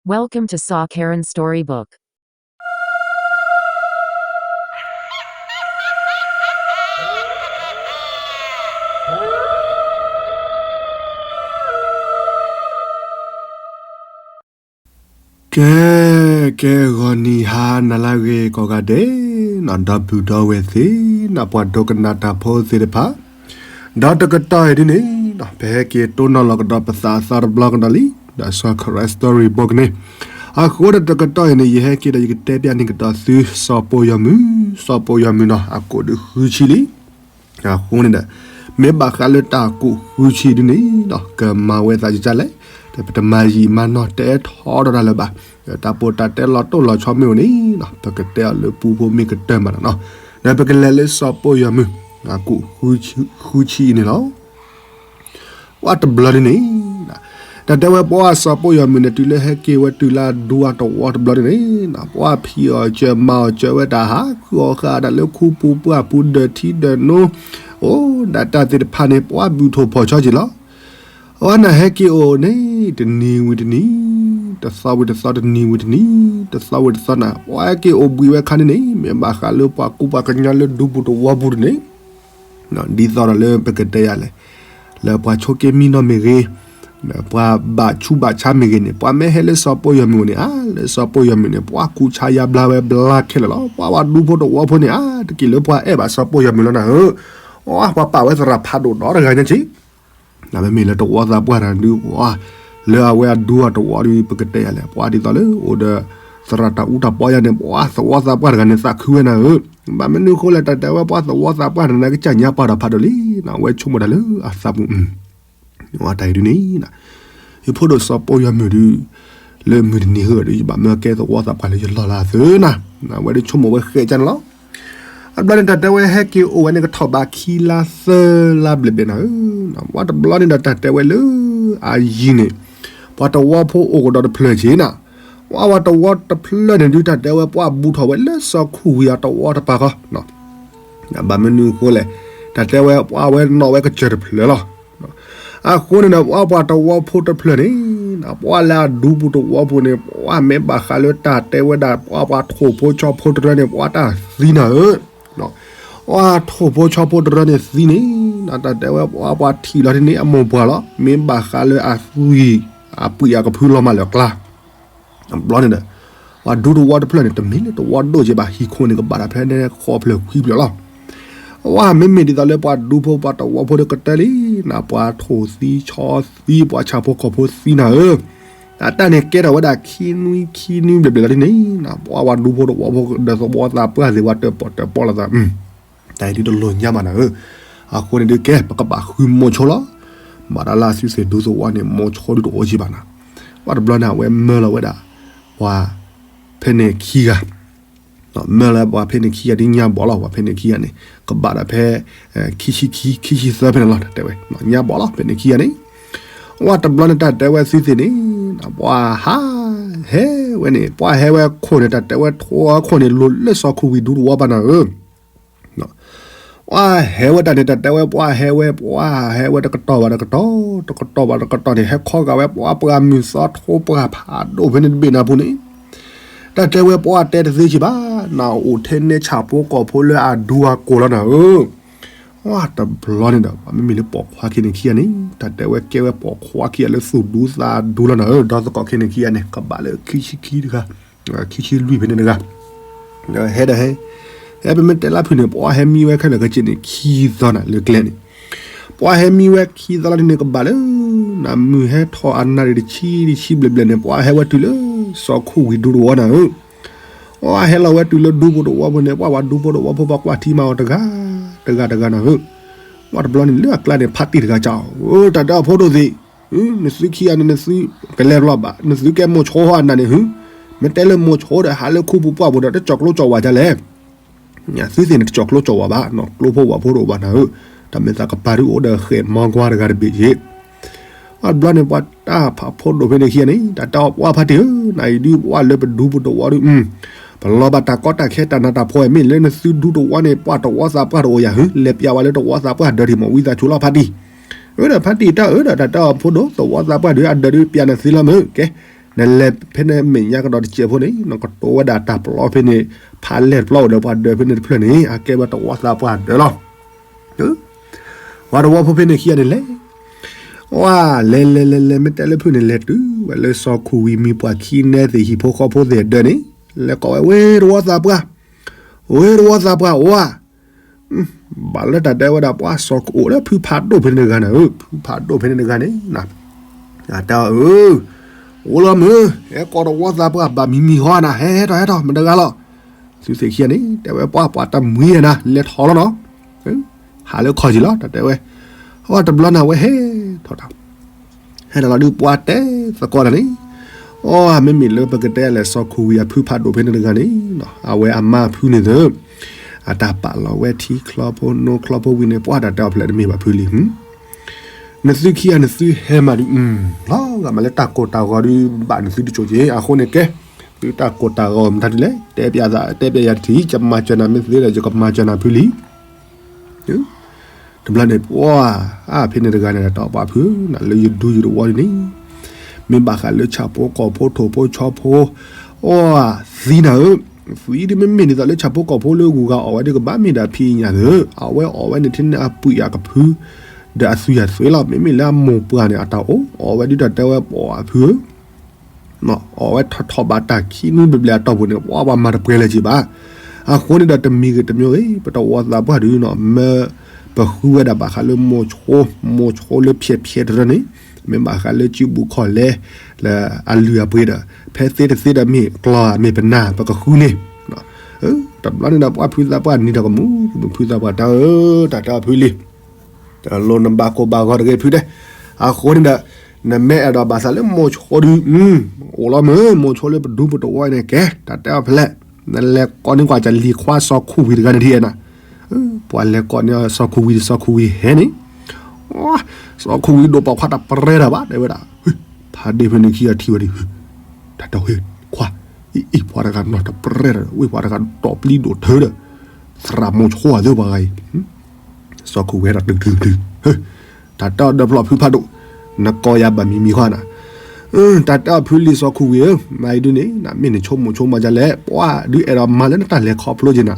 Welcome to Saw Karen Storybook. ကဲ ကဲ ဂီၤနံၤဟါနၤလၢအဂ့ၤကိးဂၤဒဲး, ဒီပုၢ်ဒီဝဲၢ်သ့ၣ်, ပှၤဒိကနၣ်တၢ်ဖိသ့ၣ်တဖၣ်, ဒီးတကတီၢ်အံၤဒ်န့ၣ်, ပဟဲက့ၤတိၢ်နီၣ်လီၤကဒီးပသးအသီတဘျီကဒီးလံ, ဒီး Saw Karen Storybook န့ၣ်, အဃိဒီးတကတီၢ်အံၤန့ၣ် ယဟဲက့ၤဒီးယကတဲပျးန့ၢ်ကဒီးသု စီၤပိာ်ယီၤမုၢ်, စီၤပိာ်ယီၤမုၢ်နီၤ အကိးဒုးဃုဆံလံ အဃိန့ၣ်ဒီး မ့ၢ်ဘၣ်ဃးလၢတၢ်ကိးဃုဆံဒ်န့ၣ်ဒီး ကမၤဝဲသးကကလဲၣ်, ဒီးပတမၤယံာ်မၤနီၢ်တဲထီဒီးတၢ်လၢၤဘၣ်, ဒီးတၢ်ပီးတၢ်တဲလီၤတိၢ်လီၤဆီမ့ၢ်အိၣ်န့ၣ်, ပကတဲအီၤလၢပူဖိမ့ၢ်ကတၢၢ်မးနီၤ, ဒီးပကလဲၤလၢစီၤပိာ်ယီၤမုၢ် အကိးဃုဆံအံၤန့ၣ်လီၤ. ပှၤတဘျီဒ်န့ၣ် တၢ်တဲဝဲပှၤစီၤပိာ်ယီၤမုၢ်န့ၣ် တုၤလၢဟဲက့ၤဝဲတုၤလၢအဒူအတဝီတဘျီဒ်န့ၣ်, ပှၤဖံးအီၣ်စၢၤမၤအီၣ်စၢၤဝဲတၢ်ဟးဃုအီၣ်ဃာ်ဒၣ်လၢခူပူၤပှၢ်ပူၤဒၢးထံဒၢးနိ, အိၣ်ဒၣ်တၢ်သ့ၣ်တဖၣ်န့ၣ် ပှၤဘုၣ်ထိၣ်ဖီၣ်ဆီက့ၤလီၤ. အဝဲန့ၣ်ဟဲက့ၤအိၣ်န့ၣ် တနံၤဝံၤတနံၤ, တသီဝံၤတသီ, တနံၤဝံၤတနံၤ, တသီဝံၤတသီန့ၣ် ပှၤဟဲက့ၤအိၣ်ဘှံးဝဲခါန့ၣ်န့ၣ် မ့ၢ်ဘၣ်ဃးလၢပှၤကူပှၤကညီလၢဒူပူၤတဝီပူၤန့ၣ် ဒ်သိးဒီးလၢပကတဲယၤလဲၣ်, လၢပှၤဆိးက့မံနီၤမ့ၢ်ဂ့ၤ, ပှၤဘၣ်ဆူးဘၣ်ဆါမ့ၢ်ဂ့ၤန့ၣ် ပှၤမ့ၢ်ဟဲလၢစီၤပိာ်ယီၤမုၢ်န့ၣ် အါ လၢစီၤပိာ်ယီၤမုၢ်န့ၣ် ပှၤကူးဆါယါဘျါဝဲဘျါခဲလၢာ်လီၤ. ပှၤဝဲဒူဖိတဝီဖိန့ၣ် အါ တက့ၢ်လၢပှၤအဲၣ်ဘၣ်စီၤပိာ်ယီၤမုၢ်လီၤနၤဧၢ, ပှၤပာ်ဝဲသရၣ်ဖးဒိၣ်ဒီတဂၤညါက့ မ့မ့ၢ်လၢတဝီသးပှၢ်တဂၤဒုး ပှၤ လၢအဝဲအဒူအတဝီဒုး ပကတဲယၤလဲၣ်, ပှၤဒ်သိးလၢအိၣ်ဒီး သရၣ်တၢ်အူတၢ်ပီညါန့ၣ် ပှၤသဝီသးပှၢ်တဂၤန့ၣ် သးခုဝဲနၤဧၢ, ဘၣ်မနုၤအဃိလဲၣ် တၢ်တဲဝဲပှၤသဝီသးပှၢ်တဂၤန့ၣ် ကစၢ်ညါပှၤဒီးဖးဒိၣ်လံ, အဝဲဆိကမိၣ်တၢ်လၢအသးပူၤ တၢ်အံၤဒ်န့ၣ် ယဖိဒိၣ်စီၤပိာ်ယီၤမုၢ်ဒုး လၢမုၢ်တနံၤဟၢဒုး ယဘၣ်မၢကဲသဝီသးပှၢ်လၢယလီၢ်လၢအသၢနၤ, အဝဲဒုးဆိကမိၣ်ဝဲဃဲးကန့ၣ်လီၤ. အဘျီန့ၣ် တၢ်တဲဝဲဟဲက့ၤအိၣ်ဝဲန့ၣ် ကထီၣ်ဘးခံလါသၢလါဘျဲၣ်ဘျဲၣ်နၤဧၢ, ပှၤတဘျီန့ၣ်ဒီးတၢ်တဲဝဲလၢအယံၤန့ၣ် ပှၤတဝီဖိအိၣ်ကဒီးတဖျၢၣ်က့နၤ, ပှၤဝဲတဝီတဖျၢၣ်န့ၣ်ဒုး တၢ်တဲဝဲပှၤဘူၣ်ထီၣ်ဝဲလၢစီၤခူၣ်ဝံၤအတဝီတပၤဃီ ဘၣ်မနုၤအဃိလဲၣ်, တၢ်တဲဝဲပှၤဝဲနီၣ်ဝဲကစၢၢ်တဖျၢၣ်လီၤ. အဃိန့ၣ်ဒီး ပှၤပှၤတဝီဖိတဖျၢၣ်န့ၣ်, ပှၤလၢအဒူပူၤတဝီပူၤန့ၣ် ပှၤမ့ၢ်ဘၣ်ဃးလၢတၢ်တဲဝဲဒၣ် ပှၤပှၤထိၣ်ဖိဆီဖိတရၢန့ၣ် ပှၤတၢ်သံနၤဧၢ, ပှၤထိၣ်ဖိဆီဖိတရၢန့ၣ်သံန့ၣ်, တၢ်တဲဝဲပှၤပှၤထံၣ်လီၤဒ်န့ၣ် အမိၢ်ပှၢ်လီၤ, မ့ၢ်ဘၣ်ဃးလၢအသွံၣ် အပှံၢ်အကဖုလီၤမၢ်လၢအကျါ အဘျီန့ၣ်ဒီး ပှၤဒူတဝီတဖျၢၣ်န့ၣ် တမ့ၢ်လၢတဝီဒိၣ်က့ဘၣ်, ဟံၣ်ခိၣ်န့ၣ်ကဘၣ်တၢ်ဖဲန့ၣ်ဃိးဖျၢၣ်ခွံဖျၢၣ်လီၤ. အဝဲမ့မ့ၢ်ဒ်သိးလၢပှၤဒူဖိပှၤတဝီဖိဒီးကတၢၢ်လံ, ပှၤထိၣ်သံဆီသံ ပှၤဆၣ်ဖိကီၢ်ဖိသံနၤဧၢ, အတၢ်န့ၣ်ကဲထီၣ်ဝဲဒၣ်ခံနွံခံနွံဘျဲၣ်ဘျဲၣ်လီၤဒ်န့ၣ်, ပှၤဝဲဒူဖိတဝီဖိဒီးသဝီသးပှၢ်သ့ၣ် ပှၤတၢၣ်ပီၣ်တၢၣ်ပီလီၤသး တၢ်အံၤဒုးတလိၣ်ညါဘၣ်နၤဧၢ, အဃိန့ၣ်ဒုးကဲ ပကဘၣ်ဃုမိၤဆိလီၤ. မၤတၢ်လၢအစုသ့ၣ်ဒူသဝီန့ၣ် မိၤဆိဒုးတအိၣ်က့ဘၣ်နၤ, ပှၤတဘျီန့ၣ် အဝဲမၢလီၤဝဲဒၣ် ပှၤဖဲန့ၣ်ခံဂၤ, မၢလီၤပှၤဖဲန့ၣ်ခံဂၤဒ်ညါဘီလီၤ, ပှၤဖဲန့ၣ်ခံဂၤန့ၣ် ကဘၣ်ဒီးဖဲ ခံဆံခံ ခံဆံသၢဖဲန့ၣ်လီၤ, တၢ်တဲဝဲ ညါဘီလီၤ ဖဲန့ၣ်ခံဂၤန့ၣ်, ပှၤတဘျီန့ၣ် တၢ်တဲဝဲသုသ့ၣ်န့ၣ်, ပှၤဟး ဟဲဝဲန့ၣ် ပှၤဟဲဝဲခိၣ်န့ၣ် တၢ်တဲဝဲထိၣ်ခိၣ်န့ၣ် လိၤလၢစီၤခူၣ်ဝံၤဒူတဝီဘၣ်နၤဧၢ ပှၤဟဲဝဲတၢ်န့ၣ် တၢ်တဲဝဲ ပှၤဟဲဝဲ ပှၤဟဲဝဲတကတီၢ်ဘၣ်တကတီၢ်, တကတီၢ်ဘၣ်တကတီၢ်န့ၣ် ဟဲခီဂာ်ဝဲ ပှၤပှၤမုၢ်သီထိပှၢ်ဖးဒိၣ်ဖဲန့ၣ်တဘ့ၣ်နၤပူၤန့ၣ်, တၢ်တဲဝဲပှၤတဲတသ့က့ဘၣ်, နအိၣ်ထဲနဲဆၣ်ဖိကီၢ်ဖိလၢအဒူအကိၢ်လီၤနၤဧၢ, ပှၤတဘျီန့ၣ်ဒီး ပှၤမ့မ့ၢ်လၢပိာ်ခွါခံန့ၣ်ခံဂၤန့ၣ် တၢ်တဲဝဲကဲဝဲပိာ်ခွါခံဂၤလၢသူၣ်ဒူသးဒူလီၤနၤဧၢ, ဒီးသကိးခဲန့ၣ်ခံဂၤန့ၣ် ကဘၣ်လၢခံဆံခံတဂၤ ခံဆံလွံၢ်ဖဲန့ၣ်တဂၤ, ဟဲဒီးဟဲ, ဟဲပမ့ၢ်တဲလၢဖုၣ်န့ၣ် ပှၤဟဲမံဝဲခဲလၢာ်ခဲဆ့န့ၣ် ခံသီနၤလၢကျဲန့ၣ်, ပှၤဟဲမံဝဲခံသီလီၤန့ၣ် ကဘၣ်လၢ နမုၢ်ဟဲထီၣ်အနၣ်ရံၣ်တဆံတဆံဘျဲၣ်ဘျဲၣ်န့ၣ် ပှၤဟဲဝဲတုၤလၢ စီၤခူၣ်ဝံၤဒူတဝီနၤဧၢ, ပှၤဟဲလီၤဝဲတုၤလၢဒူပူၤတဝီပူၤန့ၣ် ပှၤဝဲဒူဖိတဝီဖိ ပှၤကွၢ်ထံမၤအီၤတဂၤ တဂၤတဂၤနၤဧၢ, ပှၤတဘျီန့ၣ် လၢအကျါန့ၣ် ဖါတံၢ်တဂၤကၠီ, တၢ်တဲအီၤဖိဒိၣ်သ့ၣ် နသုခံဂၤန့ၣ် နသုကလဲၤဘျီဘၣ်, နသုကဲမိၤဆိအနၢ်န့ၣ် မ့ၢ်တဲလၢမိၤဆိဒီး ဟးလၢခူပူၤပှၢ်ပူၤဒီး တကၠီၤကျိကၠီၤဝးဒ်လဲၣ်, သုသ့ၣ်န့ၣ် တကၠီၤကျိကၠီၤဝးဘၣ်, ကျိဖိဝးဖိတအိၣ်ဘၣ်နၤဧၢ, တၢ်မ့ၢ်သးကပၤဒုးအိၣ်ဒီးဃဲၣ်မီကွၢ်တဂၤတဘ့ၣ်က့ၤ အဘျီန့ၣ် ပှၤတၢ်ဖးဖိဒိၣ်ဖဲန့ၣ်ခံဂၤန့ၣ် တၢ်တဲအီၤပှၤဖါတံၢ်ဧၢ, နအံၤဒုးပှၤလၢပဒူပူၤတဝီဒုး, ပလီၤဘၣ်တၢ်ကီတၢ်ခဲတၢ်နးတၢ်ဖှီၣ် မ့ၢ်လၢနသုဒူတဝီန့ၣ် ပှၤတဝီသးပှၢ်တအိၣ်ယၤဧၢ, လဲၤပျးဝဲလၢတဝီသးပှၢ်ဒၢးထံၣ်မီၢ်ဝံသးစူၤလီၤဖါတံၢ်, အၢဒီးဖါတံၢ်တၢ်အၢဒီး တၢ်တဲအီၤဖိဒိၣ် သဝီသးပှၢ်ဒုးအဒၢးဒုးပျးနသုလီၤမ့ၢ် ကဲ နလဲၤဖဲန့ၣ်မဲာ်ညါကဒီးတစဲးဖိန့ၣ် နကတိၤဝဲဒၣ်တၢ်ပျီဖဲန့ၣ် ဖးလဲၢ်တပျီအိၣ်ဒီးပှၤဒၢးဖဲန့ၣ်တဖျၢၣ်န့ၣ် အကဲဝဲတဝီသးပှၢ်ဒၢးလီၤ. ပှၤတဝီဖိဖဲန့ၣ်ခံဂၤန့ၣ်လဲၤ ဝဲလဲၤလဲၤလဲၤလဲၤ မ့ၢ်တဲလၢဖုၣ်န့ၣ် လဲၤတုၤဝဲလၢစီၤခူဝံၤမံၤပှၢ်ခံနဲသ့ၣ်ဟံၣ်ဖိဃီဖိသ့ၣ်အဒၢးန့ၣ် လဲၤကိးဝဲ ဝ့ၢ်တဝီသးပှၢ်, ဝ့ၢ်တဝီသးပှၢ်အိၣ်ဧါ. ဘၣ်လၢတၢ်တဲဝဲဒၣ်ပှၤစီၤခူအိၣ်လၢဖုဖးဒိၣ်ဖဲန့ၣ်တဂၤန့ၣ်ဧၢ, ဖုဖးဒိၣ်ဖဲန့ၣ်တဂၤန့ၣ် တဲအီၤ အိၣ်လီၤမုၢ်, ဟဲကိးတဝီသးပှၢ်ဘၣ်မံၤမံၤဟီနၤ, ဟဲဟဲထီၣ်ဟဲထီၣ် မတဂၤလီၤ. သုသ့ၣ်ခံဂၤန့ၣ် တဲဝဲပှၤပှၤတမှံၤနၤ လဲၤထီၣ်လီၤနီၤ. ဟးလၢခီၣ်ကံလီၤ တၢ်တဲဝဲ, အတဘျီန့ၣ်ဝဲဟဲထီၣ်တၢ် ဟဲထီၣ်လီၤဒုးပှၤတဲသကိးတၢ်န့ၣ်, အိ မ့မ့ၢ်လၢပကတဲလဲၣ် စီၤခူဝံၤအဖုဖးဒိၣ်ဖဲန့ၣ်တဂၤန့ၣ်, အဝဲအမါဖုန့ၣ်သၢ, အတၢ်ပာ်လီၤဝဲထံချီဖိနိချီဖိဝံၤန့ၣ် ပှၤတၢ်တဲအီၤဖျဲးတမ့ၢ်ဘၣ်ဖုလံ. နသုခံဂၤနသုဟဲမးဒုး, လီၤဂာ်မးလၢတၢ်ကိၢ်တၢ်ဂီၤဒုး ဘၣ်နသုတစိၢ်က့ၤ အဃိန့ၣ်ကဲ, သုတၢ်ကိၢ်တၢ်ဂီၤမတၤဒ်လဲၣ် တဲပျးသး တဲပျးယၤတထံၣ် ယမၤစၢၤနၤမ့ၢ်သ့ဒီး ယကမၤစၢၤနၤဖုလံ. တဘျီန့ၣ် ပှၤအဖဲန့ၣ်တဂၤန့ၣ် တၢ်တဲအီၤပှၤဖု နလၢယဒူယတဝီဒ်န့ၣ်, မ့ၢ်ဘၣ်ဃးလၢဆၣ်ဖိကီၢ်ဖိထိၣ်ဖိဆီဖိ, အိ သံနၤဧၢ, သံဒ်မ့မ့ၢ်ဒ်သိးလၢဆၣ်ဖိကီၢ်ဖိလၢဂုၤဂၤအီၣ်ဝဲဒ်ကဘၣ်မ့ၢ်ဒၣ်ဖံးညၣ်သၢ, အဝဲအီၣ်ဝဲန့ၣ်ထဲန့ၣ်အပုၢ်အကဖု, ဒီးအသွံၣ်အသွဲလီၤ မ့မ့ၢ်လၢအမိၢ်ပှၢ်န့ၣ် အတၢ်အိၣ်အီၣ်ဝဲဒ်တၢ်တဲဝဲပှၤဖုဧၢ အီၣ်ဝဲထီၣ်ထီၣ်ဘၣ်တၢ်ခံနွံဘျဲၣ်ဘျဲၣ်အတီၢ်ပူၤန့ၣ် ပှၤပှၤမၤတပှဲၤလၢၤက့ၤဘၣ်. အဃိန့ၣ်ဒီးတမံၤဂ့ၤတမံၤဂ့ၤ ပတဝီသးပှၢ်ဒုးနီၤ မၢပဃုဝဲဒၣ်ဘၣ်ဃးလၢမိၤဆိ, မိၤဆိလၢဖျဲးဖျဲးတရၢန့ၣ်, မ့ၢ်ဘၣ်ဃးလၢစုပူၤခီၣ်လဲၢ်, လၢအလုၢ်အပှ့ၤဒီး, ဖဲသ့တသ့ဒီးမ့ၢ်ကျီမ့ၢ်ပနၢ်ပကဃုန့ၣ်, တဘျီန့ၣ်ဒီးပှၤဖုသးပှၢ်နံၤဒီးကမူၤ, ဖုသးပှၢ်တၢ်ဧၢ, တၢ်တဲအီၤဖုလံ တလိၣ်နဘၣ်ကိၢ်ဘၣ်ဂီၤတဂ့ၤဖုတဲ, အဃိန့ၣ်ဒီး, နမ့ၢ်အဲၣ်ဒိးဘၣ်သးလၢမိၤဆိဒုး, အိၣ်လီၤမုၢ်, မိၤဆိလၢပဒူပတဝီန့ၣ်ကဲ, တၢ်တဲအီၤဖဲလဲၣ်, နလဲၤကိးန့ၢ်ကွၢ်ကလံၤခွါစီၤခူဝံၤတဂၤန့ၣ်ဒ်အဲၣ်နၤ, ပှၤလဲၤကိးန့ၢ်စီၤခူဝံၤဒီးစီၤခူဝံၤဟဲန့ၣ်, စီၤခူဝံၤဒိးပိာ်ခွါတပရဲတၢ်ဘၣ် တဲဝဲဒၣ်, ဖးဒ့ၣ်ဖဲန့ၣ်ခံဂၤထံၣ်ဝဲဒၣ်, တၢ်တဲအီၤဟ့ၣ်ခွါ, အံၤအံၤပှၤတဂၤနီၢ်တပရဲတၢ်, ဝ့ၢ်ပှၤတဂၤဒီးပျံၤဒိၣ်ထၢဒီး, သရၣ်မိၤဆိအသၢပှၤဂၤအံၤ စီၤခူဝံၤဒီးတုၤတုၤတုၤ, တၢ်တဲအီၤဒီးဖျီၣ်ဖုဖးဒိၣ်, နကိးယၤဘၣ်မံၤမံၤဃီနၤ, တၢ်တဲအီၤဖုလံစီၤခူဝံၤဧၢ, မၤအံၤဒုးန့ၣ် နမ့ၢ်နဆိကမိၣ်ဆိကမးဒ်လဲၣ်, ပှၤဒုးအဲၣ်ဒိးမၤလၢနတၢ်လဲၤခီဖျိက့ၤနၤ,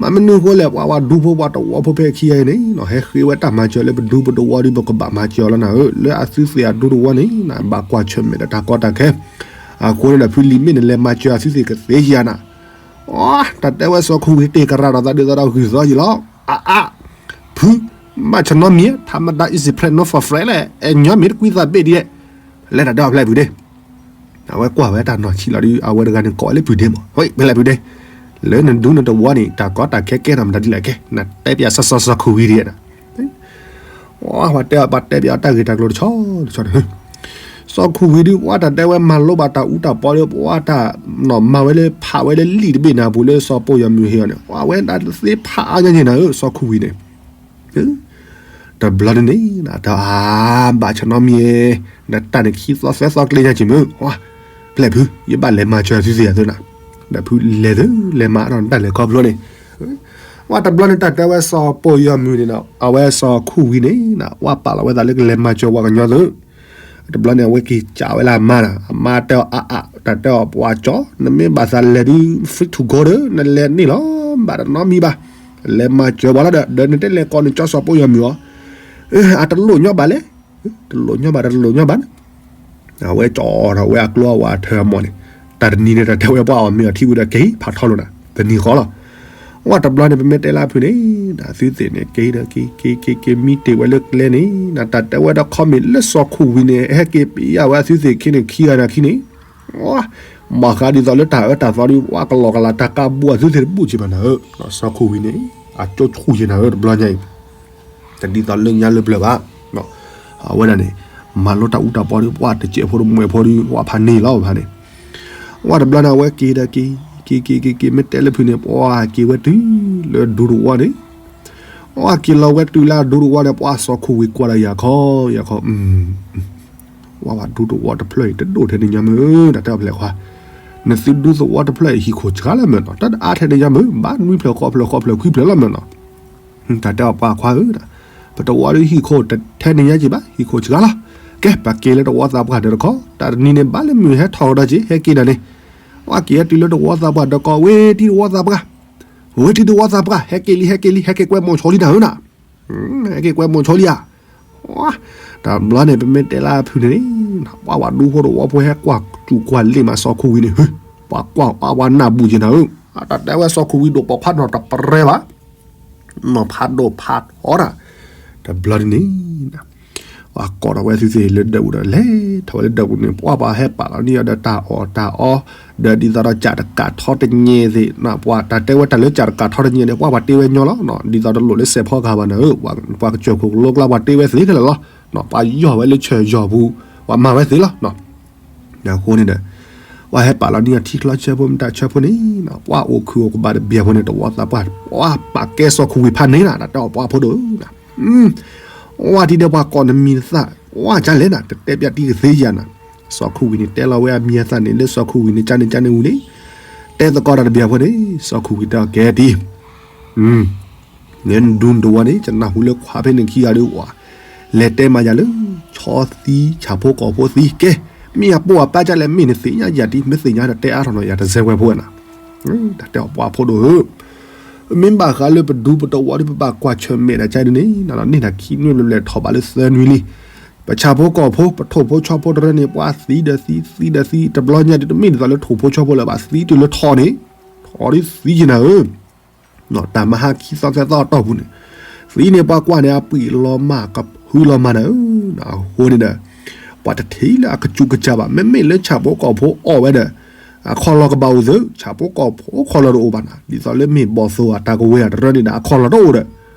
မ့ၢ်မနုၤဃိလဲၣ် ပှၤဝဲဒူဖိပှၤတဝီဖိဖဲခံဂၤအံၤန့ၣ် ဟဲဃ့ဝဲတၢ်မၤစၢၤလၢပဒူပတဝီဒီး ပကဘၣ်မၤစၢၤအီၤလီၤနၤဧၢ, လၢအသုသ့ၣ်အဒူတဝီန့ၣ် နဘၣ်ကွၢ်ဆၢၣ်မဲာ်ဒီးတၢ်ကီတၢ်ခဲ, အဃိန့ၣ်ဒီးဖုလံမ့ၢ်နလဲၤမၤစၢၤအသုသ့ၣ်ကသ့ဧါနၤ တၢ်တဲဝဲစီၤခူဝံၤတ့ၢ်ကရၢဒီးသးဒ်သိးဒီးဂုၢ်သီယံၤလီၤ, အါအါ, ဖု, ဘၣ်ဆၢနီတမံၤ, ထးမတၤ is a friend not for friend လဲၣ်, အဲၣ်ညီမ့ၢ်တကွံသးဘ့ၣ်ဒ်လဲၣ်, လဲၤတၢ်တဲအီၤဖဲလဲၣ်ဖုဒ့ၣ်, အဝဲကွၢ်ဝဲတၢ်နီၢ်ဆံးလီၤဒုး အဝဲတဂၤန့ၣ်ကိးဝဲလၢဖုဒ့ၣ်မး, ဝဲဖဲလဲၣ်ဖုဒ့ၣ်, လၢနဒူနတဝီန့ၣ် တၢ်ကီတၢ်ခဲကဲထီၣ်မတၤဒ်လဲၣ်ကဲ, နတဲပျးစီၤစီၤခူဝံၤဒ်လဲၣ် ပှၤတဲအီၤပှၤတဲပျးအီၤတၢ်ဂ့ၢ်တၢ်ကျိၤတဆီတဆီန့ၣ်, စီၤခူဝံၤဒုး ပှၤတၢ်တဲဝဲမၤလိဘၣ်တၢ်အူတၢ်ပီဒီး ပှၤတၢ်နီၢ်မၤဝဲလၢဖးဝဲလၢလံာ်တဘ့ၣ်နၤပူၤ လၢစီၤပိာ်ယီၤမုၢ်ဟ့ၣ်အီၤန့ၣ် ပှၤဝဲဒၣ်သ့ဖးအါညါက့ၤနၤဧၢ စီၤခူဝံၤန့ၣ်, တဘျီန့ၣ်န့ၣ် တၢ်အါဘၣ်ဆၢနီတမံၤ, နတၢ်န့ၣ်ခံသီသၢသီကျဲညါက့ၤမုၢ်, ဖဲလဲၣ်ဖု ယဘၣ်လဲၤမၤစၢၤသုသ့ၣ်ယၤသုနၤ, ဒီးဖုလဲၤသုလဲၤမၤဒီးနတၢ်လဲၤခီဖျိန့ၣ် ပှၤတဘျီန့ၣ် တၢ်တဲဝဲစီၤပိာ်ယီၤမုၢ်န့ၣ်ဒီး အဝဲစီၤခူဝံၤန့ၣ် ပှၤပာ်လီၤဝဲသးလၢကလဲၤမၤစၢၤပှၤကညီသု, တဘျီန့ၣ် အဝဲက့ၤစံးဝဲလၢအမါဒီး အမါတဲအီၤအါအါ တၢ်တဲအီၤပှၤကၠီ နမ့ၢ်ဘၣ်သးလဲၤဒုး free to go ဒီး နလဲၤန့ၣ်လီၤ, ဘၣ်တနီတမံၤဘၣ်, လဲၤမၤစၢၤပှၤလီၤဒီး ဒီးနတလဲၤကိးန့ၣ်ကၠီစီၤပိာ်ယီၤမုၢ်အီၤ, အတလိၣ်ညီဘၣ်လဲၣ်, တလိၣ်ညီဘၣ် တလိၣ်ညီဘၣ်န့ၣ် အဝဲကၠီဒီးဝဲအကျိအဝဲအထၢအမီၢ်န့ၣ်, တၢ်တနံၤန့ၣ် တၢ်တဲဝဲပှၤအီၣ်မ့ၤအီထံဝံၤဒီးက့ၤဖးထီလိာ်နၤ တနံၤဃီလီၤ. ဝဲတဘျီန့ၣ် ပမ့ၢ်တဲလၢအဖုန့ၣ် ဒ်သုသ့ၣ်န့ၣ် က့ၤဒီးက့ၤ က့ၤက့ၤက့ၤ မံတ့ၢ်ဝဲလၢကျဲန့ၣ် နတၢ်တဲဝဲဒီး ခီမ့ၢ်လၢစီၤခူဝံၤန့ၣ် ဟဲက့ၤပျးဝဲအသုသ့ၣ်ခံန့ၣ် ခံဂၤန့ၣ်ခံန့ၣ် ဘၣ်ဃးဒ်သိးလၢတၢ်အၢတၢ်သီဒီး ပှၤကလီၤကလၤတၢ်ကါဘိအသုသ့ၣ်တဘူၣ်က့ၤဘၣ်နၤဧၢ, စီၤခူဝံၤန့ၣ် အကၠိဆူၣ်က့ၤနၤဧၢ တဘျီညါအံၤ တဒ်သိးလၢညါလၢပျၢၤဘၣ်. အဝဲဒၣ်န့ၣ် မၤလိတၢ်အူတၢ်ပီဒီး ပှၤတစဲးဖိတမှဲးဖိဒီး ပှၤဖးန့ၢ်လီၤဖးန့ၣ်, ဝဲတဘျီန့ၣ် အဝဲက့ၤဒီးက့ၤ က့ၤက့ၤက့ၤက့ၤ မ့ၢ်တဲလၢဖုန့ၣ် ပှၤက့ၤဝဲတုၤလၢဒူတဝီန့ၣ်, အဝဲက့ၤလီၤဝဲတုၤလၢဒူတဝီန့ၣ် ပှၤစီၤခူဝံၤကွၢ်ဒီးယၤခီ ယၤခီ ဝဲဝဲဒူတဝီတဖျၢၣ်အံၤ တဒိၣ်ထဲန့ၣ်ညါမုၢ် တၢ်တဲအီၤဖဲလဲၣ်ခွါ, နသုဒူသဝီတဖျၢၣ်အံၤ ဟံၣ်ခိၣ်စှၤလီၤမုၢ်နီၤ, တၢ်တအါထဲန့ၣ်ညါမုၢ် ဘၣ်နွံဖျၢၣ်ဃိးဖျၢၣ်ဃိးဖျၢၣ်ခွံဖျၢၣ်လီၤမုၢ်နီၤ တၢ်တဲအီၤပှၤခွါဧၢ, ပတဝီဒီးဟံၣ်ခိၣ်တထဲန့ၣ်ညါက့ၤဘၣ် ဟံၣ်ခိၣ်စှၤလီၤ, ကဲ ပက့ၤလၢတဝီသးပှၢ်ဒီးတခီ တၢ်တနံၤန့ၣ် ဘၣ်လၢမုၢ်ဟဲထီၣ်ကဒီးက့ၤ ဟဲက့ၤနၤန့ၣ်, ပှၤက့ၤဟဲတုၤလၢတဝီသးပှၢ်ဒီးကီး ဝ့ၢ်တံၤတဝီသးပှၢ်, ဝ့ၢ်တံၤတဝီသးပှၢ် ဟဲက့ၤလံ ဟဲက့ၤလံ ဟဲက့ၤကွဲမိၤဆိလံနၤဧၢနၤ, ဟဲက့ၤကွဲမိၤဆိလံဧါ, တဘျီန့ၣ် ပမ့ၢ်တဲလၢအဖုၣ်န့ၣ်န့ၣ်, ပှၤဝဲဒူဖိတဝီဖိဟဲကွၢ်စူၢ်ကွၢ်လ့ၢ်မးစီၤခိၣ်ဝံၤန့ၣ်, ပှၤကွၢ်အဝဲနၢ်ဘူးက့ၤနၤဧၢ, တၢ်တဲဝဲစီၤခိၣ်ဝံၤဒိၣ်ပိာ်ခွါနီၢ်တပရဲဘၣ် နီၢ်ဖးဒိၣ်ဖးထီတၢ်, တဘျီဒ်န့ၣ်, ပှၤကိးထီၣ်ဝဲသုသ့ၣ်လၢဒၢးပူၤဒီး လဲၤထီၣ်ဝဲလၢဒၢးပူၤန့ၣ် ပှၤပှၤဟဲပာ်လီၤန့ၢ်အီၤဒီးတၢ်အီၣ်တၢ်အီ, ဒီးဒ်သိးဒီးစၢ်တကးထီတညဲသ့ၣ်, ပှၤတၢ်တဲဝဲတၢ်လၢစၢ်တကးထီတညဲန့ၣ် ပှၤပှၤတ့ဝဲညီလီၤ, ဒ်သိးတလိၣ်လၢစဲးဖီကဟၣ်ဘၣ်နၤဧၢ, ပှၤကစၢၢ်ခိၣ်ကလိကျါ ပှၤတ့ဝဲသ့ခဲလၢာ်လီၤ, ပှၤယီၢ်ဝဲလၢဆၢၣ်ယီၢ်ပူၤ, ပှၤမၤဝဲသ့လီၤ အဃိန့ၣ်ဒီး, ပှၤဟဲပာ်လီၤန့ၢ်အထံချီဆၢဖိမတၤဆၢဖိန့ၣ်, ပှၤအိၣ်ခုၣ်အိၣ်ကဘၣ်တဘ့ၣ်ဖိန့ၣ် တဝီသးပှၢ်, ပှၤပာ်ကဲစီၤခိၣ်ဝံၤဖးန့ၣ်နၤ, တၢ်တဲအီၤပှၤဖိဒိၣ်ဧၢ, ဝဲတံၤဒီးပှၤကိးနမံၤနသၣ်, ဝဲကလဲၣ်နၤ, တတဲပျးတံၤကသ့ယၤနၤ, စီၤခိၣ်ဝံၤန့ၣ် တဲလီၤဝဲအမံၤအသၣ်န့ၣ် လၢစီၤခိၣ်ဝံၤန့ၣ် ကန့ၣ်ကန့ၣ်ဝံၤန့ၣ်, တဲသကိးတၢ်တဘ့ၣ်ဖိန့ၣ် စီၤခိၣ်ဝံၤတဲအီၤကဲတံၤ လၢနဒူနတဝီန့ၣ် ယနၢ်ဟူလၢခွါဖဲန့ၣ်ခံဂၤဒုးဝဲ, လဲၤတဲမၤယၤလၢ, ဆီသံဆၣ်ဖိကီၢ်ဖိသံကဲ, မ့ၢ်အပိာ်အပၢ်ဒ်လဲၣ် မ့ၢ်နသ့ၣ်ညါယၤတံၤ မ့ၢ်သ့ၣ်ညါဒီးတဲအါထီၣ်နီၤ ယၤတစဲးဝဲဖိနၤ, တၢ်တဲအီၤပှၤဖိဒိၣ်ဧၢ, မ့ၢ်ဘၣ်ဃးလၢပဒူပတဝီဒီး ပဘၣ်ကွၢ်ဆၢၣ်မဲာ်ဒၣ်ကါဒုးန့ၣ် နလီၤန့ၢ်တၢ်ခံနွံဘျဲၣ်ဘျဲၣ်ထီၣ်ဘးလၢသၢနွံလံ, ပဆၣ်ဖိကီၢ်ဖိ ပထိၣ်ဖိဆီဖိတရၢန့ၣ် ပှၤသံဒီးသံ သံဒီးသံ တဘျီညါဒုးတမ့ၢ်ဒ်သိးလၢထိၣ်ဖိဆီဖိလၢၤဘၣ် သံတုၤလၢထီန့ၣ်, ထီဒုးသံယံၤနၤဧၢ တၢ်မဟါခံသီသၢသီအတီၢ်ပူၤန့ၣ်, သံန့ၣ်ပှၤကွၢ်န့ၣ် အပှံၢ်လီၤမၢ်ကဟုလီၤမၢ်နၤဧၢ, အဃိန့ၣ်ဒီး, ပှၤတထံၣ်လၢအကစူးကစၢ်ဘၣ် မ့မ့ၢ်လၢဆၣ်ဖိကီၢ်ဖိအီၣ်ဝဲဒီး, အခီၣ်လီၢ်ကဘၣ်အိၣ်သု, ဆၣ်ဖိကီၢ်ဖိခီၣ်လီၢ်တအိၣ်ဘၣ်နၤ ဒ်သိးလၢမ့ၢ်ဘီၣ်သိၣ်အတၢ်ကဝဲၤအတရၢန့ၣ်ဒီး အခီၣ်လီၢ်တအိၣ်ဒီး,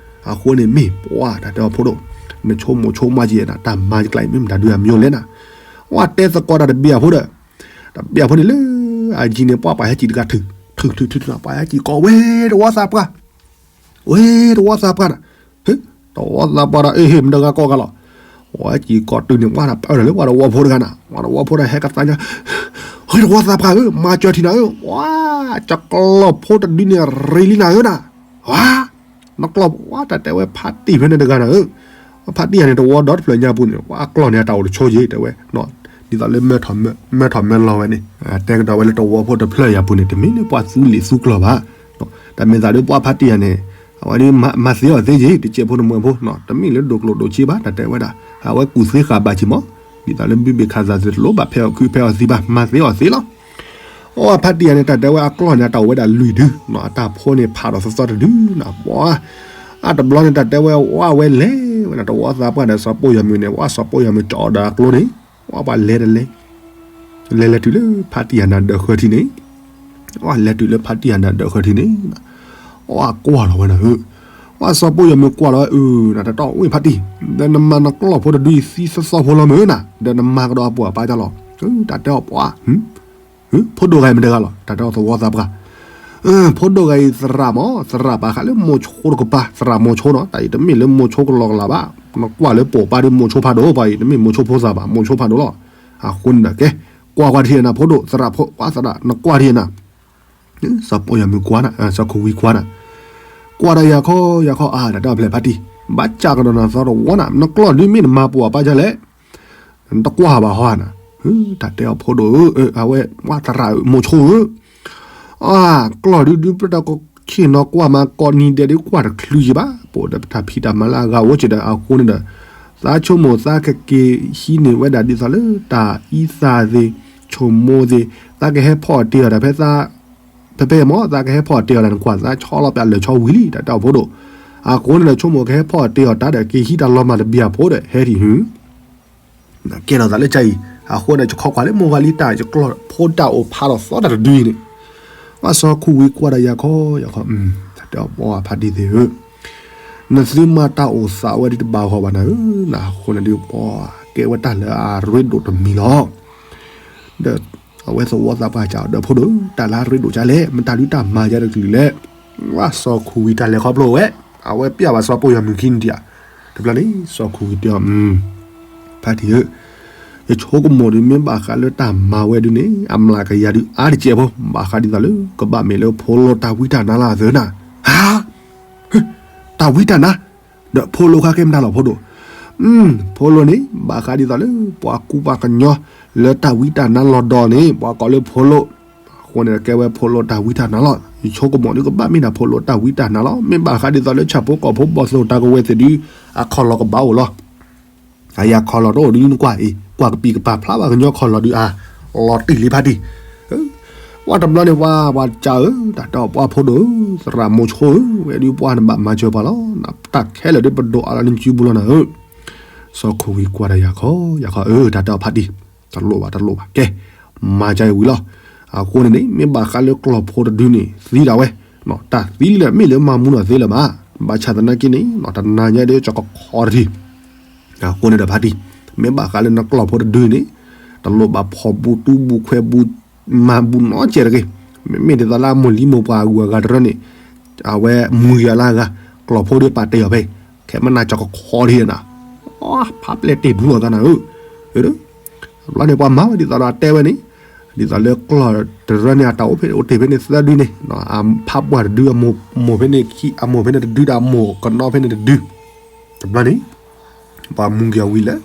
အဃိန့ၣ်မ့ၢ်ပှၤတၢ်တဲအီၤဖိဒိၣ်, နဆိကမိၣ်ဆိကမးက့ၤနၤ တၢ်မၤကကျါအံၤမ့ၢ်မတၤဒုးအမံၤလဲၣ်နၤ, ပှၤတဲသကိးတၢ်တဘ့ၣ်အဖိဒီး တဘ့ၣ်အဖိန့ၣ်လၢအယံၤန့ၣ် ပှၤပှၤဟဲကံၣ်တဂၤထုး, ထုးထုးထုးထုး ပှၤဟဲကံၣ်ကိးဝဲတဝီသးပှၢ်, ဝဲတဝီသးပှၢ်နၤ, တဝီသးပှၢ်ဒီး အ့ဟ့ၣ်မတဂၤကိးဂၤလီၤ, ဝဲကံၣ်ကိးတုၤန့ၣ် ပှၤတပၢၢ်ဒီးလၢပှၤတဝီဖိတဂၤနၤ, ပှၤတဝီဖိဒီးဟဲကသါညါ, ဟ့ၣ်တဝီသးပှၢ်ဧၢ မၤစၢၤထံနၤဧၢ, ပှၤ, ကကျီၢ်ဖိတဒုန့ၣ်ရ့လံနၤဧၢနၤ, ဝါ နကျီၢ်ပှၤတၢ်တဲဝဲဖါတံၢ်ဖဲန့ၣ်တဂၤနၤဧၢ, ဖါတံၢ်ယၤန့ၣ် တဝီဒီတဖျၢၣ်ညါပူၤန့ၣ် ပှၤအကျီၢ်န့ၣ် အတၢ်အိၣ်တဆိယ့ၤတဲဝဲ, ဒ်သိးလၢ မၢထီၣ်မၢလီၤဝဲန့ၣ်, တဲကဒီးဝဲလၢတဝီဖိတဖျၢၣ်ယၤပူၤန့ၣ် တမ့ၢ်လၢပှၤသူလံာ်သူကျီၢ်ဘၣ်, တၢ်မ့ၢ်သးဒ်ပှၤဖါတံၢ်ယၤန့ၣ်, အဝဲဒ်မၤသ့အီၤသ့ယ့ၤ တစဲးဖိတမှဲၤဖိ, တမ့ၢ်လၢဒိၣ်ကျိၣ်ဒိၣ်စ့ဘၣ် တၢ်တဲဝဲဒၣ်, အဝဲကူၣ်သ့ဃာ်ဘၣ်က့ၤမး, ဒ်သိးလၢဘုဘ့ၣ်ခးသးသ့တလိၣ်ဘၣ်ဖဲအီၣ်ခုဖဲအီၣ်သံဘၣ် မၤသ့အီၤသ့လီၤ အဖါတံၢ်ယၤန့ၣ် တၢ်တဲဝဲအကျီၢ်န့ၣ် အတၢ်အိၣ်ဝဲဒၣ်လွံၢ်ဒု, အတၢ်ဖိန့ၣ်ဖးထီၣ်သီသီတဒုနၤ, ပှၤ, အတဘျီန့ၣ် တၢ်တဲဝဲဝဲလဲၤဝဲနၤ တဝီသးပှၢ်ဒီးစီၤပိၢ်ယီၤမုၢ်န့ၣ် ပှၤစီၤပိၢ်ယီၤမုၢ်ကၠီဒီးအကျိန့ၣ်, ပှၤပှၤလဲၤတလဲၤ, လဲၤလဲၤတုၤလၢဖါတံၢ်ယၤနၤဒၢးဃၢထံန့ၣ်, ပှၤလဲၤတုၤလၢဖါတံၢ်ယၤနၤဒၢးဃၢထံန့ၣ်, ပှၤကွၢ်လီၤဝဲနၤဧၢ, ပှၤစီၤပိၢ်ယီၤမုၢ်ကွၢ်လီၤဝဲအၢ, နတၢ်တီဝ့ၢ်ဖါတံၢ်, ဒီးနမၤနကျီၢ်ဖိတဒုအံၤသံသီသီဖိလီၤမုၢ်နၤ, ဒီးနမၤကဒီးအပိာ်အပၢ်တၢ်လီၤ, တၢ်တဲအီၤပှၤ ဖိဒိၣ်ဂၤအံၤမတဂၤလီၤ တၢ်တဲအီၤသဝီသးပှၢ်, ဖိဒိၣ်ဂၤအံၤသရၣ်မး သရၣ်ပာ်ဃာ်လၢမိၤဆိတကပၤ သရၣ်မိၤဆိနီၤ တၢ်အံၤတမ့ၢ်လၢမိၤဆိကလီကလီဘၣ်, နကွၢ်လၢပိာ်ပၢ်ဒ်မိၤဆိဖးဒိၣ် ပှၤအံၤတမ့ၢ်မိၤဆိဖိသၣ်ဘၣ် မိၤဆိဖးဒိၣ်လီၤ, အဃိန့ၣ်ဒီးကဲ, ကွၢ်ကွၢ်တထံၣ်နၤဖိဒိၣ် သရၣ်ဖိ ကွၢ်သရၣ် နကွၢ်တထံၣ်နၤ စီၤပိၢ်ယီၤမုၢ်ကွၢ်နၤ စီၤခိၣ်ဝံၤကွၢ်နၤ, ကွၢ်ဒီးယၤခီ ယၤခီအါ တၢ်တဲအီၤဖျဲၣ်ဖါတံၢ်, ဘၣ်ကးကဒီးနၤသီတဝီနၤ နကျီၢ်ဒုမ့ၢ်နမၤပိာ်အပၢ်ဒ်လဲၣ် နတကွၢ်ဘၣ်ဟီနၤ, တၢ်တဲအီၤဖိဒိၣ်ဧၢ, အဝဲ ပှၤသရၣ်မိၤဆိဧၢ, အကျီၢ်ဒုဒုပတၢ်ကဆ့ၣ်နီၤကွၢ်မး ကိးနံၤဒဲးဒုကွၢ်တချုးယံၤဘၣ်, ပအိၣ်ဒီးပတၢ်ဖံးတၢ်မၤလၢအဂၤအိၣ်က့ၤဒီး အဃိန့ၣ်ဒီး သးဆိကမိၣ်သးကက့ၤဟံးန့ၢ်ဝဲဒၣ်ဒ်သိးလၢတၢ်အံသၣ်သ့ၣ် ဆိကမိၣ်သ့ၣ် သးကဟဲဖီၣ်တ့ၢ်အီၤတၢ်ဖဲသး ဖဲဖဲမ့ၢ် သးကဟဲဖီၣ်တ့ၢ်အီၤတၢ်နကွၢ် သးဆီလီၤပၠးလၢာ်ဆီဝံၤလံ တၢ်တဲအီၤဖိဒိၣ်, အဃိန့ၣ်ဒီး ဆိကမိၣ်ကဟဲဖီၣ်တ့ၢ်အီၤတၢ်ဒီး က့ၤဟံးတၢ်လီၤမၢ်တဘျီဖိဒီး ဟဲဒံးဟု ကဲထီၣ်သးလၢကါအံၤ, အဃိန့ၣ် ယခီကွၢ်လၢမိၢ်ဂၤလံတၢ် ယကျီၢ်ဖိတၢ်အိၣ်ဖးထီၣ်သီတၢ်တဒုအံၤန့ၣ်, ဘၣ်စီၤခိၣ်ဝံၤကွၢ်ဒီးယၤခီယၤခီ, တၢ်တဲအီၤပှၤဖါတံၢ်သ့ၣ်ဧၢ, နသုမၤတၢ်အိၣ်သးဝဲဒ်တဘၣ်ဂီၢ်ဘၣ်နၤဧၢ, နအဃိန့ၣ်ဒုးပှၤ ကဲဝဲတၢ်လၢအရ့ဒိၣ်တမံၤလီၤ. ဒီးအဝဲသဝီသးပှၢ်ကးအီၤဒီးဖိဒိၣ် တၢ်လၢအရ့ဒိၣ်ကါလဲၣ် မတၤဒုးတၢ်မၤယၤတကလုာ်လဲၣ်, ဘၣ်စီၤခိၣ်ဝံၤတၢ်လဲၤခီဖျိဝဲ, အဝဲပျၢ်ဘၣ်စီၤပိၢ်ယီၤမုၢ်ခံနံၤဒံးဧါ, တဘျီန့ၣ် စီၤခိၣ်ဝံၤတဲအီၤ ဖါတံၢ်ဧၢ, ယဆိကမိၣ်ဒုးမ့ၢ်ဘၣ်ဃးလၢတၢ်မၤဝဲဒုးန့ၣ် အမျးကယၤဒုးအါတကဲးဖိ ဘၣ်ဃးဒ်သိးလၢ ကဘၣ်မ့ၢ်လၢဖိလိတၢ်ဝံတၢ်နါလၢအသၢနၤ, ဟါ, တၢ်ဝံတၢ်နါ, ဒီးဖိလိခါကဲမတၤလီၤဖိဒိၣ်, ဖိလိန့ၣ် ဘၣ်ဃးဒ်သိးလၢ ပှၤကူပှၤကညီ လၢတၢ်ဝံတၢ်နါလီၤဒီးန့ၣ် ပှၤကိးလၢဖိလိ, အဃိန့ၣ်ကဲဝဲဖိလိတၢ်ဝံတၢ်နါလီၤ. ယဆိကမိၣ်ဒုကဘၣ်မ့ၢ်ဒၣ်ဖိလိတၢ်ဝံတၢ်နါလီၤ. မ့ၢ်ဘၣ်ဃးဒ်သိးလၢဆၣ်ဖိကီၢ်ဖိဘီၣ်သိၣ်တၢ်ကဝဲၤသ့ၣ်ဒု အခီၣ်လီၢ်ကဘၣ်အိၣ်လီၤ. အယၤခီၣ်လီၢ်တအိၣ်ဒုနကွၢ်အံၤ ကွၢ်ကပံာ်ကပၤဖျါဘၣ်ကညီခီၣ်လီၢ်ဒုအါ လီၤတံၢ်လံဖးတံၢ် ပှၤတဘျီန့ၣ် ပှၤပှၤကၢ်ဧၢ တၢ်တဲအီၤပှၤဖိဒိၣ်ဧၢ သရၣ်မိၤဆိဧၢ ဝဲဒုပှၤနဘၣ်မၤစၢၤပှၤလီၤ. တၢ်ခဲလၢာ်ဒုပဒိၣ်အါလီၤနစုပူၤလီၤနၤဧၢ. စီၤခိၣ်ဝံၤကွၢ်ဒီးယၤခီ ယၤခီဧၢ တၢ်တဲအီၤဖးတံၢ် တလိၣ်ဘၣ်တလိၣ်ဘၣ် ကဲ မၤကၢ်အံၤဝံၤလီၤ. အဃိန့ၣ်န့ၣ် မ့ၢ်ဘၣ်ဃးလၢကျီၢ်ဖိတဒုန့ၣ် သံဒၣ်ဝဲ တၢ်သံလၢမ့ၢ်လၢမၤမူနီၢ်သ့လၢၤဘၣ်. ဘၣ်ဆၣ်သနာ်က့န့ၣ် တနၤညါဒ်ကကခီတထံၣ် အဃိန့ၣ်ဒီးဖးတံၢ် မ့ၢ်ဘၣ်ဃးလၢနကျီၢ်ဖိတဒုန့ၣ် တလိၣ်ဘၣ်ဖီၣ်ဘူးတူဘူးခွဲးဘူး မၤဘူးနီတစဲးတဂ့ၤ. မ့မ့ၢ်ဒ်သိးလၢအမိၢ်လံမိၢ်ပှၢ်အဂုၤအဂၤတရၢန့ၣ် အဝဲမုၢ်ယၤလၢအဂၤ ကျီၢ်ဖိဒုပာ်တ့ၢ်အီၤဖဲ ခဲမနၤကကခီတထံၣ်နၤ ဖးပျဲၢ်တ့ၢ်ဘူးလီၤသးနၤဧၢ. တဘျီန့ၣ်ပှၤမၤဝဲဒ်သိးဒီးအတဲဝဲန့ၣ် ဒ်သိးလၢကျီၢ်တရၢန့ၣ် အတၢ်အိၣ်ဖဲအိၣ်တ့ၢ်ဖဲန့ၣ်သၢဒုန့ၣ် အဖးပှၢ်တဒု အမိၢ်ဖဲန့ၣ်ခံ အမိၢ်ဖဲန့ၣ်တဒုဒီးအမိၢ်ကနီဖဲန့ၣ်တဒု တဘျီန့ၣ် ပှၤမူက့ၤအဝံၤလၢ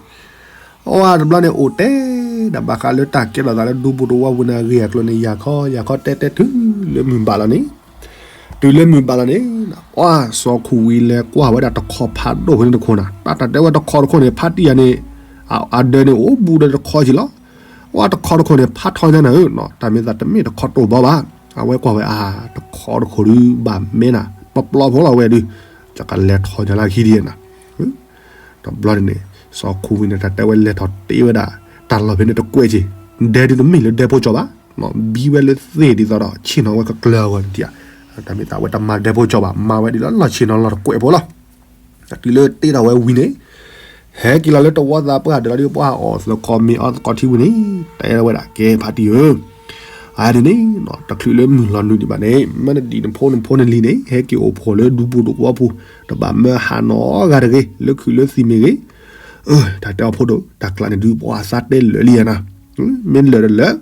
အဝဲတဘျီန့ၣ်အိၣ်တဲ ဒီးဘၣ်ဃးလၢတၢ်ကဲထီၣ်သးလၢဒူပူၤတဝီပူၤန့ၣ် အဂ့ၢ်အကျိၤန့ၣ် ယၤခီ ယၤခီတဲတဲတုၤလၢမုၢ်ဘၣ်လီၤန့ၣ် တုၤလၢမုၢ်ဘၣ်လီၤန့ၣ် ပှၤစီၤခိၣ်ဝံၤလဲၤကွၢ်ဝဲဒၣ်တခီဖးဒိၣ်ဖဲန့ၣ်တခိၣ်နၤ တၢ်တၢ်တဲဝဲတခီတခိၣ်န့ၣ် ဖးတံၢ်ယၤန့ၣ် အဒၢးန့ၣ်အိၣ်ဘူးဒီးတခီက့ၤလီၤ. ပှၤတခီတခိၣ်န့ၣ် ဖးထီညါနၤဧၢ တၢ်မ့ၢ်သးတမ့ၢ်တခီတိၢ်ဘီဘၣ်. အဝဲကွၢ်ဝဲအါ တခီတခိၣ်ဒုဘၣ်မဲနၤ ပျီပျီဖိလီၤဝဲဒု ကလဲၤထီၣ်ညါလၢခံဒံးနၤ တဘျီန့ၣ်န့ၣ် စီၤခိၣ်ဝံၤန့ၣ် တၢ်တဲဝဲလဲၤထီၣ်တ့ဝဲဒၣ် တၢ်လီၢ်ဖဲန့ၣ်တကွဲးက့ၤ ဒဲဒုတမ့ၢ်လၢဒဲဖိကၠီဘၣ် ဘံဝဲလၢသ့ၣ်ဒ်သိးဒီး ဆ့ၣ်နီၤဝဲကကျၢၤအဂီၢ်န့ၣ် တၢ်မ့ၢ်သးဝဲတမၤဒဲဖိကၠီဘၣ် မၤဝဲဒ်လၢလီၢ်ဆ့ၣ်နီၤလီၢ်တကွဲးဖိလီၤ. တၢ်တုၤလၢတ့ထီၣ်ဝဲဝံၤန့ၣ် ဟဲက့ၤလီၤလၢတဝီသးပှၢ်ဒၢးလီၤဒုး ပှၤအီၣ်သကိးမ့ၤအီသကိးထံဝံၤန့ၣ် တဲဝဲဒၣ်ကဲဖးတံၢ်ဧၢ အန့ၣ်န့ၣ် တချုးလၢမုၢ်လီၤနုာ်ဒံးဘၣ်န့ၣ် မ့ၢ်နဒံးနဖိနဖိနလံၤန့ၣ် ဟဲက့ၤအိၣ်ဖှိၣ်လၢဒူပူၤတဝီပူၤ တဘၣ်မၢဟးနီတဂၤတဂ့ၤ လၢခုးလၢသံၣ်မ့ၢ်ဂ့ၤ တၢ်တဲအီၤဖိဒိၣ် တၢ်ကျးန့ၣ်ဒုး ပှၤသးတဲလၢာ်လံယၤနၤ မ့ၢ်လၢာ်တလၢာ်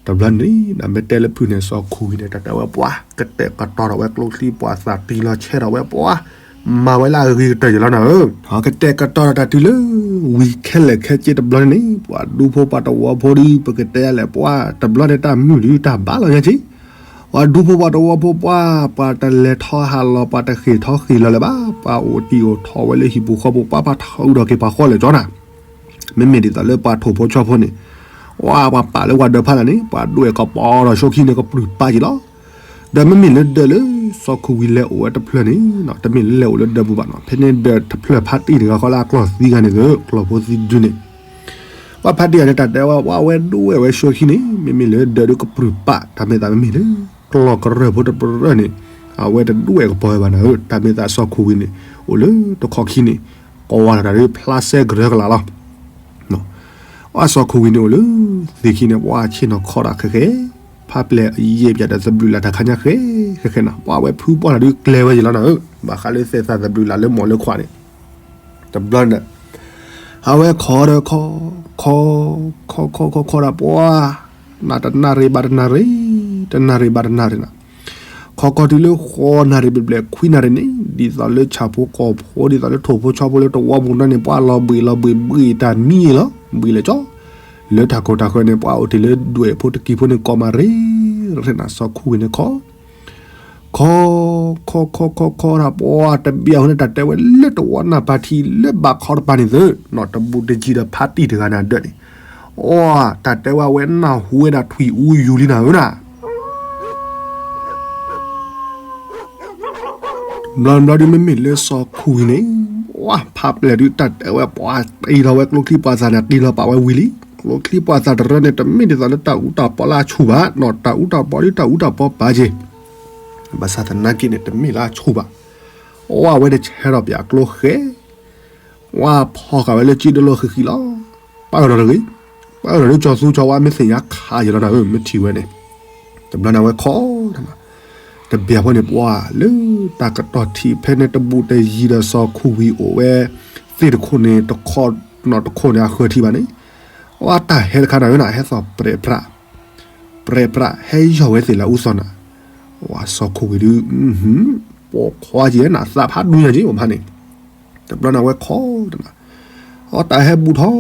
တဘျီန့ၣ် နမ့ၢ်တဲလၢဖုၣ်န့ၣ် စီၤခိၣ်ဝံၤန့ၣ် တၢ်တဲဝဲပှၤ ကတဲာ်ကတီၤထီၣ်ဝဲကျိချံပှၤသးတံၢ်လီၤဆဲးထီၣ်ဝဲပှၤ မၤဝဲလၢအဂ့ၤကတၢၢ်ယလီၤနၤဧၢ ကတဲာ်ကတီၤထီၣ်တၢ်တုၤလၢ ဝံၤခဲလၢာ်ခဲဆ့တဘျီန့ၣ်န့ၣ် ပှၤဒူဖိပှၤတဝီဖိဒုး ပကတဲလဲၣ်ပှၤ တဘျီန့ၣ်တၢ်မုၢ်ဒုးတၢ်ဘၣ်လီၤညါက့ ပှၤဒူဖိပှၤတဝီဖိပှၤ ပှၤတလဲၤထီဟးလီၤ ပှၤတဃ့ၢ်ထီဃ့ၢ်လီၤလၢၤဘၣ် ပှၤအိၣ်တံၢ်အိၣ်ထီၣ်ဝဲလၢဟံၣ်ပူၤဃီပူၤ ပှၤပှၤထီၣ်အုးထီၣ်က့ၤပှၤဃီလၢာ်ကၠီနၤ မ့မ့ၢ်ဒ်သိးလၢပှၤထိၣ်ဖိဆီဖိန့ၣ် ပှၤပှၤပာ်လၢပှၤဒၢးဖးလၢ်န့ၣ် ပှၤဒွဲၣ်ကပီၤဒီးဆိခံန့ၣ် ကပြုၢ်ပာ်က့ၤလီၤ. ဒီးမ့မ့ၢ်လၢဒၢးလၢ စီၤခိၣ်ဝံၤလဲၤအိၣ်ဝဲတဖျၢၣ်န့ၣ် တမ့ၢ်လၢလဲၤအိၣ်လၢဒၢးပူၤဘၣ်နီၤ ဖဲန့ၣ်ဒၢးတဖျၢၣ်ဖးတံၢ်တဂၤဃီလၢအကျီၢ်သံဂၤန့ၣ် ကျီၢ်ဖိသံဒုန့ၣ် ပှၤဖးတံၢ်ဂၤန့ၣ် တၢ်တဲဝဲ ပှၤဝဲဒွဲၣ်ဝဲဆိခံန့ၣ် မ့မ့ၢ်လၢဒၢးဒုးကပြုၢ်ပာ် တၢ်မ့ၢ်သးမ့မ့ၢ်လၢ ကျီၢ်ကရၢၢ်ဖိတပရၢၢ်န့ၣ် အဝဲတဒွဲၣ်ကပီၤဝဲဘၣ်နၤဧၢ တၢ်မ့ၢ်သးစီၤခိၣ်ဝံၤန့ၣ် အိၣ်လၢတခီခံန့ၣ် ကဝီၤလီၤတၢ်ဒုးဖျါစဲကရၢကလာ်လီၤ. ပှၤစီၤခိၣ်ဝံၤန့ၣ်အိၣ်လၢ သ့ၣ်ခံန့ၣ် ပှၤဆ့ၣ်နီၤခီတၢ်ဃဲဃဲ ဖးပျဲၢ်ယဲၢ်ပၠးဒီးသဘျုးလၢ်တၢ်ခါညါဃဲဃဲဃဲနၤ ပှၤဝဲဖုပှၢ်လီၤဒုးကျဲဝဲယလီၤနၤဧၢ ဘၣ်ဃးလၢသဲးသးသဘျုးလၢ်လၢမိၢ်လၢခွါန့ၣ် တဘျီန့ၣ် အဝဲခီဒီးခီ ခီ ခီခီခီခီဒီးပှၤ နတနၣ်ရံၣ်ဘၣ်တနၣ်ရံၣ် တနၣ်ရံၣ်ဘၣ်တနၣ်ရံၣ်နၤ ခီခီတုၤလၢဃိးနၣ်ရံၣ်ဘျဲၣ်ဘျဲၣ်ခွံနၣ်ရံၣ်န့ၣ် ဒ်သိးလၢဆၣ်ဖိကီၢ်ဖိ ဒ်သိးလၢထိၣ်ဖိဆီဖိလၢတဝီပူၤန့ၣ် ပှၤလီၤဘှံးလီၤဘှံးဘှံးတၢ်မံလီၤ ဘှံးလဲၤကၠီ လၢတၢ်ခိၣ်တၢ်ဃၢၤန့ၣ် ပှၤအိၣ်တ့ၢ်လၢဒွဲၣ်ဖိတကံၤဖိန့ၣ် ကိးမးရ့ရ့နၤ စီၤခိၣ်ဝံၤန့ၣ်ခီ ခီ ခီခီခီခီတၢ်ပှၤတဘျီအဃိန့ၣ် တၢ်တဲဝဲလၢတဝီနၢ်ပၢၢ်ထံလၢဘၣ်ခီတပၤန့ၣ်သု နီၢ်တဘူးတယံၤဒီးဖးတံၢ်တဂၤန့ၣ်ဒၢးန့ၣ် အီ တၢ်တဲဝဲအဝဲနၢ်ဟူဝဲဒၣ်ထွံၣ်အူယူၤလံနၤဧၢနၤ ဘျီဘျီဒုးမ့မ့ၢ်လၢစီၤခိၣ်ဝံၤန့ၣ် ဝါ ဖးပျဲၢ်ဒုးတၢ်တဲဝဲပှၤတ့ၢ်လီၤဝဲကျိချံပှၤသးန့ၣ် တ့ၢ်လီၤပာ်ဝဲဝံၤလံ ကျိချံပှၤသးတရၢန့ၣ် တမ့ၢ်ဒ်သိးလၢတၢ်အူတၢ်ပီလၢအဆူၣ်ဘၣ် နီၢ်တၢ်အူတၢ်ပီဒုးတၢ်အူတၢ်ပီပာ်က့ၤ ဘၣ်ဆၣ်သနာ်က့န့ၣ် တမ့ၢ်လၢအဆူၣ်ဘၣ် ဝါ အဝဲတဆဲးထီၣ်ပၠးကျိဃဲ ဝါဖီၣ်ဃာ်ဝဲလၢကၠံဒိၣ်လိာ်ဃံးဃံးလီၤ. ပၢ်အၢၣ်လီၤတဂ့ၤ, ပၢ်အၢၣ်လီၤလၢကၠီၤသူကၠီၤဝါမ့ၢ်သ့ၣ်ညါခးယံာ်လီၤနၤဧၢ, မ့ၢ်ထံၣ်ဝဲန့ၣ်, တဘျီန့ၣ်အဝဲခီ, တဘျီန့ၣ်ပှၤလၢတၢ်ကတီၢ်ထံးဖဲန့ၣ်တဘူးတယံၤဒီးစီၤခူၣ်ဝံၤအိၣ်ဝဲ, သ့ၣ်တခိၣ်န့ၣ်တခီနီၢ်တခိၣ်န့ၣ်အဃၢၤထံးဘၣ်န့ၣ်, အဝဲတၢ်ဟဲတခါနၤဧၢနၤ ဟဲသီၣ်ပြဲးပြး, ပြဲးပြးဟဲယီၢ်ဝဲသ့ၣ်လၢအူသီၣ်နၤ, ဝဲစီၤခူၣ်ဝံၤဒုး, ပိာ်ခွါက့ၤနၤ သးဖးဒူညါက့ၤ အိၣ်ဖးန့ၣ်, တဘျီန့ၣ်အဝဲခီတနၤ, အတၢ်ဟဲဘူးထီၣ်,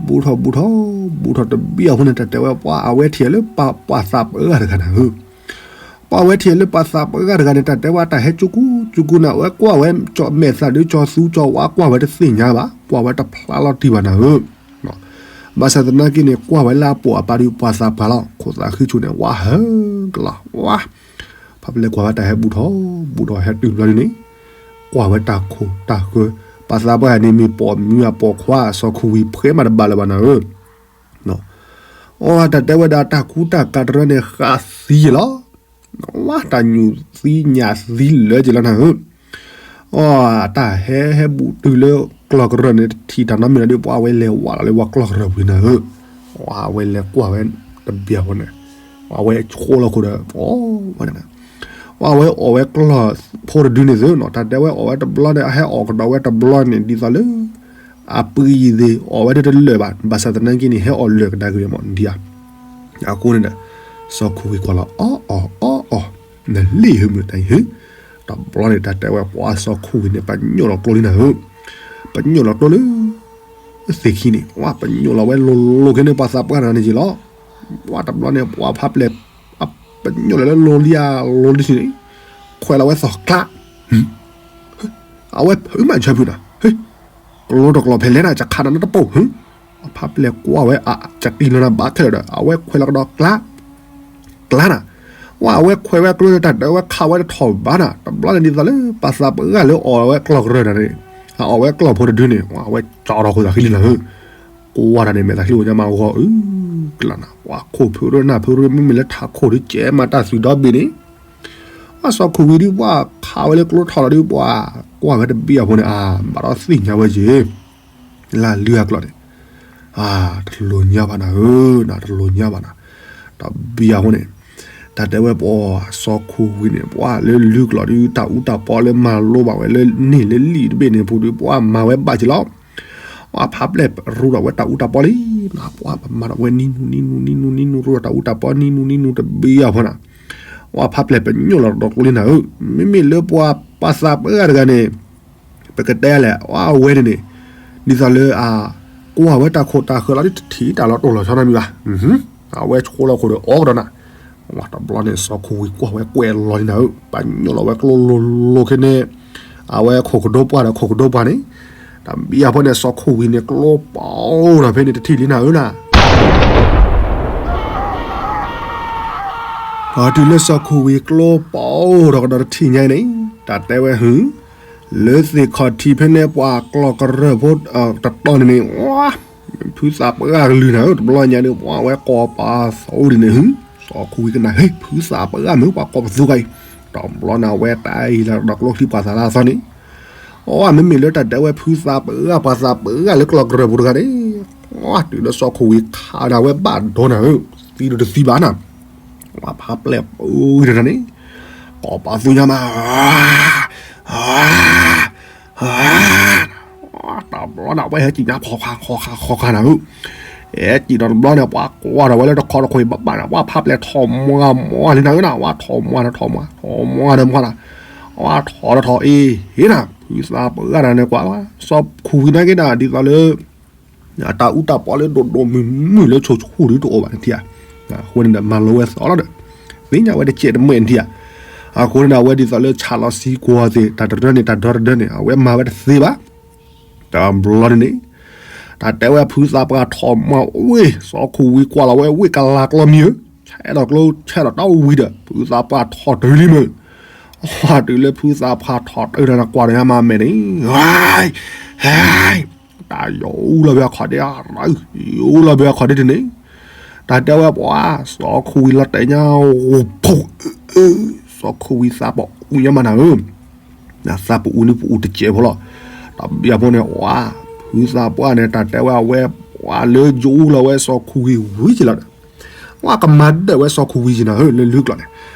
ဘူးထီၣ်ဘူးထီၣ်, ဘူးထီၣ်တဘျီအဃိန့ၣ် တၢ်တဲဝဲပှၤအဝဲထံၣ်လၢပှၤသးပှၢ်တဂၤတဂၤနၤဧၢ, ပှၤအဝဲထံၣ်လၢပှၤသးပှၢ်တဂၤန့ၣ် တၢ်တဲဝဲတၢ်ဟဲကၠူကူကၠူကူနၤ အဝဲကွၢ်ဝဲ ကၠီမဲာ်သၣ်ဒုးကၠီသူကၠီဝါကွၢ်ဝဲတသ့ၣ်ညါဘၣ်, ကွၢ်ဝဲတဖျါလီၤတံၢ်ဘၣ်နၤဧၢ, ဘၣ်ဆၣ်သနာ်က့န့ၣ် ကွၢ်ဝဲလၢအပိာ်အပၢ်ဒုး ပှၤသးပှၢ်လီၤ, ခိၣ်သးဃံဆူၣ်န့ၣ် ဝါဟၢကလီၤ, ဝါ ဖးပလဲကွၢ်ဝဲတၢ်ဟဲဘူးထီၣ်, ဘူးထီၣ်ဟဲတုၤဘျီဒ်န့ၣ်, ကွၢ်ဝဲတၢ်ခိၣ်တၢ်ဃၢၤ, ပှၤသးပှၢ်န့ၣ် မ့ၢ်ပိာ်မုၣ်အပိာ်ခွါစီၤခိၣ်ဝံၤ ဖှဲးမးတဘၣ်လၢၤဘၣ်နၤဧၢ, အတၢ်တဲဝဲဒၣ်တၢ်ကူတၢ်ကၤတရၢန့ၣ် ဃးသံယလီၤ, ဝါတၢ်ညူၣ်သံညၣ်သံလၢာ်က့ၤလီၤနၤဧၢ အတၢ်ဟဲဟဲဘူးတုၤလၢကျီၢ်ကရၢၢ်န့ၣ် တထံၣ်တၢ်နီတမံၤလီၤဒီး ပှၤဝဲလဲၤဝးလီၤလၢပှၤကျီၢ်ကရၢၢ်ပူၤနၤဧၢ, ဝဲလဲၤကွၢ်ဝဲတဘျီအဃိန့ၣ်, ဝဲဆှိလီၤခိၣ်ဒီး အီၣ်ဝဲန့ၣ်, ဝဲအီၣ်ဝဲကျီၢ်ဖိတဒုန့ၣ်သုနီၤ, တၢ်တဲဝဲအီၣ်ဝဲတဘျီန့ၣ် အဟဲအီၣ်ကဒီးဝဲတဘျီန့ၣ် ဒ်သိးလၢ အပှံၤသ့ၣ် အီၣ်ဝဲတတလၢာ်ဘၣ်, ဘၣ်ဆၣ်သနာ်က့န့ၣ် ဟဲအီၣ်လၢာ်ကဒါက့ၤမးဒ်ဧါ, အဃိန့ၣ်ဒီး စီၤခိၣ်ဝံၤကွၢ်လီၤ အီၣ်အီၣ်အီၣ်အီၣ်, နလံၣ်ဟုမုၢ်တၢ်အံၤဟု, တဘျီန့ၣ် တၢ်တဲဝဲပှၤစီၤခိၣ်ဝံၤန့ၣ် ပညိၣ်လီၤကျိလံနၤဧၢ, ပညိၣ်လီၤကျိလၢ သ့ၣ်ခံန့ၣ် ဝဲပညိၣ်လီၤဝဲလိၤလိၤက့ၤန့ၣ် ပှၤသးပှၢ်တဂၤန့ၣ်က့ၤလီၤ, ဝဲတဘျီန့ၣ် ပှၤဖးပျဲၢ် ပညိၣ်လီၤလၢလိၤလံဧါ လိၤလံန့ၣ်, ခွဲးလီၤဝဲသီၣ်ကျါ အဝဲဖုးမးဆၢဖုးနၤ, ကျိတကျိၤဖဲလဲၣ်နၤ ကခးနၤနီတပိာ်, အဖးပျဲၢ်ကွၢ်ဝဲ အကကံလီၤနၤဘၣ်ခဲလၢာ်ဒီး အဝဲခွဲးလီၤကဒီးကျါ, ကျါနၤ, ဝဲအဝဲခွဲးဝဲကျိန့ၣ် တၢ်တဲဝဲခးဝဲတထီၣ်ဘၣ်နၤ, တဘျီန့ၣ်ဒ်သိးလၢ ပှၤသးပှၢ်လၢအီၣ်ဝဲကျီၢ်ကရၢၢ်တဂၤန့ၣ်, အအီၣ်ဝဲကျီၢ်ဖိတဒုန့ၣ် အဝဲကၠီထီၣ်ခိၣ်သးဃံလံနၤဧၢ, ကွၢ်တၢ်န့ၣ် မဲာ်သးချံဝဲညါမးဂီၤအုကလးနၤ, ပှၤခိၣ်ဖုရၢနၢ်ဖုရၢ မ့မ့ၢ်လၢထးခိၣ်ဒုးကဲမးတၢ်သွံၣ်ဒီဘ့ၣ်န့ၣ် ပှၤစီၤခိၣ်ဝံၤဒုး ပှၤခးဝဲလၢကျိထီၣ်လီၤဒုး ပှၤကွၢ်ဝဲတဘ့ၣ်အဃိန့ၣ် အါ ဘၣ်ဒီးသ့ၣ်ညါဝဲက့ၤ လၢလုၢ်အကျိာ်န့ၣ်, တလိၤညါဘၣ်နၤဧၢ, တလိၤညါဘၣ်နၤ, တဘ့ၣ်အဃိန့ၣ်, တၢ်တဲဝဲပှၤစီၤခိၣ်ဝံၤန့ၣ် ပှၤလၢလုၢ်ကျိာ်ဒုး တၢ်အူတၢ်ပီလၢမၤလိဘၣ်ဝဲလၢန့ၣ်လၢလံာ်တဘ့ၣ်န့ၣ် ပူၤဒုး ပှၤမၤဝဲဘၣ်က့ၤလီၤ ပှၤဖးပျဲၢ်ရူဒီးဝဲတၢ်အူတၢ်ပီလံ, ပှၤပမၤဒီးဝဲနံၤနူနံၤနူနံၤနူနံၤနူ ရူဒီးတၢ်အူတၢ်ပီနံၤနူနံၤနူတဘ့ၣ်အဃိန့ၣ်, ပှၤဖးပျဲၢ်ပညိၣ်လီၤဒီးကျိလံနၤဧၢ, မ့မ့ၢ်လၢပှၤပှၤသးပှၢ်တဂၤန့ၣ်, ပကတဲလဲၣ် အဝဲန့ၣ်န့ၣ်, ဒ်သိးလၢအကွၢ်ဝဲတၢ်ခိၣ်တၢ်ဃၢၤလီၤဒုး တထံၣ်တၢ်လီၤတိၢ်လီၤဆီနီတမံၤဘၣ်, အဝဲဆှိလီၤခိၣ်ဒီးအီၣ်ကဒီးနၤ, တဘျီန့ၣ် စီၤခိၣ်ဝံၤကွၢ်ဝဲကွဲးလီၤလံနၤဧၢ, ပညိၣ်လီၤဝဲကျိလိၤလိၤခဲန့ၣ်, အဝဲခိၣ်ကဒိပှၢ်ဒီးခိၣ်ကဒိပှၢ်န့ၣ်, တဘ့ၣ်အဃိန့ၣ် စီၤခိၣ်ဝံၤန့ၣ် ကျိပီဒီးဖဲန့ၣ်တထံၣ်လံနၤဧၢနၤ တုၤလၢစီၤခိၣ်ဝံၤကျိပီဒီးကဒီးတထံၣ်ညါအံၤန့ၣ်, တၢ်တဲဝဲဟု, လၢသ့ၣ်ခီၣ်ထံးဖဲန့ၣ် ပှၤကျီၢ်ကရၢၢ်ဖိတတီၤန့ၣ်န့ၣ်, ဖုသးပှၢ်ကလုၢ်နၤဧၢ, တဘျီညါဒုး ပှၤဝဲကိးပသူဒ်န့ၣ်ဟု, စီၤခိၣ်ဝံၤကနၣ် ဟ့ၣ် ဖုသးပှၢ်မ့ၢ်ပှၤကိးပသူဂၤအံၤ, တဘျီန့ၣ်အဝဲတၢ်အံၤလၢဒီးကျိချံပှၤသးလၢအသီန့ၣ် အမ့မ့ၢ်လၢတၢ်တဲဝဲဖုသးပှၢ်ပှၤသးပှၢ်လၢကျီၢ်ကရၢၢ်ဖိတဂၤန့ၣ်, တုၤလၢစီၤခိၣ်ဝံၤခးနၤဝဲဘၣ်ဒိနၤဧၢ, သံဒိၣ်တသံဘၣ်နၤ, ပှၤဖးပျဲၢ်ပူၤတဂၤန့ၣ်, ကိးပသူညါမး, တဘျီန့ၣ် အဝဲဟဲကံၣ်ညါခီခါခီခါခီခါနၤဧၢ, ဟဲကံၣ်ဒီးတဘျီန့ၣ် ပှၤကွၢ်ဒီးဝဲလၢတခီတခီအံၤဘၣ်ဘၣ်နၤ, ပှၤဖးပျဲၢ်ထီၣ်မွၤမွၤလံနၤဧၢနၤ, ပှၤထီၣ်မွၤနၤထီၣ်မွၤ ထီၣ်မွၤဒီးမွၤနၤ, ပှၤထီၣ်ဒီးထီၣ်အ့ၣ်ဟ့နၤ, ဖုသးပှၢ်တဂၤန့ၣ်ကွၢ်, စီၤခိၣ်ဝံၤနာ်က့နၤ ဒ်သိးလၢ တၢ်အူတၢ်ပီလၢဒိၣ်ဒိၣ်မုၢ်မုၢ်လၢဆိဆိဒုးတအိၣ်ဘၣ်န့ၣ်ထံဧါ, အဃိန့ၣ်ဒီးမၤလိဝဲသီလီၤဒီး, သ့ၣ်ညါဝဲတကဲးတမဲာ်န့ၣ်ထံဧါ, အဃိန့ၣ်ဒီးအဝဲဒ်သိးလၢဆးလီၤစံကွီၤသ့ၣ် တၢ်တရၢန့ၣ် တၢ်ဒီတဒၢန့ၣ် အဝဲမၤဝဲတသ့ဘၣ်, တဘျီန့ၣ်န့ၣ်, တၢ်တဲဝဲဖုသးပှၢ်ထီၣ်မွၤဝ့ၢ် စီၤခိၣ်ဝံၤကွၢ်လီၤဝဲဝ့ၢ်ကလၤကျီမံဧၢ, ဆဲးဒီးကျိဆဲးဒီးတၢ်ဝံၤဒီး ဖုသးပှၢ်ထီၣ်တုၤလံမုၢ်, တုၤလၢဖုသးပှၢ်ထီၣ်တုၤဒီးနကွၢ်ဒီးညါမးမဲာ်န့ၣ်, ဟဲ တၢ်ယိၤအူလီၤဘၣ်အခီၣ်ဒ့, ယိၤအူလီၤဘၣ်အခီၣ်ဒ့တန့ၣ်, တၢ်တဲဝဲပှၤ စီၤခိၣ်ဝံၤလီၤတဲာ်ညါ, ဖူး, စီၤခိၣ်ဝံၤသးပှၢ်အူညါမးနၤဧၢ, သးပှၢ်အူန့ၣ်ပှၤအူတကဲးဖိလီၤ, တဘျီဖိန့ၣ် ပှၤ ဖုသးပှၢ်န့ၣ် တၢ်တဲဝဲအဝဲ ပှၤလၢယိၤအူလီၤဝဲစီၤခိၣ်ဝံၤဝံၤက့ၤလီၤဒီး ပှၤကမၤဒၢးဝဲစီၤခိၣ်ဝံၤက့ၤနၤဧၢ လၢလုၢ်ကျိာ်န့ၣ်,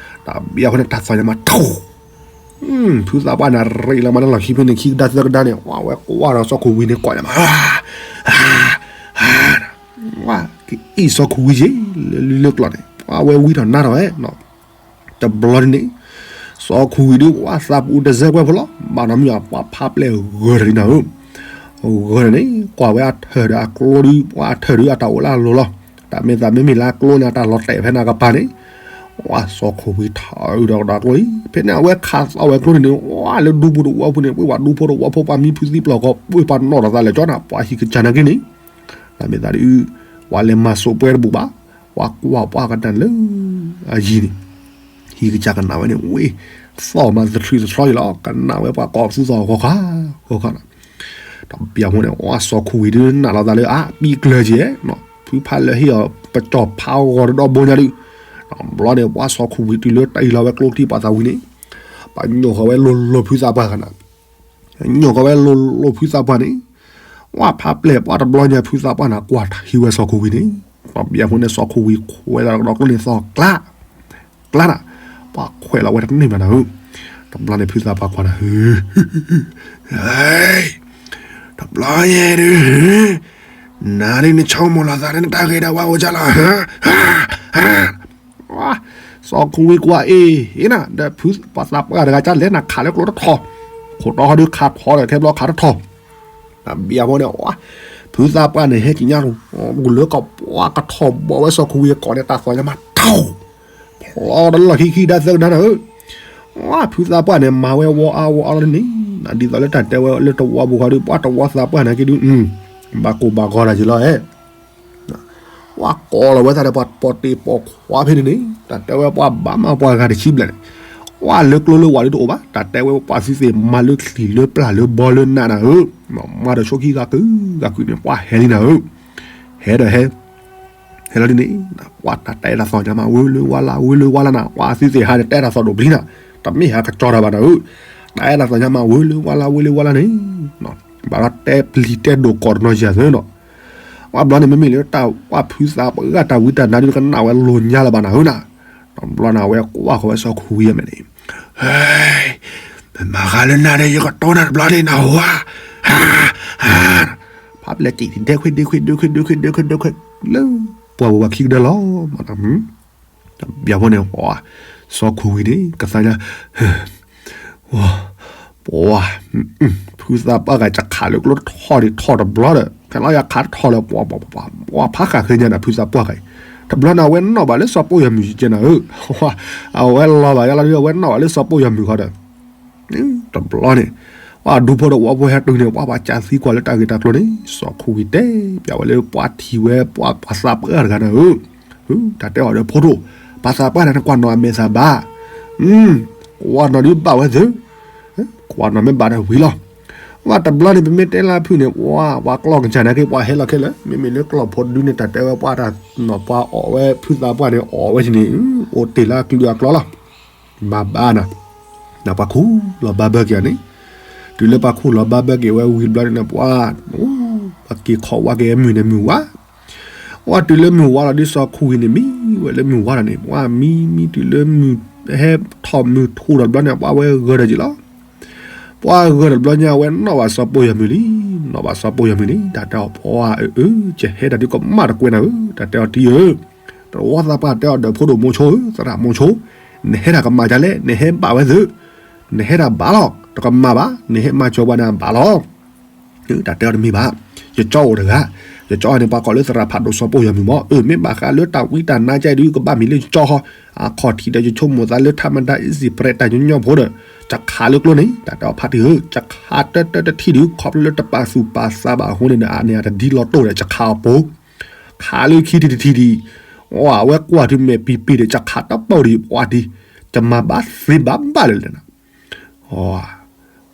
တဘျီဖိန့ၣ် တၢ်သီၣ်ညါမးထူ ဖုသးပှၢ်န့ၣ် ရ့းလီၤမးလၢလီၢ်ခံဖဲန့ၣ် ခံကဒါသၢကဒါန့ၣ် ပှၤဝဲကွၢ်ဒီးစီၤခိၣ်ဝံၤန့ၣ် ကွၢ်ညါမး, ပှၤကအံၣ်စီၤခိၣ်ဝံၤက့ၤ လၢလုၢ်ကျိာ်န့ၣ် ပှၤဝဲဝံထီၣ်နါထီၣ်ဝဲ တဘျီန့ၣ် စီၤခိၣ်ဝံၤဒုး ပှၤသးပှၢ်အူတစဲးကွဲးဖိလီၤ, ဘၣ်နီတမံၤ ပှၤဖးပျဲၢ်ဂၢၢ်တဂၤနၤဧၢ, ဂၢၢ်န့ၣ် ကွၢ်ဝဲအထၢၣ်ဒီးအကျိဒုး ပှၤအထၢၣ်ဒုးအတၢ်အိၣ်လၢအလိၤလီၤ. တၢ်မ့ၢ်သးမ့မ့ၢ်လၢအကျိန့ၣ် အတၢ်လီၤတဲာ်ဖဲန့ၣ်ကပၤန့ၣ်, ဝဲစီၤခိၣ်ဝံၤထီၣ်ဒီးကဒီးကျိအံၤ ဖဲန့ၣ်အဝဲခးသီဝဲကျိန့ၣ်န့ၣ် ဝဲလၢဒူဖိတဝီဖိန့ၣ် ပှၤဒူဖိတဝီဖိ ပှၤမံဖုသံပျီၢ်ကီး ပှၤပာ်နီၣ်ထီၣ်သးလဲၤကၠီနၤ ပှၤဟံၣ်ကစၢ်နာ်က့န့ၣ်, တၢ်မ့ၢ်သးဒုး ပှၤလဲၤမၤစိးပှဲတဘူၣ်ဘၣ်, ပှၤကွၢ်ပှၤကနၣ်လၢ အယံၤန့ၣ် ဟံၣ်ကစၢ်ကနၣ်ဝဲန့ၣ် ဝ့ၢ်သီၣ်မးသထြံးသထြီယံၤလီၤ. ကနၣ်ဝဲပှၤကိးပသူသီၣ်ဂီၤခါ ဂီၤခါနီၤ, တဘျီဖိန့ၣ် ဝဲစီၤခိၣ်ဝံၤဒုးနၢ်လီၤသးလၢအါ ပံကျၢၤက့ၤနီၤ, ဖုဖးလၢဟ့ၣ်အီၤ ပကၠီၣ်ဖးဂီၤတဒီဘိညါဒုး, တဘျီန့ၣ် ပှၤစီၤခိၣ်ဝံၤတုၤလၢတၢ်အံၤလီၤဝဲကျိထံပှၤသးဝံၤန့ၣ်, ပညိၣ်ဃီၤဝဲလိၤလိၤဖုသးပှၢ်ဂၤနၤ ညိၣ်ဃီၤဝဲလိၤလိၤဖုသးပှၢ်န့ၣ်, ဝဲဖးပျဲၢ်ပှၤတဘျီညါ ဖုသးပှၢ်န့ၣ် ကွၢ်ထံဝဲစီၤခိၣ်ဝံၤန့ၣ်, တဘျီဖိန့ၣ် စီၤခိၣ်ဝံၤခွဲးလီၤဒီးကျိန့ၣ်သီၣ်ကျါ, ကျါနၤ, ပှၤခွဲးလီၤဝဲတန့ၢ်မးနၤဧၢ, တဘျီန့ၣ် ဖုသးပှၢ်ကွၢ်နၤဧၢ, တဘျီယဲဒုး နၤဒ်နဆိကမိၣ်လီၤသးလၢနတၢ်ဂ့ၤဒၣ်ဝဲအိၣ်ကၢ်လီၤ, စီၤခိၣ်ဝံၤကွၢ်အ့ၣ်နၤ ဒီးဖုပှၤသးပှၢ်တဂၤကၢ်လဲၣ် နၤခးလၢကျိတထီၣ်, ခိၣ်တီဟီဒုးခးထီၣ်ဒီးခဲဘျီခးတထီၣ်, တဘျီဖိန့ၣ် ဖုသးပှၢ်န့ၣ် ဟဲက့ၤညါ ပူၤလၢကပှၤကထီၣ်ဘီဝဲစီၤခိၣ်ဝံၤအကိာ်န့ၣ် တၢ်သီၣ်ညါမးထီၣ်, ဖျီတလီၢ်ခံခံဒါသၢကဒါနၤဧၢ, ဖုသးပှၢ်န့ၣ် မၤဝဲဝီအါဝီအါလီၤန့ၣ်, ဒ်သိးလၢတၢ်တဲဝဲလၢတဝီပူၤဃီဒီး ပှၤတဝီသးပှၢ်နာ်က့ဒုး ဘၣ်ကိၢ်ဘၣ်ဂီၤတၢ်က့ၤလီၤဧဲ ပှၤကိးလီၤဝဲသးဒီးပှၤပိာ်တ့ၢ်ပိာ်ခွါဖဲန့ၣ်န့ၣ် တၢ်တဲဝဲပှၤဘၣ်မးပှၤဂၤတဆံဘျဲၣ်န့ၣ်, ပှၤလၢကျိလၢဝၢ်လၢတအိၣ်ဘၣ် တၢ်တဲဝဲပှၤသုသ့ၣ်မၤလၢချံၣ်လၢပျၢ်လၢဘီလၢနးနၤဧၢ, မၤဒီးဆိခံဂၤကုၢ်ဂၤကုၢ်န့ၣ် ပှၤဟဲလံနၤဧၢ, ဟဲဒီးဟဲ ဟဲလီၤဒ်န့ၣ် ပှၤတၢ်တဲတၢ်သီၣ်ညါမး ဝဲလၢဝါလၢ် ဝဲလၢဝါလၢ်နၤ ပှၤသုသ့ၣ်ဟးန့ၣ် တဲတၢ်သီၣ်ဒိၣ်ပျံၤနၤ, တမ့ၢ်ဟးကစီၤတၢ်ဘၣ်နၤဧၢ, တၢ်အဲၣ်တၢ်သီၣ်ညါမး ဝဲလၢဝါလၢ် ဝဲလၢဝါလၢ်န့ၣ် ဘၣ်ဒီးတဲပျံၤတဲဒိၣ်ကီးတနီၤယၤသၢနီၤ, ပှၤဘျီန့ၣ် မ့မ့ၢ်လၢတၢ်ပှၤဖုသးပှၢ်တၢ်ဝံတၢ်နါဒုးကနၣ်ဝဲလိၤညါလၢၤဘၣ်နၤဧၢနၤ, တဘျီန့ၣ် အဝဲကွၢ်ဃီၤဝဲစီၤခိၣ်ဝံၤအမဲာ်န့ၣ်, ဟဲ မ့ၢ်မၤဃါလၢနၤဒီး ယကတိၤနၤတဘျီန့ၣ်နဟါ, ဖးပျဲၢ်တံၢ်ဒဲခွ့ဒဲခွ့ဒဲခွ့ဒဲခွ့ဒဲခွ့ဒဲခွ့ လၢပှၢ်ဝဲဝဲခံကဒၢလီၤ, တဘျီဖိန့ၣ် စီၤခိၣ်ဝံၤန့ၣ် ကသါညါ ပှၤ ဖုသးပှၢ်ဂၤကခးလၢကျိထီၣ်ဒံးထီၣ်တဘျီဒီး ဖဲလီၤယခးတထီၣ်လၢ ပှၤဖးဃာ်ဃ့ညါဒီး ဖုသးပှၢ်ဂၤအံၤ တဘျီန့ၣ် အဝဲနီၣ်ဘၣ်လၢစီၤပိၢ်ယီၤမုၢ်ကဲနၤဧၢ, အဝဲလီၤဘၣ်ယါလီၤဒုး အဝဲနီၣ်ဘၣ်လၢစီၤပိၢ်ယီၤမုၢ်ဃီဒီး တဘျီန့ၣ် ပှၤဒူဖိတဝီဖိဟဲတုၤန့ၣ် ပှၤပှၤကၢသံကွၢ်လၢတၢ်ဂ့ၢ်တၢ်ကျိၤန့ၣ် စီၤခိၣ်ဝံၤတဲပၠးဝဲလၢပှၤထံၣ်ဝဲပှၤပှၤသးပှၢ်တဂၤနၤဧၢ, တၢ်တဲအီၤဒီးဖိဒိၣ် ပှၤသးပှၢ်တဂၤန့ၣ် ကွၢ်နီၣ်အမဲာ်သၣ်ဘၣ်, ကွၢ်နီၣ်ဒုးဘၣ်ဝဲသ့ၣ်, ကွၢ်နီၣ်မ့ၢ်ဘၣ်ဒီးဝံၤလီၤ, ဝဲတဘျီန့ၣ် ပမ့ၢ်တဲလၢဖုၣ်န့ၣ် ပှၤပှၤကျီၢ်ကစၢ်နာ်က့ ပှၤဟဲလီၤခဲလၢာ် မ့မ့ၢ်လၢကျီၢ်ဖိတဒုန့ၣ် တၢ်တဲဝဲပှၤတၢ်နီၣ်ပှၤအီၣ်ဝဲဖုသးပှၢ်န့ၣ် အီၣ်ဝဲန့ၣ် အိၣ်တ့ၢ်လၢအကလုာ်အကျီလီၤ ဘၣ်ဘၣ်နၤ, နပှၤခူၣ်လီၤဘၣ်ဘၢက့ၤအီၤန့ၣ်, တုၤလၢပှၤခူၣ်လီၤဘၣ်ဘၢက့ၤဝဲဝံၤတဘျီန့ၣ် ပှၤ ပှၤက့ၤခီဝဲက့ၤမုၢ်န့ၣ်မုၢ်ဝါ, ပှၤတုၤလၢမုၢ်ဝါလီၤဒုးစီၤခိၣ်ဝံၤန့ၣ် မံဝဲလၢမုၢ်ဝါလီၤန့ၣ် ပှၤမံမံတုၤလၢမုၢ်ဟဲထီၣ်မုၢ်ထူၣ်ဒီးတဘျီန့ၣ် ပှၤဝဲဂၢၤဒီးက့ၤလီၤ ပှၤဂၢၤတဘျီညါ အဝဲနီၣ်ဘၣ်စီၤပိၢ်ယီၤမုၢ်လံ, နီၣ်ဘၣ်စီၤပိၢ်ယီၤမုၢ်လံ, တၢ်တဲအီၤပှၤဧၢ, ကဟဲတၢ်ဒုးကမၣ်တကွဲးနၤဧၢ, တၢ်တဲအီၤတံၤဧၢ, တဝီသးပှၢ်တဲအီၤဒီးဖိဒိၣ်မိၤဆိဧၢ, သရၣ်မိၤဆိ, နဟဲတၢ်ကမၣ်ဒ်လဲၣ်, နဟဲဘၣ်ဝဲသ့ၣ်, နဟဲတၢ်ဘၣ်လီၤ, တကမၣ်ဘၣ်, နဟဲမၤစၢၤပှၤန့ၣ်ဘၣ်လီၤ တၢ်တဲအီၤတမ့ၢ်ဘၣ်, ယကၠီအိၣ်တဂၤ, ယကၠီန့ၣ် ပှၤကိးလၢသရၣ်ဖးဒိၣ်စီၤပိၢ်ယီၤမုၢ်မး, အၢ မ့ၢ်ဘၣ်ဃးလၢတၢ်ဝံတၢ်နါကဲဒုး ကဘၣ်မ့ၢ်လၢယကၠီဟီ, အခီၣ်ထံးဒီးယဆိကမိၣ်သးလၢထးမတၤအ့စံၣ်ပြဲးတၢ်ညီညီဖိဒီး, ယခးလၢကျိန့ၣ်, တၢ်တဲအီၤဖးတံၢ်ဧၢ, ယခးတၢတၢတထံၣ်ဒုး ခီဖျိလၢတပာ်သူၣ်ပာ်သးဘၣ်အဃိန့ၣ်ဒီး အန့ၣ်အတဒ်လီၤတိၢ်ဒီး ယခးအီၤပိာ်, ခးလၢခံထံၣ်တထံၣ်ဒံး, အဝဲကွၢ်တုၤမဲာ်ပံၤပံၤဒီး ယခးတပိာ်ဒံးပှၤတံၢ်, ယမၤဘၣ်သ့ဘၣ်ဘၣ်လၢလဲၣ်နၤ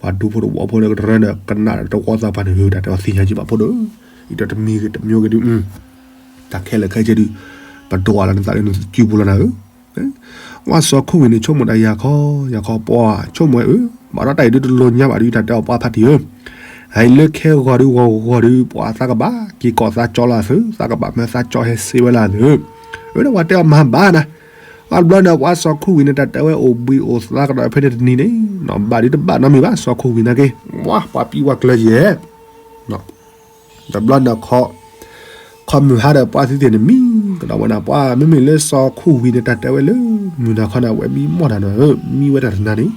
ပှၤဒူဖိတဝီဖိဒီးကတရၢဒီးကနၣ်ဒီးတဝီသးပှၢ်န့ၣ် တၢ်တဲအီၤသ့ၣ်ညါက့ၤဘၣ်ဖိဒိၣ်, အံၤဒီးတမံၤဂ့ၤတမံၤဂ့ၤဒုး, တၢ်ခဲလၢာ်ခဲဆ့ဒုး, ပဒိးအီၤလီၤနသးလၢနစုပူၤလီၤနၤဧၢ, ဝဲစီၤခိၣ်ဝံၤန့ၣ် ဆိကမိၣ်ဒၣ်ယၤခီ, ယၤခီပှၤ, ဆိကမိၣ်ဝဲအၢ, ဘၣ်ဒီးတၢ်အံၤဒုးတလိၤညါဘၣ်ဒုး တၢ်တဲအီၤပှၤဖးတံၢ်ဧၢ, ဟဲလၢခဲဂီၤဒုးဂီၤဂီၤဒုး ပှၤသးကဘၣ်က့ၤကိးသးကၠီလၢအသုး, သးကဘၣ်မၢသးကၠီဟဲစ့ဝဲလၢအသုး, အၢ ဒီးပှၤတဲအီၤမၤဘၣ်နၤ ပှၤတဘျီန့ၣ် ပှၤစီၤခိၣ်ဝံၤန့ၣ် တၢ်တဲဝဲအိၣ်ဘှံးအိၣ်သါကဒီးဖဲန့ၣ်တနံၤန့ၣ်, ဘၣ်ဒုးတဘၣ်နီတမံၤဘၣ် စီၤခိၣ်ဝံၤနာ်က့, ဝါ ပှၤပံဝဲကျၢၤယဲၢ်, တဘျီန့ၣ် ခီမုၢ်ဟါဒီးပှၤသုသ့ၣ်န့ၣ်မံကဒီးဝဲနၤ, ပှၤမ့မ့ၢ်လၢစီၤခိၣ်ဝံၤန့ၣ် တၢ်တဲဝဲလၢ မုၢ်နၤခီန့ၣ် အဝဲမံမီၢ်တၢ်နၤဧၢ, မံဝဲတၢ်တနၤန့ၣ်,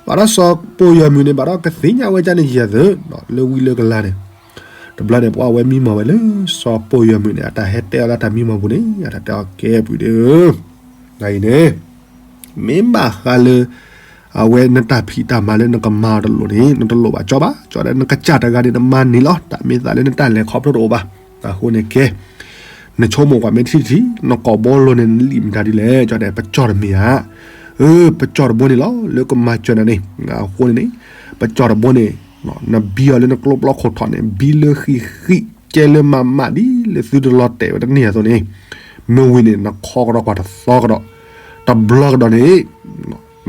ဘၣ်ဒီးစီၤပိာ်ယီၤမုၢ်န့ၣ် ဘၣ်ဒီးကသ့ၣ်ညါဝဲဒ်န့ၣ်ယဲၢ်သု လၢဝံလၢကလၤန့ၣ်, တဘျီန့ၣ် ပှၤဝဲမံမီၢ်ဝဲလၢ စီၤပိာ်ယီၤမုၢ်န့ၣ် အတၢ်ဟဲတဲအီၤလၢတၢ်မံမီၢ်ပူၤန့ၣ် အတၢ်တဲအီၤကဲပူၤဒ်အံၤန့ၣ် မ့ၢ်ဘၣ်ဃးလၢ အဝဲနတၢ်ဖံးတၢ်မၤလၢနကမၤအီၤတလိၣ်န့ၣ် နတလိၣ်ဘၣ်ကၠီဘၣ်, ကၠီဒီးနကစၢ်တဂၤန့ၣ် နမၤန့ၢ်လီၤ. တၢ်မ့ၢ်သးလၢနတၢ်လဲၤခီဖျိတအိၣ်ဘၣ်. အဃိန့ၣ်ကဲ, နဆိကမိၣ်ကွၢ်မ့ၢ်ထံထံ နကိာ်ဘီလိၤန့ၣ် နလံာ်မတၤဒ်လဲၣ်, ကၠီဒီး ပကၠီတမ့ၢ်ဧါ. အၢ ပကၠီတဘိန့ၣ်လီၤ လၢကမၤစၢၤနၤန့ၣ်. အဃိန့ၣ်န့ၣ် ပကၠီတဘိန့ၣ် နဘံအီၤလၢနကျိပျီခိၣ်ထီၣ်န့ၣ် ဘံလၢဃံးဃံး ကဲလၢမးမးဒ်လၢသုတလီၤတဲာ်ဝဲတန့ၢ်အသိးန့ၣ်, မ့ၢ်ဝံၤန့ၣ် နခီကဒီးကွၢ်တသီကဒီး, တဘျီကဒီးန့ၣ်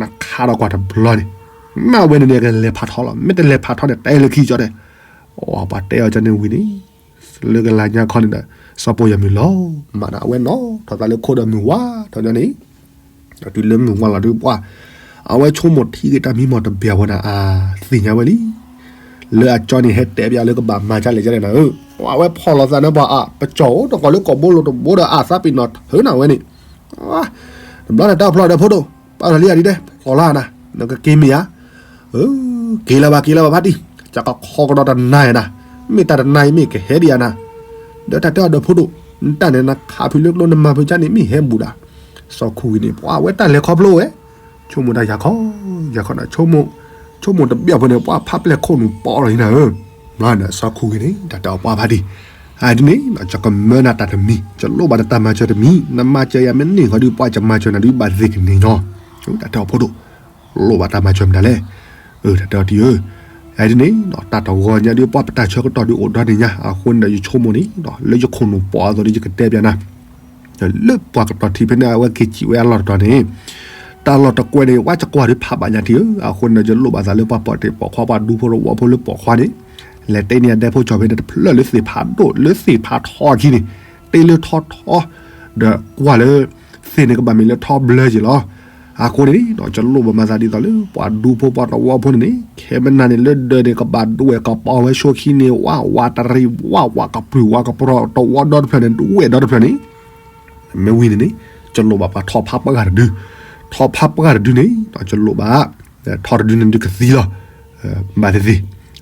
နခးဒီးကွၢ်တဘျီန့ၣ်, မ့ၢ်ဝဲန့ၣ်န့ၣ် ကလဲၤဖးထီလီၤ. မ့ၢ်တလဲၤဖးထီန့ၣ် တဲလၢခံကၠီဒီး, ပှၤတဲအီၤကၠီန့ၣ်ဝံၤန့ၣ် လၢကလၤညါခီန့ၣ်ဒီး စီၤပိာ်ယီၤမုၢ်လီၤမးဒီး အဝဲနီၤထီၣ်သးလၢခိဒီးမုၢ်ဝါထီၣ်ကၠီန့ၣ် တုၤလၢမုၢ်ဝါလီၤဒုးပှၢ်, အဝဲဆိကမိၣ်ထံဂ့ၤတၢ်မံမီၢ်တဘၣ်ဝဲဒၣ်အါ, သ့ၣ်ညါဝဲလံ လၢအကၠီန့ၣ် ဟဲတဲပၠးလၢကဘၣ်မၤကၢ်လဲၣ်ကၠီန့ၣ်နၤဧၢ, အဝဲဖီၣ်လီၤသးန့ၣ်ပှၤအါ, ပကၠီအိၣ်တကီၢ်လၢကိာ်ဘိလိၤတဘိဒီး အသးပ့ၤနီၣ်ထၢနၤဝဲန့ၣ်, တဘျီန့ၣ်တၢ်ဖျီၣ်ဒီးဖိဒိၣ်, ပာ်လီၤလံအဒ်ဒဲး ဖီၣ်လီၤနၤ, နကက့ၤမ့ၢ်ဧါ. အၢ က့ၤလၢၤဘၣ် က့ၤလၢၤဘၣ်ဖါတံၢ်, ကၠီကခီကဒီးတနၤနၤ, မ့ၢ်တၢ်တနၤအံၤမ့ၢ်ကဟဲဒံးဧါနၤ, ဒီးတၢ်တဲအီၤဒီးဖိဒိၣ်, နတၢ်န့ၣ် နခးဖုးလၢကျိနမၤဖုးကၠီန့ၣ် မ့ၢ်ဟဲဘူးဒၣ်, စီၤခူဝံၤန့ၣ် ပှၤဝဲတၢ်လဲၤခီဖျိဝဲ, ဆိကမိၣ်တၢ်ယၤခီ, ယၤခီနၤ, ဆိကမိၣ်တဘၣ်ဖိန့ၣ် ပှၤဖးပျဲၢ်ခိၣ်နူာ်ပိာ်လီၤလံနၤဧၢ, စီၤခူဝံၤန့ၣ် တၢ်တဲအီၤပှၤဖါတံၢ်, အဒ်န့ၣ် ကၠီကမၢနၤတၢ်တမံၤ, ကၠီလိၣ်ဘၣ်နတၢ်မၤစၢၤတမံၤ, နမၤစၢၤယၤမ့ၢ်န့ၢ်ဃီဒုး ပှၤကမၤစၢၤနၤဒုးဘၣ်သ့ၣ်ကန့ၢ်ညီ, တၢ်တဲအီၤဖိဒိၣ်, လိၣ်ဘၣ်တၢ်မၤစၢၤမတၤလဲၣ်, တၢ်တဲအီၤတံၢ်ဧၢ, အဒ်န့ၣ် တၢ်တဂီၤညါဒုး ပှၤပတၢ်ဆၢကတီၢ်ဒုးအိၣ်ဒီနံၤညါ, အဃိန့ၣ်ဒီးယဆိကမိၣ်န့ၣ် လၢယခိၣ်နူာ်ပိာ်အသိးဒီး ယကတဲပၠးနၤ လၢပှၤကတီၢ်ထံဖဲန့ၣ် အဝဲက့ၤစံးဝဲအလီၢ်တတီၤန့ၣ်, တၢ်လီၢ်တကွဲးန့ၣ် ဝဲကကွၢ်ဒုးဖးဘၣ်ညါထံဧၢ, အဃိန့ၣ်ဒီး ယလိၣ်ဘၣ်သးလၢပှၤပိာ်တ့ၢ်ပိာ်ခွါ ပှၤဒူဖိတဝီဖိလၢပိာ်ခွါန့ၣ်, လဲၤတဲန့ၢ်အဒဲဖိကၠီဖဲန့ၣ် တဖျၢၣ်လၢသ့ၣ်ဖးဒိၣ် လၢသ့ၣ်ဖးထီခံန့ၣ်, တ့လၢထီထီ, ဒီးကွၢ်လၢ သ့ၣ်န့ၣ်ကဘၣ်မ့ၢ်လၢထီဘျၢက့ၤလီၤ. အဃိန့ၣ် ယလိၣ်ဘၣ်မၤသးဒ်သိးလၢ ပှၤဒူဖိပှၤတဝီဖိန့ၣ်န့ၣ် ခဲမနၤန့ၣ် လၢဒၢးန့ၣ် ကဘၣ်ဒွဲၣ်ကပီၤဝဲဆိခံန့ၣ် ဝး ဝးတရံး ဝး ဝးကပြုၢ် ဝးကပြီၤ တဝီဒီတဖျၢၣ်န့ၣ် ဒွဲၣ်ဒီတဖျၢၣ်န့ၣ်, မ့ၢ်ဝံၤန့ၣ်န့ၣ် ယလိၣ်ဘၣ်ပှၤထီၣ်ဖးပှၢ်တဒု, ထီၣ်ဖးပှၢ်တဒုန့ၣ် ယလိၣ်ဘၣ် ထီၣ်တဒုန့ၣ်ဒုးကသံလီၤ. ဘၣ်သ့ၣ်သ့ၣ်,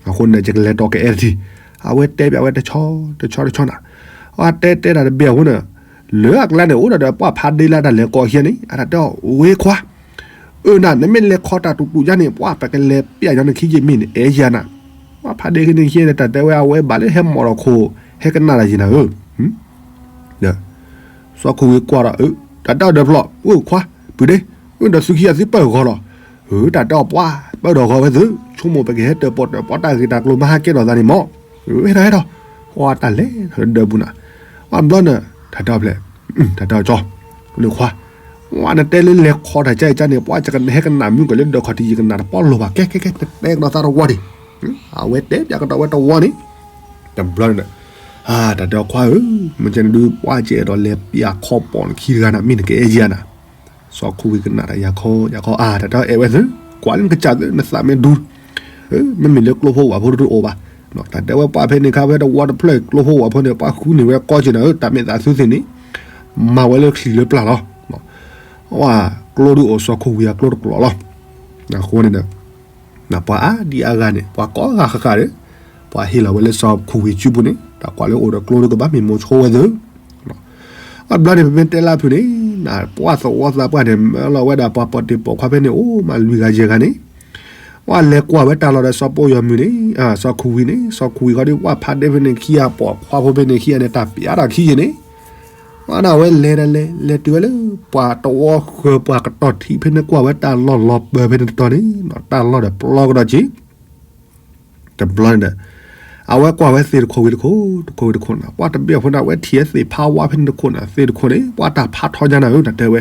အဃိန့ၣ် ယကလဲၤတီၢ်ကအဲၣ်တထံၣ်, အဝဲတဲပၠးဝဲတဆီ တဆီတဆီနၤ, အတဲတဲတၢ်တဘ့ၣ်အဃိန့ၣ်, လၢအကျါန့ၣ်အိၣ်ဒီးပှၤဖးဒ့လၢတၢ်လဲၤကိးခံန့ၣ် အတၢ်တဲအီၤ ဝ့ခွါ အၢနၤ နမ့ၢ်လဲၤခီတၢ်တူၢ်တူၢ်ယါန့ၣ် ပှၤပကလဲၤပျဲယီၤနခံယ့ၣ်မ့ၢ်နအဲၣ်ယၤနၤ, ပှၤဖးဒ့ခံန့ၣ်ခံန့ၣ် တၢ်တဲဝဲ အဝဲဘၣ်လၢဟဲမီၣ်ဒီးခိၣ် ဟဲကနၣ်တၢ်ယံၤနၤဧၢ, စီၤခိၣ်ဝံၤကွၢ်ဒီး တၢ်တဲအီၤဒီးဖျီၣ် အိၣ်ခွါ ပုၢ်ဒ့, ဒီးသုခံဂၤသုပၢၢ်ဂီၤလီၤ, တၢ်တဲအီၤပှၤ ပၢၢ်ဒီးဂီၤဝဲသု, ဆိကမိၣ်ပကဟဲတၢၣ်ပီၣ်တၢၣ်ပီတၢ်ဂ့ၢ်တၢ်ကျိၤမၤဟးကဲထီၣ်သးန့ၣ်မး, ဟဲထီၣ်ဟဲထီၣ်, ပှၤတၢ်လဲၤထီၣ်ဒၢးပူၤနၤ, ပှၤဘျီန့ၣ် တၢ်တဲအီၤဖျဲၣ်, တၢ်တဲအီၤကၠီ, လၢခွါ, ပှၤနတဲလၢလဲၤခီတၢ်ကါအံၤကါန့ၣ် ပှၤကဟဲကနၣ်မုၢ်ကလၢဒၢးခီၣ်ထံးယကနၣ်တပီလိၣ်ဘၣ် ကဲကဲကဲ နတဲကဒီးသးတဝီန့ၣ်, အဝဲတဲပၠးကဒီးဝဲတဝီန့ၣ်, တဘျီန့ၣ်, တၢ်တဲအီၤခွါဧၢ, မ့ၢ်ကဲန့ၣ်ဒုး ပှၤကအဲၣ်ဒိးလဲၤပျဲခီပီၣ်နခံတဂၤနၤ မ့ၢ်နကအဲၣ်ယၤနၤ, စီၤခိၣ်ဝံၤကနၣ်တၢ် ယၤခီ ယၤခီ အါ တၢ်တဲအီၤအဲၣ်ဝဲသု, ကွၢ်လၢနကစၢ်သု နသးမ့ၢ်ဒူ မ့မ့ၢ်လၢကျိဖိဝၣ်ဖိတအိၣ်ဘၣ်, တၢ်တဲဝဲပှၤဖဲန့ၣ်ခါဖဲတဝီတဖျၢၣ် ကျိဖိဝၣ်ဖိန့ၣ် ပှၤဃုန့ၢ်ဝဲကီက့ၤနၤဧၢ, တၢ်မ့ၢ်သးသုသ့ၣ်န့ၣ်, မၤဝဲလၢချံးလၢပျၢ်လီၤ, ဝဲကျိဒုးအိၣ်စီၤခိၣ်ဝံၤအကျိတကျိၤလီၤ, အဃိန့ၣ်ဒီး ပှၤအါဒံအါဂၤန့ၣ် ပှၤကိးဂၤဃၣ်ဃၣ်ဒီး ပှၤဟ့ၣ်လီၤဝဲလၢစီၤခိၣ်ဝံၤစုပူၤန့ၣ် တၢ်ကွၢ်လၢအိၣ်ဒီးကျိဒုးကဘၣ်မ့ၢ်မိၢ်ဆိဝဲသု, အဘျီန့ၣ် ပမ့ၢ်တဲလၢဖုၣ်န့ၣ် ပှၤသဝီသးပှၢ်န့ၣ် မၢလီၤဝဲဒၣ်ပှၤပိာ်တ့ၢ်ပိာ်ခွါဖဲန့ၣ် အိၣ်မးလွံၢ်ဂၤယဲၢ်ဂၤန့ၣ်, ပှၤလဲၤကွၢ်ဝဲတၢ်လီၢ်ဒီးစီၤပိာ်ယီၤမုၢ်န့ၣ်, စီၤခိၣ်ဝံၤန့ၣ် စီၤခိၣ်ဝံၤဃီဒီး ပှၤဖးဒ့ဖဲန့ၣ်ခံဂၤ ပိာ်ခွါဖိဖဲန့ၣ်ခံဂၤန့ၣ် တၢ်ပျးတၢ်ခံယဲၢ်န့ၣ် ပှၤန့ၣ်ဝဲလဲၤဒီးလဲၤ လဲၤတုၤဝဲလၢ ပှၤတဝီဃၢၤပှၤကတီၢ်ထံးဖဲန့ၣ် ကွၢ်ဝဲတၢ်လီၢ်လီၤပၢၤဖဲန့ၣ်တတီၤန့ၣ် တၢ်လီၢ်ဒီးပျီကဒီးက့ၤ, တဘျီန့ၣ်ဒီး အဝဲကွၢ်ဝဲသ့ၣ်တခိၣ်ဝံၤတခိၣ် တခိၣ်ဝံၤတခိၣ်န့ၣ် ပှၤတဘ့ၣ်ဖိန့ၣ် အဝဲထံၣ်ဝဲသ့ၣ်ဖးဝါဖဲန့ၣ်တခိၣ်န့ၣ် သ့ၣ်တခိၣ်န့ၣ် ပှၤတၢ်ဖးထီညါနၤဧၢ တၢ်တဲဝဲ,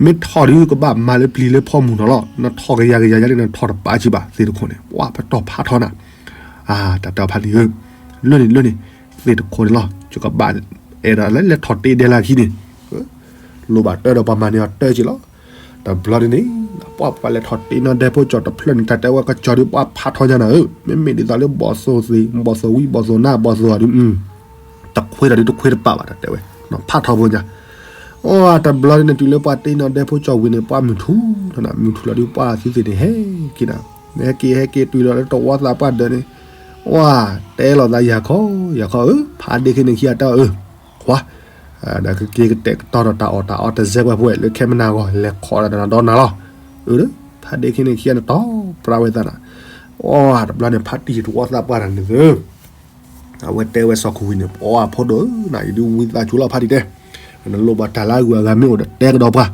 မ့ၢ်ထီၣ်ဒုးကဘၣ်မၤလၢပျံၤလၢဖီမုၢ်နီၤလီၤ နထီၣ်ကယၤကယၤယၤန့ၣ် နထီၣ်တပာ်ကံဘၣ် သ့ၣ်တခိၣ်န့ၣ် ပှၤပတီၢ်ဖးထီနၤ, တၢ်တဲအီၤဖးတံၢ်ဧၢ, လၢန့ၣ်လၢန့ၣ် သ့ၣ်တခိၣ်န့ၣ်လီၤ ယကဘၣ် အဲၣ်ဒိးလၢလဲၤထီၣ်တ့ဒဲလၢခံန့ၣ်, လိၣ်ဘၣ်တၢ်ဒီးပှၤမၤန့ၢ်အီၤတၢ်က့ၤလီၤ, တဘျီန့ၣ်န့ၣ် ပှၤပှၤလဲၤထီၣ်တ့နီၢ်ဒဲဖိကၠီတဖျၢၣ်န့ၣ် တၢ်တဲဝဲကၠီဒီးပှၤဖးထီညါနၤဧၢ, မ့မ့ၢ်ဒ်သိးလၢဘီၣ်သိၣ်သ့ၣ် ဘီၣ်သိၣ်ဝံဘီၣ်သိၣ်နါဘီၣ်သိၣ်အီၤဒီး တခွ့ဒီးဒုးတခွ့တပာ်ဘၣ် တၢ်တဲဝဲ, ဖးထီဖိညါ, အိၣ်တဘျီဒ်န့ၣ် တုၤလၢပှၤတ့နီၣ်ဒဲဖိကၠီဝံၤန့ၣ် ပှၢ်မုၢ်ထူထီၣ်နၤ, မုၢ်ထူလီၤဒုး ပှၢ်သုသ့ၣ်န့ၣ် ဟဲက့ၤနၤ, ဟဲက့ၤ ဟဲက့ၤတုၤလီၤလၢတဝီသးပှၢ်ဒၢးန့ၣ်, ပှၢ်တဲလီၤသး ယၤခီ ယၤခီဧၢ, ဖးဒ့ခံန့ၣ်ခံဂၤတၢ်အၢ, ခွါ ဒီးကက့ၤကတဲာ်ကတီၤဒီးတၢ်အီၣ်တၢ်အီတစဲးကွဲးဖိဝဲ လၢခဲမနၤဂီၢ် လဲၤခိးဒီးနၤဒီးနၤလီၤ. အၢ, ဖးဒ့ခံန့ၣ်ခံဂၤန့ၣ် တီပြါဝဲသးနၤ, အိၣ်တဘျီန့ၣ် ဖးတံၢ်တဝီသးပှၢ်တၢ်န့ၣ်သၢ အဝဲတဲဝဲစီၤခိၣ်ဝံၤန့ၣ် ပှၢ်ဖိဒိၣ်ဧၢ, နၤအံၤဒုးဝံသးစူၤလီၤဖးတံၢ်တဲ, နလိၣ်ဘၣ်တၢ်လၢအဂုၤအဂၤမ့ၢ်အိၣ်ဒီးတဲကဒီးပှၤ,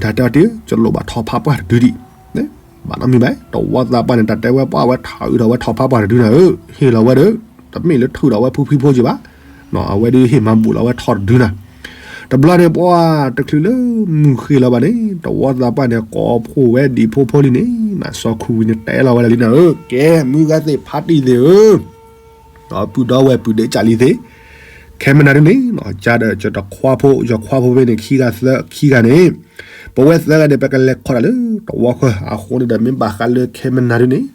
တၢ်တဲအီၤတ့ၢ် ယလိၣ်ဘၣ်ထိၣ်ဖးပှၢ်တဒုဒံး, ဘၣ်နီတမံၤဘၣ်, တဝီသးပှၢ်န့ၣ် တၢ်တဲဝဲပှၢ်ဝဲထးအုးဒီးဝဲထိၣ်ဖးပှၢ်တဒုနၤဧၢ, ဟ့ၣ်လီၤဝဲဒီး တမ့ၢ်လၢထုးဒီးဝဲဖုဖံဖိက့ဘၣ်, အဝဲဒုးဟ့ၣ်မၤဘူၣ်လီၤဝဲထိၣ်တဒုနၤ တဘျီန့ၣ် ပှၢ်တချုးလၢမုၢ်ဃ့ၢ်လီၤဘၣ်န့ၣ် တဝီသးပှၢ်န့ၣ် ကိးဖှိၣ်ဝဲဒံးဖိဖိလံန့ၣ် နၤစီၤခိၣ်ဝံၤန့ၣ် တဲလီၤဝဲဒၣ်လံနၤဧၢ, ကဲ မုၢ်ဂၤသ့ၣ်ဖးတံၢ်သ့ၣ်ဧၢ, ပုၢ်ဒီဝဲၢ်ပုၢ်ဒ့ကၢ်လံသ့ၣ်, ခဲမနၤဒုန့ၣ် ကၢ်ဒီးကတခွါဖိ ယခွါဖိဖဲန့ၣ် ခံဂၤသၢခံဂၤန့ၣ်, ပဝဲသၢဂၤန့ၣ် ပကလဲၤခီၣ်တၢ်လၢတဝီဃၢၤ, အဃိန့ၣ်ဒီး မ့ၢ်ဘၣ်ဃးလၢခဲမနၤဒုန့ၣ်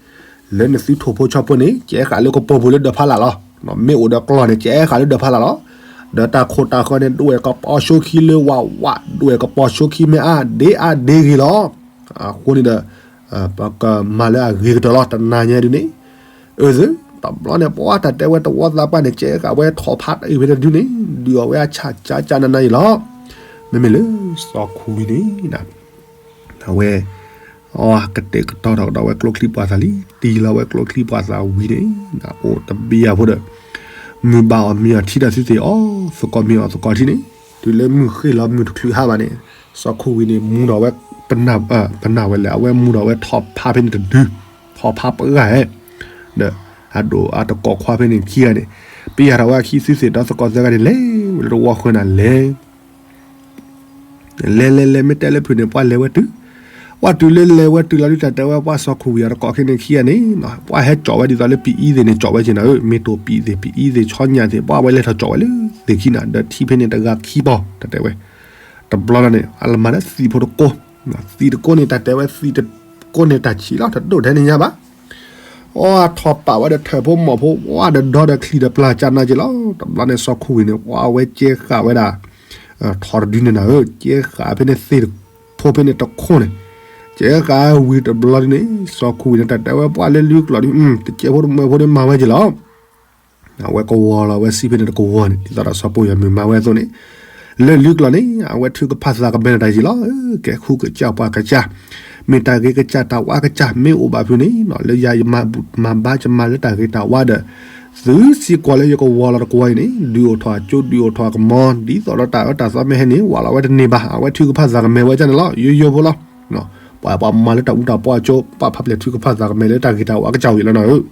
လၢနသုထိၣ်ဖိဆီဖိန့ၣ် ကဲဃာ်လၢကပိာ်ပူၤလၢဒၢးဖးလာ်လီၤ. မ့ၢ်အိၣ်ဒီးကျီၢ်န့ၣ် ကဲဃာ်လၢဒၢးဖးလာ်လီၤ. ဒီးတၢ်ခိၣ်တၢ်ဃၢၤန့ၣ် ဒွဲၣ်ကပီၤဆိခံလၢဝးဝး, ဒွဲၣ်ကပီၤဆိခံမ့ၢ်အါဒ့အါဒ့ဂ့ၤလီၤ. အဃိန့ၣ်ဒီး ပကမၤလၢအဂ့ၤကတၢၢ်လီၤ တနၤညါဒုန့ၣ်, အၢ သု, တဘျီန့ၣ် ပှၢ်တၢ်တဲဝဲတဝီသးပှၢ်န့ၣ် ကဲဃာ်ဝဲထိၣ်ဖးတအုးဖဲတဒုန့ၣ် ဒုးအီၣ်ဝဲအဆၣ်ကၠါကၠါနၤနၤအံၤလီၤ. မ့မ့ၢ်လၢစီၤခိၣ်ဝံၤန့ၣ် အဝဲ အကတဲာ်ကတီၤထီၣ်ကဒီးဝဲကျိချံပှၤသးလံ, တံၢ်လီၤဝဲကျိချံပှၤသးဝံၤန့ၣ် အိၣ်တဘ့ၣ်အဖိဒီး မုၢ်ဘၣ်အီၣ်မ့ၤအီၣ်ထံဒီးသုသ့ၣ်အီၣ်သကိးမ့ၤအီၣ်သကိးထံန့ၣ်, တုၤလၢမုၢ်ဃ့ၢ်လီၤမုၢ်တချုးဟးဘၣ်န့ၣ် စီၤခိၣ်ဝံၤန့ၣ် မူဒီးဝဲ ပနၢ်ဝဲလဲၣ်, အဝဲမူဒီးဝဲထိၣ်ဖးဖဲန့ၣ်တဒု, ထိၣ်ဖးပှၢ်ဧဲ, ဒီးအဒိၣ်အတကိးခွါဖဲန့ၣ်ခံဂၤန့ၣ် ပယၢ်ထီၣ်ဝဲအခံ သုသ့ၣ်ဒီးသကိးသၢဂၤန့ၣ် လဲၤဝဲလၢတဝီဃၢၤနၤ လဲၤ လဲၤလဲၤလဲၤ မ့ၢ်တဲလၢဖုးန့ၣ် ပှၢ်လဲၤဝဲတုၤ, ပှၢ်တုၤလၢလဲၤဝဲတုၤလီၤဒုး တၢ်တဲဝဲပှၢ်စီၤခိၣ်ဝံၤအတကိးခဲန့ၣ်ခံဂၤန့ၣ် ပှၢ်ဟဲကၠီၣ်ဝဲဒ်သိးလၢပံအံသ့ၣ်န့ၣ် ကၠီၣ်ဝဲက့ၤနၤဧၢ, မ့ၢ်တိၢ်ပံသ့ၣ် ပံအံသ့ၣ် ဆီညၣ်သ့ၣ် ပှၢ်ဝဲလဲၤထီၣ်ကၠီၣ်ဝဲလၢသ့ၣ်ခံနၤ ဒီးထံဖဲန့ၣ်တဂၤခံပီၤ တၢ်တဲဝဲ, တဘျီလီၤန့ၣ် အလမၤလၢသံးဖိတကိး, သံးတကိးန့ၣ် တၢ်တဲဝဲ သံးတကိးန့ၣ် တၢ်ဆံးလီၤ တဒိၣ်ထဲန့ၣ်ညါဘၣ် အီ ထိၣ်ပာ်ဝဲဒီးထၢၣ်ဖိမီၢ်ဖိ ဝါဒီးဒီဒီးချံဒီးပျၢ်ကၢ်နၤက့ၤလီၤ. တဘျီန့ၣ် စီၤခိၣ်ဝံၤန့ၣ် ပှၢ်အဝဲကဲဃာ်ဝဲဒၣ် ထိၣ်တဒုန့ၣ်နၤဧၢ, ကဲဃာ်ဖဲန့ၣ်သ့ၣ်ဖိဖဲန့ၣ်တခိၣ်န့ၣ်, ကဲဃာ်ဝံၤတဘျီဒုန့ၣ် စီၤခိၣ်ဝံၤန့ၣ် တၢ်တဲဝဲပှၢ်လၢလွံၢ်ကျီၢ်ဒု တစဲးဖိတမုၢ်ဖိန့ၣ်မၤဝဲက့ၤလီၤ. အဝဲကဝီၤလီၤဝဲစံးဖဲန့ၣ်တကဝီၤန့ၣ် ဒ်သိးဒီးစီၤပီၢ်ယွၤမုၢ်မၤဝဲအသိးန့ၣ်, လၢလွံၢ်ကျီၢ်န့ၣ် အဝဲထုကဖၣ်သးကမဲာ်ဒီးတၢ်ယံၤလီၤ. ကဲဃုကစၢ်ပှၤကစၢ်, မ့ၢ်တၢ်ဂ့ၤကစၢ်တၢ်ဝါကစၢ် မ့ၢ်အိၣ်ဘၣ်ဖုးန့ၣ် လၢယၤယမၤဘၣ်ယမၤလၢတၢ်ဂ့ၤတၢ်ဝါဒီး သုစ့ၢ်ကီးလၢယကဝီၤလီၤတကဝီၤအံၤန့ၣ် ဒုးအိၣ်ထီၣ်အကၠိ ဒုးအိၣ်ထီၣ်အကမီၤ ဒ်သိးဒီးတၢ်အၢတၢ်သီမ့ၢ်ဟဲန့ၣ် ဝးလီၤဝဲတန့ၢ်ဘၣ်. အဝဲထုကဖၣ်သးကမဲာ်ဝဲကၢ်န့ၣ်လီၤ. ယိယိဖိလီၤ. ပှၤပှၤမၤလၢတၢ်အူတၢ်ပီအကၠိ ပှၤဖးပျဲၢ်ထုကဖၣ်သးကမဲာ်လၢတၢ်ဂ့ၤတၢ်ဝါကစၢ်ဝံၤလီၤနၤဧၢ.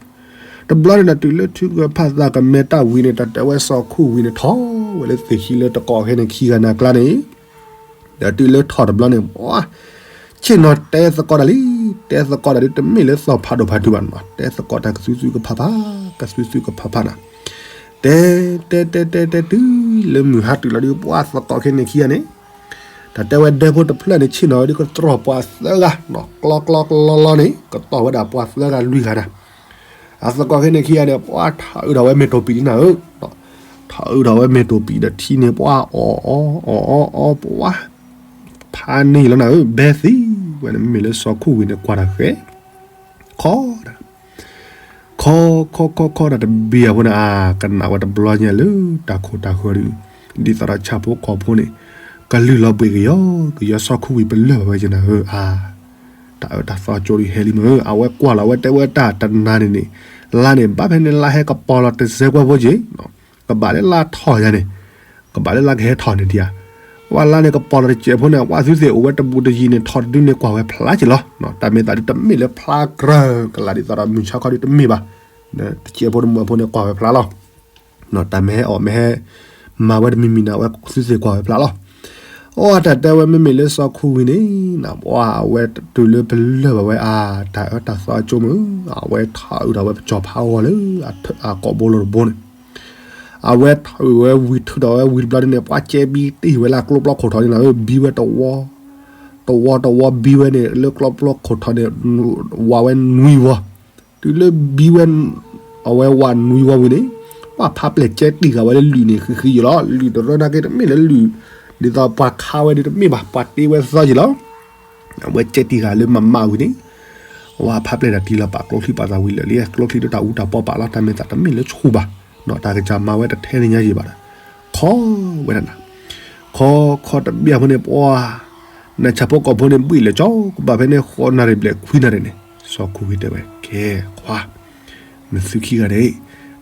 တဘျီန့ၣ်ဒီးတုၤလၢထုကဖၣ်သးကမဲာ်တၢ်ဝံၤန့ၣ် တၢ်တဲဝဲစီၤခိၣ်ဝံၤန့ၣ် ထီၣ်ဝဲလၢသ့ၣ်ခံလၢတကိးခဲန့ၣ်ခံဂၤန့ၣ်အကျါန့ၣ် ဒီးတုၤလၢထီၣ်တဘျီန့ၣ် ပှၤ ဆ့ၣ်နီၤတဲသကိးတၢ်လံ, တဲသကိးတၢ်ဒုး တမ့ၢ်လၢသီၣ်ဖးဒိၣ်ဖးဒိၣ်ဘၣ်န့ၣ် တဲသကိးတၢ်ကသုသုကဖးဖး, ကသုသုကဖးဖးနၤ, တဲ တဲ တဲ တဲ တဲ တုၤလၢမုၢ်ဟါတုၤလီၤဒုး ပှၤသကိးခဲန့ၣ်ခံဂၤန့ၣ် တၢ်တဲဝဲဒဲဖိတဖျၢၣ်န့ၣ် ဆ့ၣ်နီၤဝဲဒုး ကတြီၢ်ပှၤသၢဂၤ, ကျီကျီကျီလီန့ၣ် ကတီၢ်ဝဲဒၣ်ပှၤသၢဂၤလွံၢ်ဂၤနၤ, အသကိးခဲန့ၣ်ခံဂၤန့ၣ် ပှၤထးအုးထီၣ်ဝဲမ့ၢ်တိၢ်ပံာ်ဒ်နၤဧၢ, ထးအုးထီၣ်ဝဲမ့ၢ်တိၢ်ပံာ်ဒီးထံန့ၣ် ပှၤအီၣ်အီၣ်အီၣ်အီၣ်အီၣ် ပှၤ ဖးန့ၢ်လီၤနၤဧၢ, ဘဲသံဝဲန့ၣ် မ့မ့ၢ်လၢစီၤခိၣ်ဝံၤန့ၣ် ကွၢ်တၢ်ဃဲ ခီဒၣ် ခီ ခီ ခီ ခီ တၢ်တဘံၣ်အဖိန့ၣ် အကနၣ်ဝဲတဘျီညါလၢတၢ်ခိၣ်တၢ်ဃၢၤဒုး ဒ်သိးဒီးဆၣ်ဖိကီၢ်ဖိန့ၣ် ကလုၢ်လီၤဘှံးကယီကယီ စီၤခိၣ်ဝံၤပလၢၢ်ဘၣ်ဝဲက့ၤနၤဧၢ အါ တၢ်အၢတၢ်သီကၠိဒုးဟဲလံမ့ၢ်ဧၢ, အဝဲကွၢ်လီၤဝဲတဲဝဲတၢ်တနၤန့ၣ်န့ၣ် လါန့ၣ် ဘၣ်ဖဲန့ၣ်လါဟဲကပီၤလီၤတစဲးကွဲးဖိက့ၤ ကဘၣ်လၢလါထီၣ်ယၤန့ၣ် ကဘၣ်လၢလါကဟဲထီၣ်န့ၣ်ဒံးဧါ, ပှၤလါန့ၣ်ကပီၤလီၤတစဲးဖိန့ၣ် ပှၤသုသ့ၣ်အိၣ်ဝဲတဘူးတယံၤန့ၣ် ထီၣ်တဒုန့ၣ်ကွၢ်ဝဲဖျါက့ၤလီၤ, တၢ်မ့ၢ်သးဒုးတမ့ၢ်လၢဖျါကြၢးကလာ်ဒ်သိးဒီးမုၢ်ဆါခီဒုးတမ့ၢ်ဘၣ်, တစဲးဖိတမုၢ်ဖိန့ၣ်ကွၢ်ဝဲဖျါလီၤ. တၢ်မ့ၢ်ဟဲအီၣ်မ့ၢ်ဟဲ မၤဝဲတမံၤမံၤန့ၣ် အဝဲသုသ့ၣ်ကွၢ်ဝဲဖျါလီၤ. အီ တၢ်တဲဝဲမ့မ့ၢ်လၢစီၤခိၣ်ဝံၤန့ၣ် ပှၤအဝဲတုၤလၢပလၢၢ်ဘၣ်ဝဲအါ တၢ်အၢတၢ်သီအကၠိမ့ၢ် အဝဲထးအုးထီၣ်ဝဲပစီၤဖးဂီၤလၢ အကိာ်ဘိလိၤတဘိန့ၣ် အဝဲထးအုးဝဲဝံၤထုးထီၣ်ဝဲဝံၤတဘျီန့ၣ် ပှၤကဲဘံတ့ၢ်ဝဲလၢကျိပျီခိၣ်ထီန့ၣ်လီၤ, ဘံဝဲတဝီ တဝီတဝီဘံဝဲန့ၣ် လၢကျိပျီခိၣ်ထီန့ၣ် ဝးဝဲနွံဝီ, တုၤလၢဘံဝဲ အဝဲဝးနွံဝီဝံၤန့ၣ် ပှၤဖးပျဲၢ်ကဲတံၢ်ဃာ်ဝဲလၢလွံၢ်န့ၣ် ဃံဃံယိာ်လီၤ. လွံၢ်တရၢနာ်က့တမ့ၢ်လၢလွံၢ် ဒ်သိးပှၤခးဝဲဒ်တမ့ၢ်ဘၣ် ပှၤတ့ဝဲသီယံၤလီၤ. အဝဲကဲတံၢ်ဃာ်လၢမၤမၢ်ဝံၤန့ၣ် အဝဲဖးပျဲၢ်တၢ်တံၢ်လီၤပာ်ကျိချံပာ်သးဝံၤလၢာ်လံ ကျိချံဒိၣ်တၢ်အူတၢ်ပီပာ်လီၤ တၢ်မ့ၢ်သးတမ့ၢ်လၢဆူၣ်ဘၣ် ဒီးတၢ်ကစၢ်မၤဝဲတထဲန့ၣ်ညါယံၤဘၣ်ဒီး ခီဝဲဒၣ်နၤ ခီခီတဘ့ၣ်အဖိန့ၣ် ပှၤ နဆၣ်ဖိကီၢ်ဖိန့ၣ် ဘှံးလၢာ်ကၠီ ကဘၣ်ဖဲန့ၣ်ဃိးနၣ်ရံၣ်ဘျဲၣ်ခွံနၣ်ရံၣ်န့ၣ် စီၤခိၣ်ဝံၤတဲဝဲ ကဲခွါ နသုခံဂၤန့ၣ်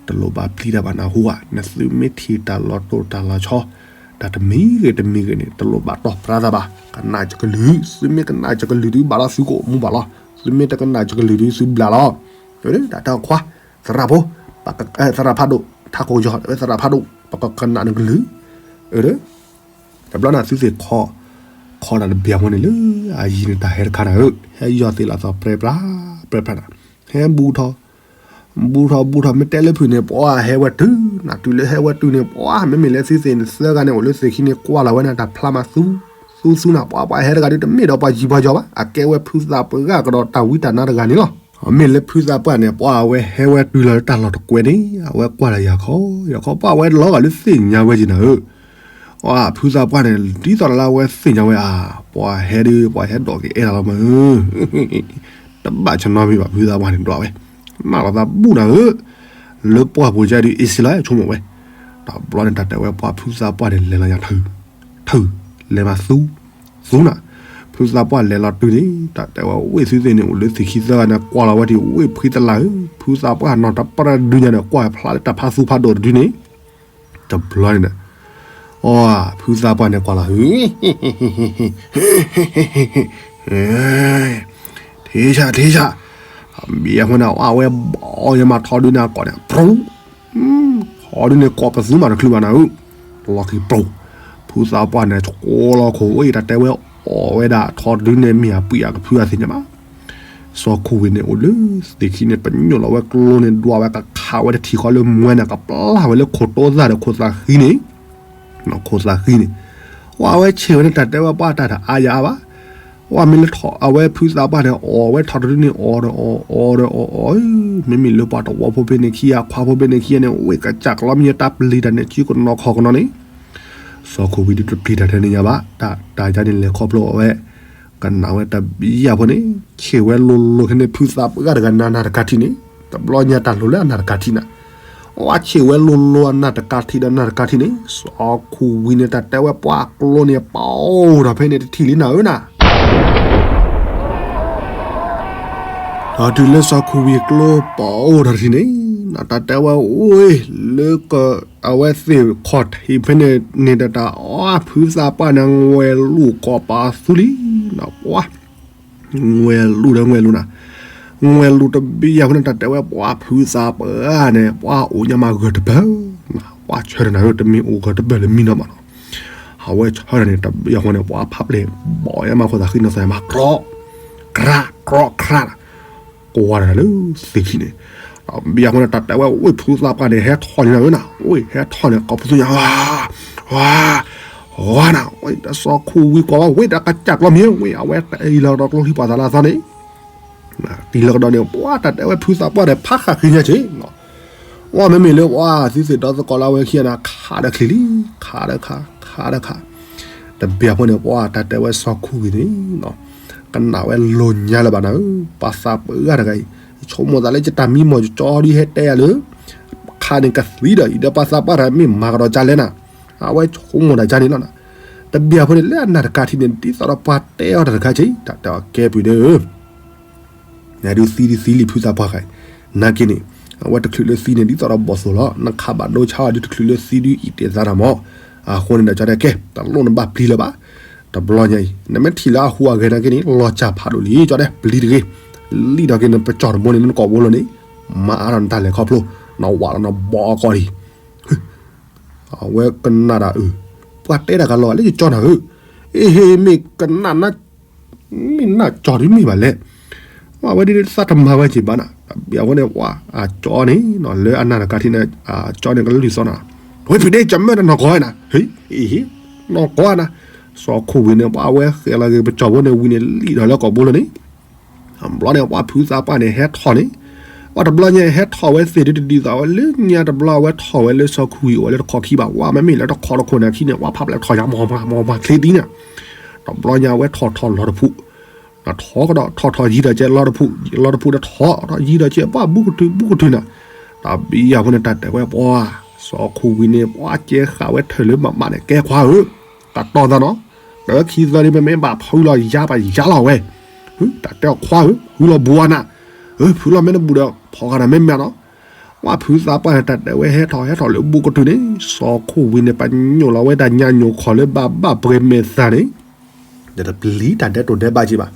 တလိၣ်ဘၣ်ပျံၤတၢ်ဘၣ်နၢ်ဟူဧါ နသုမ့ၢ်ထံၣ်တၢ်လီၤတိၢ်တၢ်လီၤဆီ တၢ်တမံၤဂ့ၤတမံၤဂ့ၤန့ၣ် တလိၣ်ဘၣ်တီၢ်ပြါသးဘၣ် ကနၣ်ယကလုၢ် သုမ့ၢ်ကနၣ်ယကလုၢ်ဒုးဘၣ်လီၤ သုကအိၣ်မူဘၣ်လီၤ သုမ့ၢ်တကနၣ်ယကလုၢ်ဒုးသုဘျးလီၤ တၢ်ခွါ သရၣ်ဖိ သရၣ်ဖးဒိၣ် ထးခိၣ်ယီၤ သရၣ်ဖးဒိၣ် ပကကနၣ်နကလုၢ် တဘျီန့ၣ်သုသ့ၣ်ခီ ခီတၢ်တဘ့ၣ်အဖိန့ၣ်လၢ အယံၤန့ၣ်တၢ်ဟဲတခါနၤဧၢ ဟဲယီၤသ့ၣ်လီၤသီၣ်ပြဲပြး ပြဲပြးနၤ ဟဲဘူးထီၣ် ဘူးထီၣ်ဘူးထီၣ် မ့ၢ်တဲလၢဖုၣ်န့ၣ် ပှၤဟဲဝဲတုၤ နတုၤလၢဟဲဝဲတုၤန့ၣ် ပှၤ မ့မ့ၢ်လၢသုသ့ၣ်န့ၣ် သၢဂၤန့ၣ် အိၣ်လၢသ့ၣ်ခံန့ၣ် ကွၢ်လီၤဝဲန့ၣ် တၢ်ဖျါမးသူ သူသူနၤ ပှၤပှၤဟဲတဂၤဒုး တမ့ၢ်ဒီးပှၤယံၤပှၤယီၤဘၣ် အကဲဝဲဖုသးပှၢ်ဂၤကဒီးတၢ်ဝံတၢ်နါတဂၤန့ၣ်လီၤ. မ့ၢ်လၢဖုသးပှၢ်န့ၣ် ပှၤအဝဲဟဲဝဲတုၤလီၤလၢတၢ်လီၢ်တကွဲးန့ၣ် အဝဲကွၢ်လၢယၤခီ ယၤခီ ပှၤအဝဲလီၤဂာ်လၢသ့ၣ်ညါဝဲက့ၤနၤဧၢ ပှၤဖုသးပှၢ်န့ၣ် ဒ်သိးလၢအဝဲသ့ၣ်ညါဝဲဧါ ပှၤဟဲဒုး ပှၤဟဲဒိးက့ၤအဲၣ်တၢ်လီၤမး တဘၣ်ဆနီမံၤဘၣ် ဖုသးပှၢ်န့ၣ်ဒွးဝဲ နၢ်လီၤသးဘူၣ်နၤဧၢ လၢပှၢ်ပူၤကဲဒုး အ့ၣ်စ့လီၤဆိကမိၣ်ဝဲ တဘျီန့ၣ် တၢ်တဲဝဲပှၤဖုသးပှၢ်န့ၣ် လဲၤလီၤညါထု ထု လဲၤမးသူ သူနၤ ဖုသးပှၢ်လဲၤလီၤတုၤန့ၣ် တၢ်တဲဝဲဝ့ၢ်သုသ့ၣ်န့ၣ် အိၣ်လၢသ့ၣ်ခံသၢဂၤန့ၣ် ကွၢ်လီၤဝဲဒ်ဝ့ၢ်ဖှံသလၢ်ဧၢ ဖုသးပှၢ်နီၢ်တပရၢဒုညါန့ၣ် ကွၢ်ဖျါလၢတၢ်ဖးသူဖးဒိၣ်တဒုန့ၣ် တဘျီန့ၣ် အီ ဖုသးပှၢ်န့ၣ်ကွၢ်လီၤ ထံဆး ထံဆး ဘံၣ်အဃိန့ၣ် အဝဲဘီယမၤထီဒုန့ၣ်အကိာ်န့ၣ် ပြူ ထီဒုန့ၣ် ကိးပသူမးတချုးဘၣ်နၤဧၢ လီၤခံပြူ ဖုသးပှၢ်န့ၣ် ဆိလီၤခိၣ်ဝဲ တၢ်တဲဝဲအီၣ်ဝဲဒၣ်ထီဒုန့ၣ် မ့ၢ်အပှံၢ်အကဖုအသ့ၣ်ညါဘၣ် စီၤခိၣ်ဝံၤန့ၣ် အိၣ်လၢသ့ၣ်ခံန့ၣ် ပညိၣ်လီၤဝဲကျိန့ၣ် ဒွးဝဲကခးဝဲတထံၣ်ဃီလၢမွဲန့ၣ် ကပျၢ်ဝဲလၢခိၣ်တိသၣ်ဒီးခိၣ်သးဃံန့ၣ် ခိၣ်သးဃံန့ၣ် ဝဲအဝဲဆ့ၣ်ဝဲန့ၣ် တၢ်တဲဝဲပှၤတၢ်တအါယၤအါဘၣ် ဝဲမ့ၢ်လၢအဝဲဖုသးပှၢ်န့ၣ် အီၣ်ဝဲထီတဒုန့ၣ် အီၣ်ဒီးအီၣ် အီၣ်ဒီးအီၣ်အီၣ် မ့မ့ၢ်လၢပှၤတဝီဖိဖဲန့ၣ်ခံဂၤ ခွါဖိဖဲန့ၣ်ခံဂၤန့ၣ် ဝ့ၢ်ကစၢ်ကလီမ့ၢ်တၢ်ပျံၤတၢ်န့ၣ် စုကနီၤခီၣ်ကနီၤန့ၣ် စီၤခိၣ်ဝံၤဒုးတပျံၤတၢ်ထဲန့ၣ်ညါဘၣ် တၢ်တၢ်ယါန့ၣ်လဲၤခီဖျိအီၤဝဲ ကနၣ်ဝဲတဘျီဖိန့ၣ် ဆ့ၣ်ဝဲလိၤလိၤခဲန့ၣ် ဖုသးပှၢ်တဂၤနၤနၤတကးထံၣ်န့ၣ် တဘျီညါတၢ်လိၤလၢအနၤတကးထံၣ်နၤ အဝဲဆ့ၣ်ဝဲလိၤလိၤအနၤတကးထံၣ်ဒီးနၤတကးထံၣ်န့ၣ် စီၤခိၣ်ဝံၤန့ၣ် တၢ်တဲဝဲပှၤကျိန့ၣ် ပအိၣ်ထီၣ်ဖဲန့ၣ်တထံၣ်လံနၤဧၢနၤ ဒီးတုၤလၢစီၤခိၣ်ဝံၤကျိပအိၣ်ထီၣ်တထံၣ်န့ၣ် တၢ်တဲဝဲအိၣ်လၢ အဝဲသ့ၣ်ခီၣ်ထံးဖဲန့ၣ်န့ၣ်ဒီးတၢ်အီၣ် ဖုသးပှၢ်န့ၣ် ငွဲၤလူၢ်ကိးပသူလံ ပှၤ ငွဲၤလူၢ်ဒီးငွဲၤလူၢ်နၤ ငွဲၤလူၢ်တဘ့ၣ်ယၤဖိန့ၣ် တၢ်တဲဝဲပှၤဖုသးပှၢ်န့ၣ် ပှၤအိၣ်ညါမးဂၢၢ်တဘၢ ပှၤဆၢထၢၣ်နၤဧၢ တမ့ၢ်အိၣ်ဂၢၢ်တဘၢလၢမံနီၤမးနီၤ အဝဲဆၢထၢၣ်န့ၣ် တဘ့ၣ်ယၤဖိန့ၣ် ပှၤဖးပျဲၢ် ဘီၣ်ယါမးခိၣ်သးဃံနီၤသးမး ကြီ ကြၢး ကြီ ကြၢး ကွၢ်တၢ်လၢသ့ၣ်ခံန့ၣ် ဘံၣ်အဃိန့ၣ် တၢ်တဲဝဲဝ့ၢ်ဖုသးပှၢ်န့ၣ် ဟဲထီၣ်န့ၣ်နၤဧၢနၤ ဝ့ၢ်ဟဲထီၣ်န့ၣ် ကိးပသူညါ ဝါ ဝါ ဝါနၤ ဝ့ၢ်တၢ်စီၤခိၣ်ဝံၤကိးဝဲ ဝ့ၢ်တၢ်ကစၢ်ကျီမ့ၢ် ဝ့ၢ်အဝဲတအံၤလီၤကဒီးကျိချံပှၤသးလၢအသီန့ၣ် တံၤလီၤကဒီးန့ၣ် ပှၤတၢ်တဲဝဲဖုသးပှၢ်ဒီး ဖးဃာ်ဃ့ညါက့ၤ ဝဲမ့မ့ၢ်လၢပှၤသုသ့ၣ်ဒီသကိးလၢအဝဲခံဂၤန့ၣ် ခးဒီးချံလံ ခးဒီးခး ခးဒီးခး တဘ့ၣ်အဃိန့ၣ် ပှၤတၢ်တဲဝဲစီၤခိၣ်ဝံၤန့ၣ် ကနၣ်ဝဲလိၤညါလၢၤဘၣ်နၤဧၢ ပှၤသးပှၢ်တဂၤအံၤ ဆိကမိၣ်သးလၢယတၢ်မံမီၢ်ယကၠီဒ်ဟဲတဲယၤလၢ ခးန့ၣ်ကသံဒီး အံၤဒီးပှၤသးပှၢ်တဂၤမ့ၢ်မၤကဒီးကၢလဲၣ်နၤ အဝဲဆိကမိၣ်တၢ်ကၢန့ၣ်လီၤနၤ တဘ့ၣ်အဃိန့ၣ် လၢအနၢ်တကးထံၣ်န့ၣ် ဒ်သိးဒီးပှၤတဲအီၤတၢ်တခါက့ၤ တၢ်တဲအီၤကဲပုၢ်ဒီး နဒုးသံဒုးသံလံဖုသးပှၢ်ဃဲ နာ်က့န့ၣ် အဝဲတချုးလၢသံန့ၣ် ဒ်သိးဒီးဘီၣ်သိၣ်လီၤ နခးဘၣ်ဒိဆါအီၤဒုးတချုးလၢသံဒုးအံၤတဲသးတၢ်မး အဃိန့ၣ်ဒီးကၠီတဲကဲ တလိၣ်နဘၣ်ပျံၤလၢၤဘၣ် တဘျီညါအံၤ နမ့ၢ်ထံၣ်လၢအဟူးအဂဲၤနာ်က့န့ၣ် လီၤစၢ်ဖးဒိၣ်လံ ကၠီတဲ ပျံၤတဂ့ၤ လံၣ်ဒီးက့ၤနပကၠီၣ်တဘိန့ၣ် နကိာ်ဘိလီၤန့ၣ် မၤအါထီၣ်နတၢ်လဲၤခီဖျိ နဝးလီၤနဘီအကီၢ်လံ အဝဲကနၣ်ဒၣ်အုး ပှၤတဲတၢ်ကလီၤလၢယကၠီနၤဧၢ အ့ဟ့ မ့ၢ်ကနၣ်န မ့ၢ်နၢ်ကၠီဒ်မ့ၢ်ဘၣ်လဲၣ် ဝဲဒ်သးတမၤဝဲက့ၤဘၣ်နၤ တဘ့ၣ်အဃိန့ၣ် ပှၤအကၠီန့ၣ် လၢအနၢ်တကးထံၣ်န့ၣ် အကၠီန့ၣ်ကလုၢ်သီနၤ ဝဲဖံးန့ၣ် ကမၢတၢ်နီၢ်ကီၢ်နၤ ဟ့ အ့ဟ့ နီၢ်ကီၢ်နၤ စီၤခိၣ်ဝံၤန့ၣ် ပှၤဝဲဃဲလီၤက့ၤပကၠီဘိန့ၣ်ဝံၤန့ၣ် လံၣ်ဒီးလၢကိာ်ဘိလီၤန့ၣ် ဘျီန့ၣ် ပှၤဖုသးပှၢ်န့ၣ် ဟဲထီၣ်န့ၣ် ပှၢ်တဘျီညါဟဲထီၣ်ဝဲသ့ၣ်ဒုတဒ်သိးဝဲလၢညါတဘျီ အဝဲထီၣ်ဝဲလၢစီၤခူဝံၤအိၣ်ဝဲလၢတခီခံဘၣ် ဝဲမ့မ့ၢ်လၢတခီတခိၣ်န့ၣ်ခံန့ၣ် ဝဲဖးပျဲၢ်ထီၣ်ညါမီၤမီၤမီၤချ့ဒ်န့ၣ်, တဘျီညါဝဲထီၣ်ထီၣ်လီၤတဖု, ထီၣ်ကဒီးထီၣ်ထီၣ်ယံၤဒီးကဲလီၤတဖု, လီၤတဖုဒီးထီၣ်ထီၣ်ယံၤဒီးကဲပှၢ်ဘူးကထုးဘူးကထုးနၤ, တဘျီအဃိန့ၣ် တၢ်တဲဝဲပှၢ် စီၤခူဝံၤန့ၣ် ပှၢ်ကဲဃာ်ဝဲထၢၣ်လၢမးမးန့ၣ် ကဲခွါဧၢ, တၢ်တီၢ်သးနီၤ, တၢ်ဝဲခံသၢဒ်မ့မ့ၢ်ဘၣ်ဖုလီၤယါဘၣ်ယါလီၤဝဲ, တၢ်တဲအီၤခွါဧၢ ဖုလီၤဘူးအနၤ, ဖုလီၤမ့ၢ်တဘူးဒီးဖီဂၤနၤမ့ၢ်မးနီၤ, ပှၢ်ဖုသးပှၢ်န့ၣ် တၢ်တဲဝဲဟဲထီၣ်ဟဲထီၣ်လၢဘူးကထုးန့ၣ် စီၤခူဝံၤန့ၣ် ပညိၣ်လီၤဝဲဒၣ်ညါညိၣ်ခီၣ်လၢဘၣ်ဘၣ်ပှဲၤမဲာ်သၣ်န့ၣ် ဒီးတပျံၤတၢ်ဒဲးတိၤဒဲးဘၣ်က့ၤဘၣ်,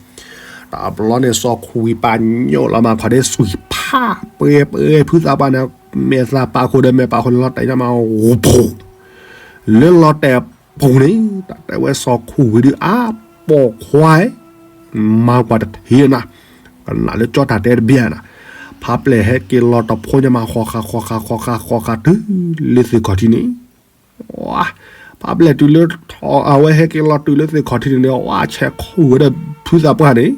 တဘျီန့ၣ် စီၤခူဝံၤပညိၣ်လီၤမးခီၣ်ဒဲး စွံၣ်ဖးပှဲၤပှဲၤဖုသးပှၢ်န့ၣ် မဲာ်သၣ်ပာ်ဃုာ်ဒီးမဲာ်ပာ်ဃုာ်န့ၣ်လီၤတဲာ်ညါမး ဂိၤပူၤ လၢလီၤတဲာ်ပူၤန့ၣ် တၢ်တဲဝဲစီၤခူဝံၤဒုးအါပိာ်ခွါ မၤကွၢ်တထံၣ်နၤ, ကနၣ်လၢကၠီတၢ်တဲတဘ့ၣ်နၤ, ဖးပျဲၢ်ဟဲက့ၤလီၤတဖိညါမး ဃီဃာ်ဃီဃာ်ဃီဃာ်ဃီဃာ်တုၤလၢသ့ၣ်ခီၣ်ထံးန့ၣ် ဖးပျဲၢ်တုၤလၢ အဝဲဟဲက့ၤလီၤတုၤလၢသ့ၣ်ခီၣ်ထံးန့ၣ်ဒီး ဝဲဆဲးခူဝံၤဒီးဖုသးပှၢ်န့ၣ်,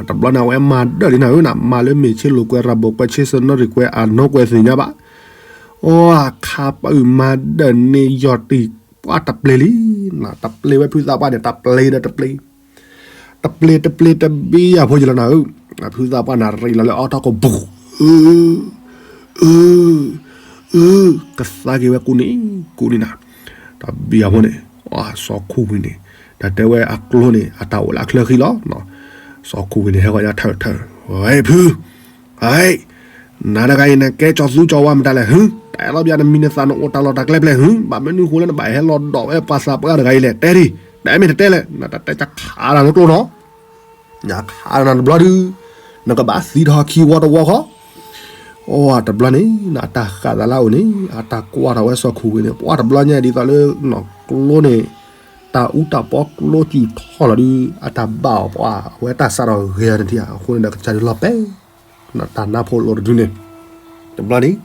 တဘျီန့ၣ် အဝဲမၤဒၢၣ်လံနၤဧၢနၤ, မၤလၢမ့ၢ်ဆ့လိာ်ကွဲ ရၤဘိၣ်ကွဲ ဆ့စနီရံၣ်ကွဲ အနိကွဲသ့ၣ်ညါဘၣ်, အိၣ်ခါပၢ်အုၣ်မၤဒၢၣ်န့ၢ်ယီၢ်တံၢ်ပှၢ်တပျ့ၤလံ, တပျ့ၤဝဲဖုသးပှၢ်န့ၣ် တပျ့ၤဒီးတပျ့ၤ တပျ့ၤတပျ့ၤတဘ့ၣ်ယၤဖိယလီၤနၤဧၢ, ဖုသးပှၢ်န့ၣ်ရ့လီၤလၢအီထီၣ်ကီၢ်ပူၤ အၢ အၢ အၢ ကသါက့ၤဝဲကူန့ၣ် ကူန့ၣ်နၤ, တဘ့ၣ်အဖိန့ၣ် စီၤခူဝံၤန့ၣ် တၢ်တဲဝဲအကျိန့ၣ် အတၢ်အိၣ်လၢအချၢဃံလီၤ, စီၤခူဝံၤန့ၣ် ဟဲဂီၤညါထၢၣ်ထၢၣ် ဝဲဖု ဟဲ နၤတဂၤအံၤန့ၣ် ကဲကၠီၤသူကၠီၤဝါမတၤလဲၣ် ဟၢ တအဲၣ်လီၤဘၣ်နမံၤနသၣ် နအိၣ်တၢ်လီၢ်တၢ်ကျဲဖျဲၣ် ဟၢ ဘၣ်မနုၤဃိလၢနဘၣ်ဟဲလီၤဒိးဝဲပှၤသးပှၢ်တဂၤအံၤလဲၣ် တဲဒံး တဲမ့ၢ်တတဲလဲၣ် နတတဲကခးနၤလၢကျိနီၤ နခးနၤတဘျီဒုး နကဘၣ်သံထီၣ်ခံဝီတဝီဃီ, အိၣ်တဘျီန့ၣ် အတၢ်ဃးသးလၢအအိၣ်န့ၣ် အတၢ်ကွၢ်ထီၣ်ဝဲစီၤခူဝံၤန့ၣ် ပှၢ်တဘျီညါဒ်သိးလၢ ကျိန့ၣ် တၢ်အူတၢ်ပီကျိစူၤထီၣ်လီၤဒုး အတၢ်ဘၣ်အီၤပှၢ် အဝဲတၢ်စးထီၣ်ဂဲၤအီၤန့ၣ်ထံၣ် အဃိန့ၣ်ဒီးကစၢ်ဒုးလီၤပဲ တၢ်နါဖိလိၤတဒုန့ၣ် တဘျီန့ၣ်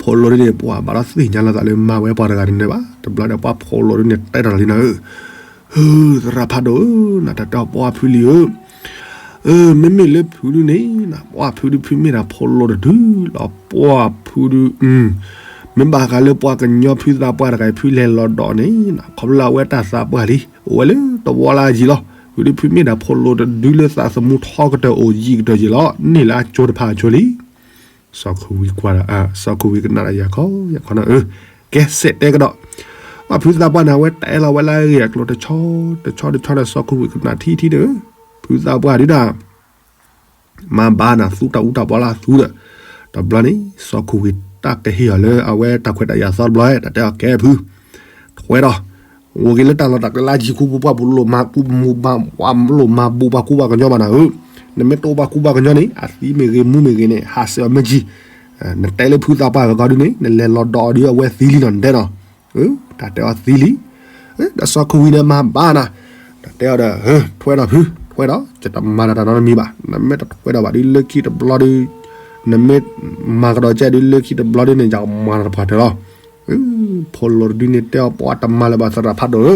ဖိလိၤဒုန့ၣ် ပှၤဘၣ်ဒီးသ့ၣ်ညါလီၤသးလၢမၤဝဲပှၤတဂၤဒုန့ၣ်ဘၣ် တဘျီဒီးပှၢ်ဖိလိၤဒုန့ၣ် တဲထီၣ်လီၤလံနၤဧၢ, ဟၢ သရၣ်ဖးဒိၣ်ဧၢ နတၢ်တဲအီၤပှၢ်ဖုလံဧၢ, အၢ မ့မ့ၢ်လၢဖုဒုန့ၣ် ပှၢ်ဖုဒုဖုမ့ၢ်ဒၣ်ဖိလိၤတဒုလီၤ ပှၢ်ဖုဒု မ့ၢ်ဘၣ်ဃးလၢပှၤကညီဖုသးပှၢ်တဂၤအံၤ ဖုလဲၤလီၤဒိးန့ၣ် ခီဖျိလၢအဝဲတၢ်သးပှၢ်လံ အိၣ်ဝဲလၢတဝီလၢအယံၤလီၤ. ဖုဒုဖုမ့ၢ်ဒၣ်ဖိလိၤတဒုလၢသးသမူထီကတၢၢ်အိၣ်ယံာ်ကတၢၢ်ယံာ်လီၤ. န့ၢ်လၢအကၠိတဖၣ်အကၠိလံ. စီၤခူဝံၤကွၢ်ဒီး စီၤခူဝံၤကနၣ်ဒီးယၤခီ ယၤခီနၤဧၢ, ကဲစဲးတဲကဒီး, ပှၢ်ဖုသးပှၢ်န့ၣ် အဝဲတဲလီၤဝဲလၢအဂ့ၢ်အကျိၤတဆီ တဆီတဆီဒီး စီၤခူဝံၤကနၣ်ထံထံဒီး ဖုသးပှၢ်ဒုဒၣ် မၤဘၣ်နၤသူတၢ်အူတၢ်ပီလၢသူဒီး, တဘျီန့ၣ် စီၤခူဝံၤတၢ်ကဟ့ၣ်အီၤလၢအဝဲတၢ်ခွဲးတၢ်ယာ်သီတဘျီ တၢ်တဲအီၤကဲဖု, ထွဲဒီး, အိၣ်က့ၤလၢတၢ်လီၢ်တၢ်ကျဲလၢအယံၤခူပူၤ ပှၢ်ပူၤလိၣ်မၤကူပှၤ ပှၢ်လိၣ်မၤဘူးပှၤကူပှၤကညီဘၣ်နၤဧၢ, နမ့ၢ်တအိၣ်ပှၤကူပှၤကညီန့ၣ် အသံမ့ၢ်ဂ့ၤမူမ့ၢ်ဂ့ၤန့ၣ် ဟးဆှဲးအီၤမ့ၢ်ကံ, နတဲလၢဖုသးပှၢ်ဂီၤဂီၤဒုန့ၣ် နလဲၤလီၤဒိးအီၤဒုအဝဲသံလံနီၤ နတဲနီၤ တၢ်တဲအီၤသံလံ, ဒီးစီၤခူဝံၤန့ၣ်မၤဘၣ်နၤ, တၢ်တဲအီၤဒီး ထွဲဒီးဖု ထွဲဒီး ယတမၤတၢ်တၢ်နီတမံၤဘၣ်, နမ့ၢ်တထွဲဒီးဘၣ်ဒုလၢခံတဘျီဒု, နမ့ၢ်မၤကဒီးကဲဒုလၢခံတဘျီဒုန့ၣ် ယကမၤနၤတပှၢ်တၢၢ်လီၤ. ဖိလိၤတဒုန့ၣ်တဲအီၤပှၤတမၤလၢၤဘၣ်သရၣ်ဖးဒိၣ်ဧၢ,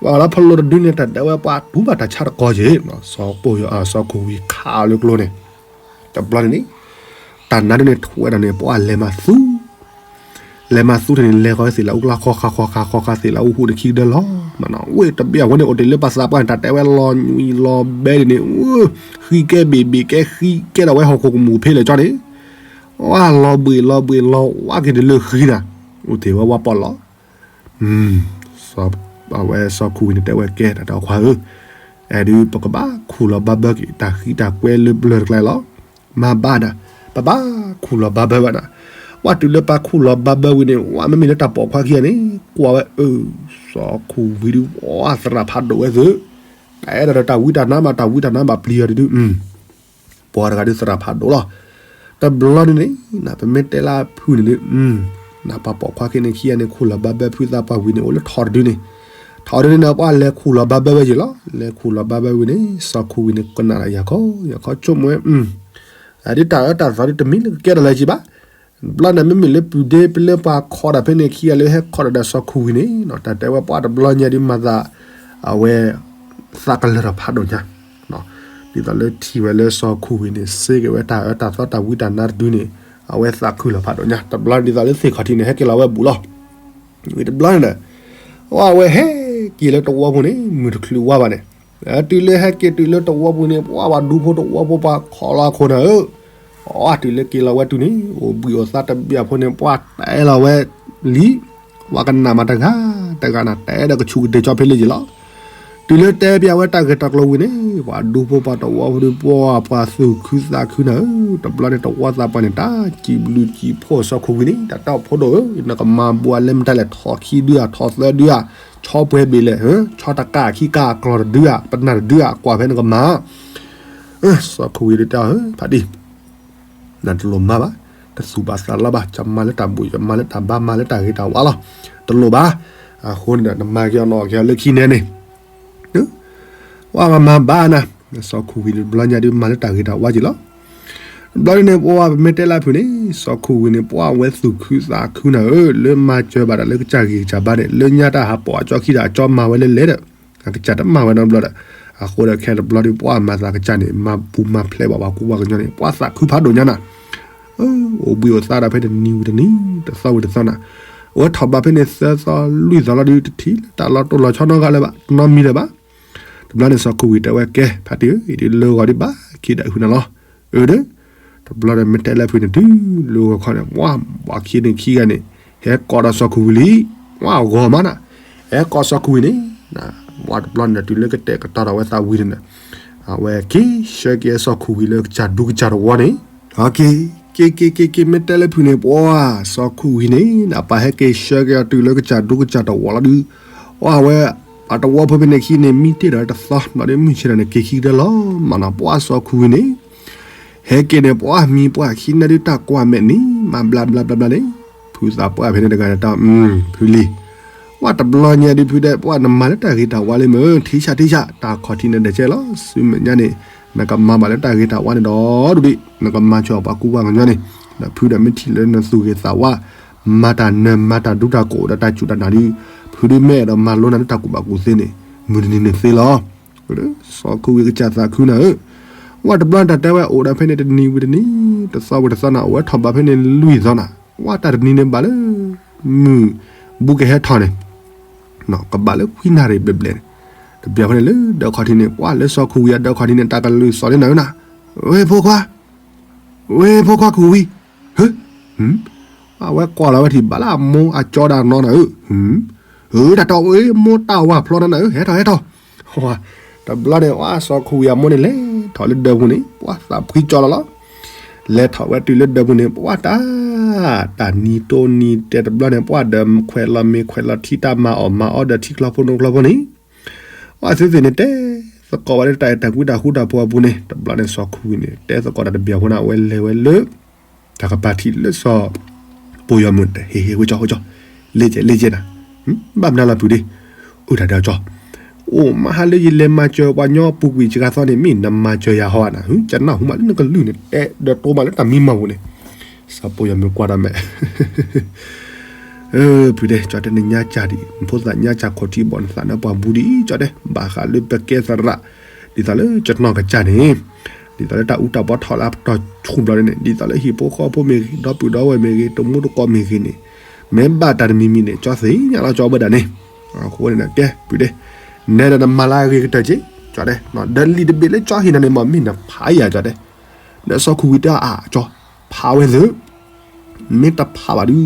ဘၣ်လၢဖိလိၤတဒုန့ၣ် တၢ်တဲဝဲပှၤတူၢ်ဘၣ်တၢ်ဆါတကီၢ်က့ၤ, စီၤခူဝံၤခးအီၤလၢကျိန့ၣ်, တဘျီန့ၣ်န့ၣ်, တၢ်နါဒုန့ၣ်ထွဲဒီးန့ၣ် ပှၢ်လဲၤမၤသူ လဲၤမၤသူထီၣ်န့ၣ် လဲၤဃီၤဝဲသ့ၣ်လၢအူကျါ ဃီဃာ်ဃီဃာ်ဃီဃာ်သ့ၣ်လၢအူဃိန့ၣ် ခံကဒၢလီၤ, မ့ၢ်နီၤ ဝ့ၢ်တဘ့ၣ်အဝဲန့ၣ် အိၣ်တ့ၢ်လၢပှၤသးပှၢ်န့ၣ် တၢ်တဲဝဲလီၤနွံလီၤဘဲဒ်န့ၣ်, ဃံကဲဘ့ၣ်ဘ့ၣ်ကဲ ဃံကဲဒီးဝဲဟီၣ်ခိၣ်ကမူၣ်ဖဲလဲၣ်ကၠီန့ၣ်, ဝဲလီၤဘှံးလီၤဘှံးလီၤဝါက့ၤဒ်လၢဃံနၤ, အိၣ်တ့ၢ်ဝဲဝါပီၢ်လီၤ အဝဲစီၤခူဝံၤန့ၣ်တဲဝဲကဲ တၢ်တဲအီၤခွါဧၢ, အဲၣ်ဒုးပကဘၣ်ခူၣ်လီၤဘါဘၢက့ၤ တၢ်ဃံတၢ်ကွဲလၢပျၢၤတကျါလီၤ, မၤဘၣ်နၤ, ပဘၣ်ခူၣ်လီၤဘါဘၢဘၣ်နၤ, ပှၢ်တုၤလၢပှၤခူၣ်လီၤဘါဘၢဝံၤန့ၣ် ဝဲမ့မ့ၢ်လၢတၢ်ပိာ်ခွါခံဂၤန့ၣ် ကွၢ်ဝဲအၢ, စီၤခူဝံၤဒုး ဝဲသရၣ်ဖးဒိၣ်ဝဲသု, တၢ်အဲၣ်ဒိးဒီးတၢ်ဝံတၢ်နါဘၣ် တၢ်ဝံတၢ်နါဘၣ်ပျံၤအီၤဒုဒု ပှၤတဂၤဒုးသရၣ်ဖးဒိၣ်လီၤ, တဘျီန့ၣ်န့ၣ် ပမ့ၢ်တဲလၢဖုန့ၣ်ဒုး, နပှၤပိာ်ခွါခံန့ၣ်ခံဂၤန့ၣ် ခူၣ်လီၤဘါဘၢဖုသးပှၢ်ဝံၤန့ၣ် အိၣ်လၢထီတဒုန့ၣ်, ထီတဒုန့ၣ် ပှၢ်လဲၤခူၣ်လီၤဘါဘၢဝဲယ့ၢ်လီၤ, လဲၤခူၣ်လီၤဘါဘၢဝံၤန့ၣ် စီၤခူဝံၤန့ၣ် ကနၣ်ဒီးယၤခီ ယၤခီဆိကမိၣ်ဝဲ, ဒ်တၢ်အၢတၢ်သီဒုးတမံၤလၢကကဲထီၣ်လၢၤက့ၤဘၣ်, ဘျီန့ၣ်မ့မ့ၢ်လၢပုၢ်ဒ့ ပလၢပှၤခီဒၣ်ဖဲန့ၣ်ခံဂၤလၢဟဲခီဒၣ်ဒီးစီၤခူဝံၤန့ၣ် တၢ်တဲဝဲပှၢ်တဘျီညါဒုးမၤသး အဝဲ သးကလၢၤထီၣ်ဖးဒိၣ်ညါ ဒ်သိးလၢထံၣ်ဝဲလၢစီၤခူၣ်ဝံၤန့ၣ် စ့က့ၤဝဲတၢ်အၢတၢ်သီတၢ်ဝံတၢ်နါတဒုန့ၣ် အဝဲသးခုလီၤဖးဒိၣ်ညါ. တဘျီဒ်သိးလၢသ့ၣ်ခီၣ်ထံးန့ၣ် ဟဲက့ၤလီၤဝဲဘူးလီၤ. ဝံၤတဘျီန့ၣ်ဒီး အဝဲဟဲက့ၤလၢတဝီပူၤန့ၣ် မုၢ်တချုးဝါဘၣ်န့ၣ်, တုၤလၢဟဲက့ၤတုၤလၢတဝီပူၤန့ၣ် ပှၤဒူဖိတဝီဖိပှၤခီလီၤအခိၣ်နၤဧၢ, အီ တုၤလၢက့ၤလီၤဝဲတုၤန့ၣ် အိၣ်ဘှံးအိၣ်သါတဘျီဖိန့ၣ် ပှၤတဲလီၤဝဲလံ ပှၤကနၣ်မးတဂၤတဂၤန့ၣ် တဲဒီးကဆူးကတ့ၤကၠီဖဲလၢယံၤလီၤ. တုၤလၢတဲပၠးဝဲတၢ်ဂ့ၢ်တၢ်ကျိၤဝံၤန့ၣ် ပှၤဒူဖိပှၤတဝီဖိဒီး ပှၤပှၤသူၣ်ခုသးခုနၤဧၢ, တဘျီန့ၣ်တဝီသးပှၢ်န့ၣ် တၢ်စံးဘျုးစံးဖှိၣ်စီၤခူၣ်ဝံၤန့ၣ် တၢ်တဲအီၤဖိဒိၣ်ဧၢ, နကမၤဘူးအလဲမတၤလဲၣ် ထီၣ်ခံဒုဧါ ထီၣ်သၢဒုဧါ, ဆီပှဲၤဘ့ၣ်လဲၣ်, ဆီတကးခံကးအကျီၢ်တဒုဧါ ပနၢ်တဒုဧါ ကွၢ်ဖဲနကမၤ စီၤခူၣ်ဝံၤဒီးတဲအီၤ ဖးတံၢ် နတလိၣ်မၤဘၣ်, တသူၣ်ဘၣ်သးလီဘၣ်, ယမၤလၢတၢ်ဘူၣ် ယမၤလၢတၢ်ဘါ မၤလၢတၢ်ဂ့ၤတၢ်ဝါလီၤ. တလိၣ်ဘၣ်. အဃိန့ၣ်ဒီး နမၤက့ၤအီၤနီၣ်က့ၤအီၤလၢခံန့ၣ်န့ၣ်, ပှၤမၤဘၣ်နၤ, စီၤခူၣ်ဝံၤတဘျီညါဒုး မၤလၢတၢ်ဂ့ၤတၢ်ဝါက့ၤလီၤ. တဘျီန့ၣ်န့ၣ် ပှၤပမ့ၢ်တဲလၢဖုၣ်န့ၣ် စီၤခူၣ်ဝံၤန့ၣ် ပှၤဝဲသူၣ်ခုသးခုနၤဧၢ, လၢမၤစၢၤဘၣ်တၢ်လၢကစၢ်ဂံၢ်ကစၢ်ဘါန့ၣ် လၢညါတၢ်ဟးပိာ်အကၠီခံဒီး အကၠီမၤဝဲလၢလဲၣ်ဒီး အကစၢ်တမၤဝဲနီတဘျီဒီး, အဃိဒီးခဲတဘျီဒုး ပှၤမၤသးကစၢ်န့ၣ် မၤပူၤမၤဖျဲးဘၣ်ပှၤကူပှၤကညီန့ၣ် ပှၤသးခုဖးဒိၣ်ညါနၤ, အိၣ်ဘှံးအိၣ်သါဒီးဖဲတနံၤဝံၤတနံၤ တသီဝံၤတသီနၤ, အဝဲထီၣ်ဘးဖဲန့ၣ် သၢသီလွံၢ်သီလီၤဒုး တထံၣ်လၢတၢ်လီၤတိၢ်လီၤဆီနီတဂၤလၢၤဘၣ် တနီတမံၤလၢၤဘၣ်. တဘျီန့ၣ် စီၤခူၣ်ဝံၤတဲဝဲ ကဲ ဖးတံၢ်ဧၢ, အံၤဒုးလၢဂီၤဒုးဘၣ်ခံဒီးဟုနၤလီၤ. အၢဒီး တဘျီဒီးမ့ၢ်တဲလၢဖုၣ်န့ၣ် တုၤလၢဂီၤခီန့ၣ် ပှၤဘၣ်ခံန့ၣ်ခံဂၤန့ၣ် ဟဲကိးဒီးစီၤခူၣ်ဝံၤလံ, ပှၤဂီၤမးနၤ, ဟဲကိးစီၤခူၣ်ဝံၤန့ၣ်, ပှၤတဘျီန့ၣ်ဒီး တုၤလၢကတဲာ်ကတီၤဒီးဝဲသးဝံၤန့ၣ်, အဝဲက့ၤဆှၢက့ၤစီၤခူၣ်ဝံၤလၢကစၢ်ဒူကစၢ်တဝီန့ၣ်, က့ၤ က့ၤ က့ၤ က့ၤ က့ၤ မ့ၢ်တဲလၢဖုၣ်န့ၣ် ပှၤစီၤခူၣ်ဝံၤန့ၣ် နပၢ်ဟဲက့ၤဆှၢက့ၤအီၤတုၤလၢကစၢ်ဒူကစၢ်တဝီလီၤဒုး, ပှၤဝဲ ပှၤတဝီဖိဖဲန့ၣ်ခံန့ၣ် မံတ့ၢ်ဒီးတသီ နီၢ်ဒုးမုၢ်ဆ့ၣ်နီၤန့ၣ် က့ၤခံကတၢၢ်လီၤမးနီၤ, ပှၤစီၤခူၣ်ဝံၤန့ၣ် ဟဲက့ၤန့ၣ် ပှၤမံၤပှၤခံနၢ်ဒုးတၢ်ကွၢ်မဲာ်န့ၣ် မၤဘျါဘျါဘျါဘျါန့ၣ်, ဖုသးပှၢ်ဖဲန့ၣ်တဂၤန့ၣ် တၢ် ဖုလံၤ, ပှၤတဘျီညါဒုးဖုဒီး ပှၤနမၤလၢတၢ်ဂ့ၤတၢ်ဝါလံမ့ၢ် ထံဆၣ်ထံဆၣ် တၢ်ခီၣ်ထံးန့ၣ်ဒဲးကဲလီၤ ဆူမဲာ်ညါန့ၣ် နကမၤဘၣ်လၢတၢ်ဂ့ၤတၢ်ဝါန့ၣ်ဒီးဒုးဒံး နကမၤစၢၤပှၤကူပှၤကညီန့ၣ်, ဒီးဖုဒီးမ့ၢ်ထံၣ်လၢနသူၣ်ဂ့ၤသးဝါ မၤတၢ်နၢၤမၤတၢ်ဒူတၢ်ကိးဒီးတၢ်စူၢ်တၢ်နာ်ဒုး, ဖုဒုးမ့ၢ်အဲၣ်ဒိးမၤလိနၤလၢတၢ်ကူၣ်ဘၣ်ကူၣ်သ့န့ၣ် မုၢ်တနံၤန့ၣ်သ့လီၤ. စီၤခူၣ်ဝံၤကစၢ်သးခုနၤဧၢ, ဝဲတဘျီတၢ်တဲဝဲအိၣ်ဒီးဖဲန့ၣ်တနံၤဝံၤတနံၤ, တသီဝံၤတသီနၤ အိၣ်ဝဲထီၣ်ဘးဖဲန့ၣ်လွံၢ်သီနၤ, ဝဲတၢ်တနံၤန့ၣ်ဘၣ်လၢ မုၢ်ဘူးကဟဲထီၣ်န့ၣ် ကဘၣ်လၢခွံနၣ်ရံၣ်ဘျဲၣ်ဘျဲၣ်န့ၣ်, တဘျီဖဲန့ၣ်လၢဒၢးခီၣ်ထံးန့ၣ် ပှၤလၢစီၤခူၣ်ဝံၤအဒၢးခီၣ်ထံးန့ၣ် တၢ်ကလုၢ်သီၣ်န့ၢ်နၤဧၢနၤ, ဝဲဖိခွါ ဝဲဖိခွါခူၣ်ဝံၤ, ဟၢ, အဝဲကွၢ်လီၤဝဲထံၣ်ဘၣ်လၢအမိၢ်အကၠီဒၣ်နီၤနၤဧၢ, ဧၢ တၢ်တီဝဲမိၢ်တၢ်ဝၤဖျီနၤနၤဧၢ ဟဲထီၣ်ဟဲထီၣ်, တဘျီန့ၣ် ပှၤစီၤခူၣ်ဝံၤအမိၢ်န့ၣ်လဲၤထီၣ်လၢဒၢးပူၤန့ၣ် ပှၤသးဖှံကၠီလီၤလီၤ, လဲၤထီၣ်ဝဲတုၤလၢဒၢးပူၤန့ၣ် ပှၤတၢ် တၢ်နံၤတိနံၤတဲာ်တဘျီန့ၣ် ပှၤဒီးခွဲးလီၤမ့ၤခွဲးလီၤထံတၢ်မၤအီၣ်မၤအီဒီးထံကျီဖိနိကျီဖိန့ၣ် ပှၤသုသ့ၣ်န့ၣ် တဲသကိးဝဲလၢတၢ်အဲၣ်တၢ်ကွံတၢ်ဃူတၢ်ဖိးအပူၤန့ၣ် တဘျီန့ၣ်စီၤခူၣ်ဝံၤန့ၣ် တဲသကိးတၢ်တဘျီဖိန့ၣ် အဝဲလဲၤဝဲလၢ တၢ်ကပၤထံးလၢစီၤ ပိာ်ယီၤမုၢ်တဟ့ၣ်ဟ့ၣ်ဝဲကၠီဝဲကၠီ, လ့ၣ်ကဲလ့ၣ်ကဲနၤ, ဘၣ်မနုၤလီၤပုၢ်ဒ့, အိၣ်တၢ်ဒၢကၠီ, အိၣ်မဟါလၢယလဲၤမၤစၢၤပှၤကညီပူၤကွံာ်စှၤသီန့ၣ် မ့ၢ်နမၤစၢၤယၤဟီဧါနၤ, ကနၢ်ဟူမးလၢနကလုၢ်န့ၣ် တဲဒီးတိမးလၢတၢ်မံမီၢ်ပူၤန့ၣ်, စီၤပိာ်ယီၤမုၢ်ကွၢ်ဒီးမဲာ် ပုၢ်ဒ့ ကၠီတဲနညါကၢ်ဒံး နဖိသၣ်ညါကၢ်ခီၣ်ထံးဘီၣ်နသးနါပှၢ်ဘူးဒံး ကၠီတဲ ဘၣ်ဃးလၢပကဲသရၣ် ဒ်သိးလၢကနီၢ်ကစၢ်န့ၣ် ဒ်သိးလၢတၢ်အူတၢ်ပီထီၣ်လၢအပတီၢ်ဆူၣ်ဘျီန့ၣ် ဒ်သိးလၢဟံၣ်ဖိဃီဖိမ့ၢ်ဂ့ၤ ဒီပုၢ်ဒီဝဲၢ်မ့ၢ်ဂ့ၤ တမူတကိးမ့ၢ်ဂ့ၤန့ၣ် မ့ၢ်ဘၣ်တၢ်တမံၤမံၤန့ၣ် ကၠီသ့ၣ်ညါလီၤကၠီဘၣ်ဒၣ်န့ၣ်, အဃိန့ၣ်ဒီးကဲ ပုၢ်ဒ့ နဲဒီးနမၤလၢအဂ့ၤကတၢၢ်က့ ကၠီတဲ ဒီးလံာ်တဘ့ၣ်လၢကၠီဟ့ၣ်နၤန့ၣ် မ့ၢ်နဖးယၤ ကၠီတဲ ဒီးစီၤခူၣ်ဝံၤတဲအါ ကၠီ ဖးဝဲသ့ၣ် မ့ၢ်တဖးဘၣ်ဒုး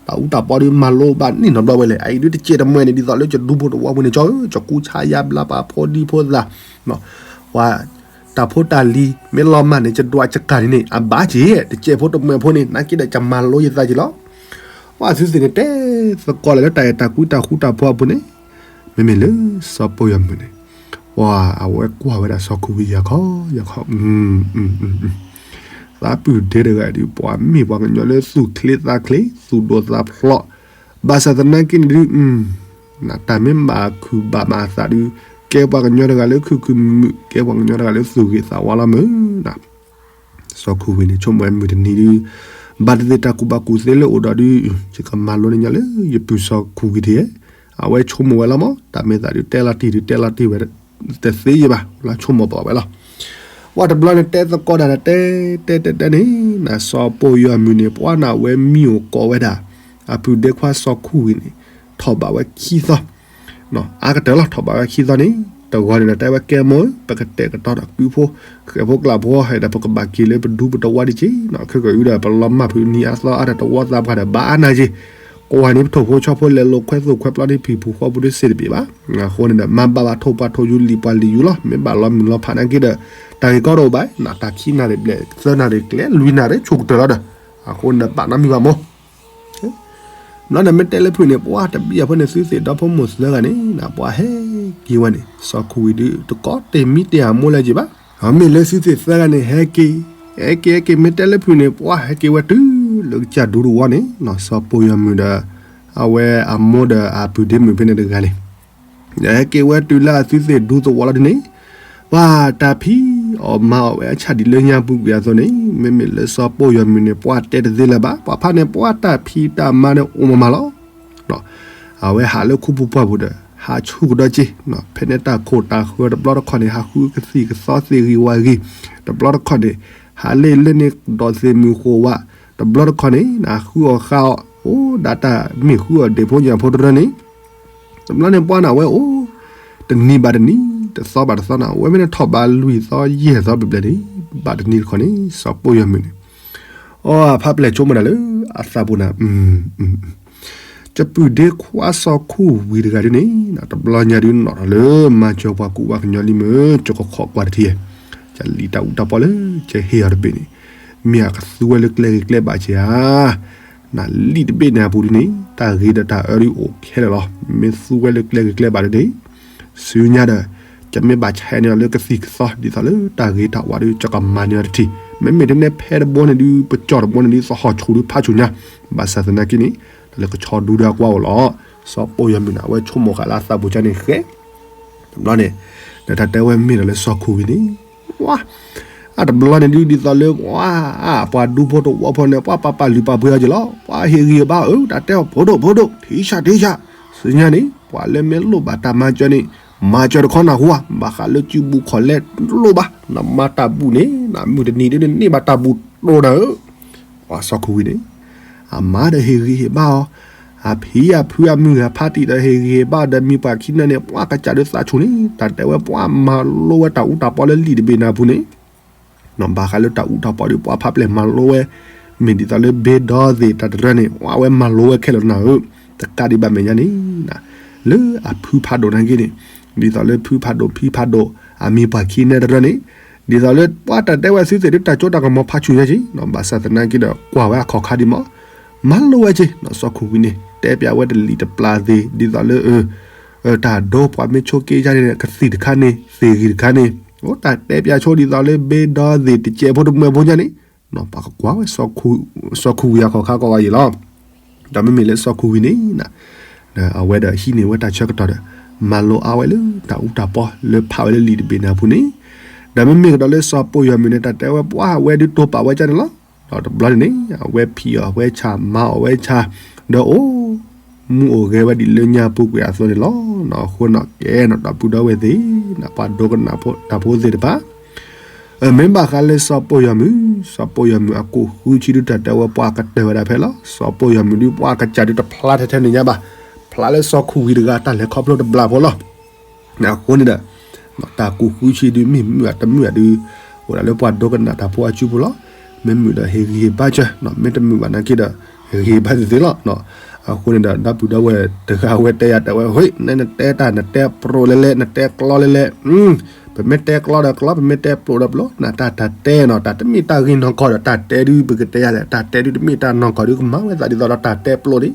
တၢ်အူတၢ်ပီဒုး မၤလိဘၣ်န့ၢ်နီတဘျီဝဲလဲၣ်. အအံၤဒုးတကဲတမှဲန့ၣ် ဒ်သိးလၢယဒူဖိတဝီပူၤန့ၣ် ကၠီဧၢ ယကူဆါယါဘျါပာ်ဖိဒံဖိသၣ် ပှၤတၢ်ဖိတၢ်လံၤ မ့ၢ်လီၤမၢ်န့ၣ် ယဒွးယကၢ်န့ၣ်န့ၣ် အဘၣ်က့ၤ တကဲဖိတမှဲဖိန့ၣ် နာ်က့ဒီး ယမၤလိယသးက့ၤလီၤ. ပှၤသုသ့ၣ်န့ၣ် တဲသကိးလၢတၢ်အဲၣ်တၢ်ကွံတၢ်ဃူတၢ်ဖိးအပူၤန့ၣ် မ့မ့ၢ်လၢစီၤပိာ်ယီၤမုၢ်န့ၣ် ပှၤအဝဲကွၢ်ဝဲဒၣ်စီၤခူၣ်ဝံၤယၤခီယၤခီ သးပုၢ်ဒ့တဂၤဒုး ပှၤမ့ၢ်ပှၤကညီလၢသူၣ်ချ့သးချ့ သူၣ်ဒိၣ်သးဖျိး ဘၣ်ဆၣ်သနာ်က့န့ၣ်ဒုး တၢ်မ့ၢ်ဘၣ်ခုၣ်ဘၣ်မၤအသးဒုး ကဲပှၤကညီတဂၤလၢခုၣ်ခုၣ်မုာ်မုာ် ကဲပှၤကညီတဂၤလၢသူၣ်ဂ့ၤသးဝါလီၤမုၢ် စီၤခူၣ်ဝံၤန့ၣ် ဆိကမိၣ်ဝဲမုၢ်တနံၤဒုး ဘၣ်သ့ၣ်သ့ၣ်တၢ်ကူၣ်ဘၣ်ကူၣ်သ့လၢအိၣ်ဒီးဒုး ယကမၤလိန့ၢ်ညီလၢယပုၢ်စီၤခူၣ်ဝံၤဒ် အဝဲဆိကမိၣ်ဝဲလီၤမး တၢ်မ့ၢ်သးဒုးတဲလီၤတံၢ်ဒုးတဲလီၤတံၢ်ဝဲ တသ့ယဲဘၣ် လၢဆိကမိၣ်ပာ်ဝဲလီၤ. ပှၢ်တဘျီန့ၣ်တဲသကိးတၢ်ဒီးတဲ တဲတဲတဲန့ၣ် နစီၤပိၢ်ယီၤမုၢ်န့ၣ် ပှၢ်နဝဲမံအိၣ်ကိးဝဲဒၣ် အပုၢ်ဒ့ခွါစီၤခူၣ်ဝံၤန့ၣ် ထီၣ်ဘးဝဲခံသီ အါကတၢၢ်လီၤ ထီၣ်ဘးဝဲခံသီန့ၣ် တဂီၤန့ၣ်ဒီးတဲဝဲကဲမိၢ်ဧၢ ပကတဲာ်ကတီၤဒီးကုဖိ ဃဲးဖိကျးဖိ ဟဲဒီးပကဘၣ်က့ၤလၢပဒူပတဝါဒံးက့ၤ ခဲကၢအုဒီးပလီၤမၢ်ဖုးနံၤအသီအါဒီးတဝီသးပှၢ်ဒီးဘၣ်အါနၤက့ၤ ကိးဝဲန့ၣ်ပထိၣ်ဖိဆီဖိလဲၤလိာ်ခွဲသိၣ်ခွဲပျီန့ၣ်ဖံးပူၤဃီပူၤဒ်စ့တဘ့ၣ်ဘၣ်. အဃိန့ၣ်ဒီး မၤဘၣ်ဘၣ်ထိၣ်ပှၢ်ထိၣ်ယူၤလံာ်ပှၢ်လံာ်ယူၤလီၤ မ့ၢ်ဘၣ်လီၤမုၢ်လီၤဖးနာ်က့ဒီး တၢ်ဂ့ၢ်ကီတအိၣ်ဘၣ် နတၢ်ခံနၣ်ရံၣ်ဘျဲၣ် သၢနၣ်ရံၣ်ကျဲ လွံၢ်နၣ်ရံၣ်ဆိကတၢၢ်လီၤဒီး အဃိန့ၣ်ဒီးဘၣ်နီတမံၤဘၣ်မိၢ် ဘျီန့ၣ်မ့ၢ်တဲလၢဖုၣ်န့ၣ် ပှၢ်တဘျီအဖီန့ၣ် သုသ့ၣ်ဒီဖိမိၢ်သၢဂၤန့ၣ် ပှၢ်ဟဲက့ၤဝဲန့ၣ် စီၤခူၣ်ဝံၤဒုး တကိးတ့ၢ်မံတ့ၢ်အမိၢ်လၢၤက့ၤဘၣ်. အမ့ၢ်လၢသုသ့ၣ်သၢဂၤန့ၣ် ဟဲက့ၤ ဟဲက့ၤဟဲက့ၤ မ့ၢ်တဲလၢဖုၣ်န့ၣ် ပှၢ်ဟဲက့ၤဝဲတုၤလၢကစၢ်ဒူသဝီန့ၣ် စီၤပိၢ်ယီၤမုၢ်ဒီး အဝဲအမိၢ်ဒီးအပုၢ်ဒ့မုၣ်ဖဲန့ၣ်တဂၤန့ၣ် ဟဲက့ၤဝဲတုၤလၢအသုသ့ၣ်ဒူသဝီလီၤဒ်န့ၣ် ပှၢ်တၢ်ဖံးအီၣ်မၤအီၣ်ဝဲအဆၣ်ဒံးလၢညါပူၤကွံာ်အသိးန့ၣ် မ့မ့ၢ်လၢစီၤပိၢ်ယီၤမုၢ်န့ၣ် ပှၢ်တဲတသ့လၢၤဘၣ် ပှၢ်ဖးန့ၣ် ပှၢ်တၢ်ဖံးတၢ်မၤန့ၣ်အိၣ်မးမးလီၤ. အဝဲဟးလၢခူပူၤပှၢ်ပူၤဒီး ဟးဆူၣ်ကဒီးက့ၤ ဖဲန့ၣ်တၢ်ခိၣ်တၢ်ဃၢၤတဘျီတခီၣ်န့ၣ် ဟးဃုကသံၣ်ကသီသ့ၣ်ဂ့ၤဝါဂ့ၤ တဘျီတခီၣ်န့ၣ် ဟးလ့ၣ်လၢန့ၣ်ဒီးသ့ၣ်မုၢ်ဃိးဝး တဘျီတခီၣ်န့ၣ် နဃုအီၣ်ဃါအီၣ် အိၣ်ဒၣ်တၢ်မ့ၢ်ဃုအီၣ်ဒ့ၣ်ဖိညၣ်ဖိတရၢန့ၣ် တဘျီန့ၣ်ပှၢ်န့ၣ်ဝဲအိၣ် တနံၤဘၣ်တနံၤ တသီဘၣ်တသီန့ၣ် အဝဲမ့ၢ်န့ၣ်ထီၣ်ဘးလွံၢ်သီယဲၢ်သီဘျဲၣ်ဘျဲၣ်န့ၣ် ဘၣ်တနံၤတခီန့ၣ် စီၤပိၢ်ယီၤမုၢ်န့ၣ် အီဖးပျဲၢ်ဆိကမိၣ်ဒၣ်လၢ အသးပူၤနၤ ကပုၢ်ဒ့ခွါစီၤခူၣ်ဝံၤတဂၤဒ်န့ၣ် တဘျီညါဒုးနီၣ်ထီၣ်လၢမၤစၢၤပှၤကူပှၤကညီလံမုၢ် ကကခီကွၢ်တထံၣ် ကလံာ်တၢ်အူတၢ်ပီလၢကဟ့ၣ်အီၤတဘ့ၣ်န့ၣ် မ့ၢ်အကသူဝဲလၢကျဲဂ့ၤကျဲဘၣ်က့ၤဧါ နလံာ်တဘ့ၣ်န့ၣ်အပူၤဒ်န့ၣ် တၢ်ဂ့ၤဒီးတၢ်အၢဒုးအိၣ်ခဲလၢာ်လီၤ. မ့ၢ်သူဝဲလၢကျဲဂ့ၤကျဲဘၣ်ဒ်န့ၣ် ဆူညါဒီး ကမ့ၢ်ဘၣ်ဆဲန့ၢ်အီၤလၢကသံၣ်ကသီ ဒ်သိးလၢတၢ်ဂ့ၤတၢ်ဝါဒုး ကကမၤန့ၢ်အီၤတထံၣ် မ့မ့ၢ်တန့ၢ်ဖဲတဘိန့ၣ်ဒုး ပကၠီၣ်တဘိန့ၣ်ဒုး သဟီၣ်ဆူၣ်ဒုးဖးဆူၣ်ညါ ဘၣ်ဆၣ်သနာ်က့န့ၣ် တၢ်လၢကဆီဒူဒီးအကွၢ်အိၣ်လီၤ. စီၤပိၢ်ယီၤမုၢ်န့ၣ် အဝဲဆိကမိၣ်ဃာ်လၢအသးပူၤကန့ၣ်ဃဲ တဘျီန့ၣ် ဒီးတၢ်တဲဝဲမ့ၢ်ဒီးလၢစီၤခူၣ်ဝံၤန့ၣ် ဝါ အတဘျီန့ၣ်ဒုးဒ်သိးလၢ ဝါ ပှၤဒူဖိတဝီဖိန့ၣ် ပှၤပာ်ပာ်လုၢ်ပာ်ပှ့ၤအီၤက့ၤလီၤ. ပှၤဟ့ၣ်ဂံၢ်ဟ့ၣ်ဘါအၢ တၢ်တဲအီၤဖိဒိၣ်ဖိဒိၣ် ထံဆးထံဆး ဆူညါန့ၣ် ပှၤလၢမ့ၢ်လိၣ်ဘၣ်တၢ်မၤစၢၤန့ၣ် မၤစၢၤတခီနၢ်ဟူဧါ ဘၣ်ဃးလၢစုပူၤခီၣ်လဲတလိၣ်ဘၣ် နမၤတၢ်ဘူၣ်န့ၣ် နမုၢ်တနံၤဒ်န့ၣ်န့ၢ်ဘၣ်တၢ်ဘူၣ်တိၢ်နၤဧၢ ပှၤစီၤခူၣ်ဝံၤန့ၣ် အမါဒီးဟ့ၣ်ဂံၢ်ဟ့ၣ်ဘါအီၤ, အဖံအဖုအမုၢ်အဖါတံၢ်ဒီးဟ့ၣ်ဂံၢ်ဟ့ၣ်ဘါဒီးမံၤပှၢ်ခံနၢ်န့ၣ် ပှၤကစၢ်ဒုးသးဆူၣ်န့ၣ် တၢ်တဲဝဲပှၤမၤလိဝဲတၢ်အူတၢ်ပီလၢလံာ်တဘ့ၣ်နၢ်ပူၤန့ၣ် ဘၣ်ဃးလၢတၢ်အူတၢ်ပီဒီးပှၤဖးပျဲၢ်မၤလိဝဲ, မ့ၢ်ဒ်သိးလၢဘ့ဒီသ့ၣ်တၢ်တရၢန့ၣ် ပှၤဝဲမၤလိဝဲခဲလၢာ်နၢ်ဧၢ, တကးဒံးဘၣ်မဲာ်ညါန့ၣ် လၢအဖုဖးဒိၣ်နာ်က့န့ၣ်, ဒ်သိးလၢဖုဖးဒိၣ်ဖံဖးဒိၣ် အမံၤပှၢ်ခံနၢ်တရၢန့ၣ်, ဒ်သိးလၢပှၤတၢ်တဲဝဲသုသ့ၣ်ဒုးတၢ်စိတၢ်ကမီၤဖးဆူၣ်ညါက့, ဘၣ်ဆၣ်သနာ်က့ဒီးကွၢ်ဝဲအခီၣ်ခါဒံးမး, မၤလိဝဲက့, စီၤခိၣ်ဝံၤန့ၣ် တဲပျးဝဲတလံၤတပျၢ်သ့ၣ် ဒ်သိးလၢ တၢ်ဒိပှၤမ့ၢ်ဆိးက့ယါန့ၣ် ကသံၣ်တခါန့ၣ် သ့ၣ်ဂံၢ်တခါန့ၣ်, အိၣ်တၢ်တဲပျးဆိဒ်သိးလၢဘ့ဒီသ့ၣ်တစဲးဖိတမှဲးဖိညါန့ၣ်, ပှၤကကွၢ်ဝဲ စီၤခိၣ်ဝံၤအခီၣ်ခါကီးဂၤယံၤလီၤ. ဒီးမ့မ့ၢ်လၢစီၤခိၣ်ဝံၤန့ၣ်, အဝဲဒီးဟံးန့ၢ်ဝဲတၢ်ဆၢကတီၢ်ဒီး မၤလိအါဝဲလၢတၢ်အူတၢ်ပီလၢဖးဝဲလၢလံာ်တဘ့ၣ်နၢ်ပူၤန့ၣ်, ဒီးမ့မ့ၢ်ကဒီးလၢစီၤပိၢ်ယီၤမုၢ်န့ၣ် တၢ်တဲဝဲပှၤဝဲဒုးတိာ်ပာ်ဝဲကန့ၣ်လီၤ. ဒီးတဘျီန့ၣ်န့ၣ် အဝဲဖံးအီၣ်ဝဲဆၣ် မၤအီၣ်ဝဲဆၣ်, ဒီးအိၣ်မူအိၣ်ဂဲၤဝဲဒ်လၢညါပူၤကွံာ်အသိးန့ၣ်လီၤ. အဃိန့ၣ်ကဲန့ၣ် ဒီပုၢ်ဒီဝဲၢ်သ့ၣ်, ပှၤဒိကနၣ်တၢ်ဖိသ့ၣ်တဖၣ်, မ့ၢ်ဘၣ်ဃးလၢစီၤပိၢ်ယီၤမုၢ်, စီၤပိၢ်ယီၤမုၢ်အကူၣ်ဃုဆံဒုးတၢ်တဲဝဲပှၤကတၢၢ်ဝဲဒၣ်ဖဲလီၤ. စီၤပိၢ်ယီၤမုၢ်ဒုးပှၤကစၢ်ဒုးတဖျါထဲထဲန့ၣ်ညါဘၣ်, ဖျါလၢစီၤခိၣ်ဝံၤတဂၤတၢ်လဲၤခီဖျိတဘျးဖိလီၤ. အဃိန့ၣ်ဒီး တၢ်ကူၣ်ဃုဆံဒုးမ့ၢ်မုာ်အတမုာ်အဒုး အိၣ်ဒၣ်လၢပှၤဒိကနၣ်တၢ်ဖိအစုပူၤလီၤ. မ့ၢ်မုာ်ဒီးဟ့ၣ်ဂံၢ်ဟ့ၣ်ဘါစၢၤ, မ့ၢ်တမုာ်ဘၣ်နာ်က့ဒီး ဟ့ၣ်ဂံၢ်ဟ့ၣ်ဘါသ့သ့လီၤ. အဃိန့ၣ်ဒီး ဒီပုၢ်ဒီဝဲၢ်တဂၤဝဲတဲယၤတဲဝဲ ဟ့ၣ် နနတဲတၢ်နတဲပျိလဲလဲ နတဲကျီလဲလဲ, ပမ့ၢ်တဲကျီဒီးကျီ ပမ့ၢ်တဲပျိဒီးပျိ, နတၢ်တၢ်တဲနီၤ တၢ်တမ့ၢ်တၢ်ဂ့ၢ်နီၢ်ကီၢ်ဒီး တၢ်တဲဒုးပကတဲယၤလဲၣ်, တၢ်တဲဒုးတမ့ၢ်တၢ်နီၢ်ကီၢ်ဒုးကမၤဝဲသးဒ်သိးဒီးတၢ်တဲပျိန့ၣ်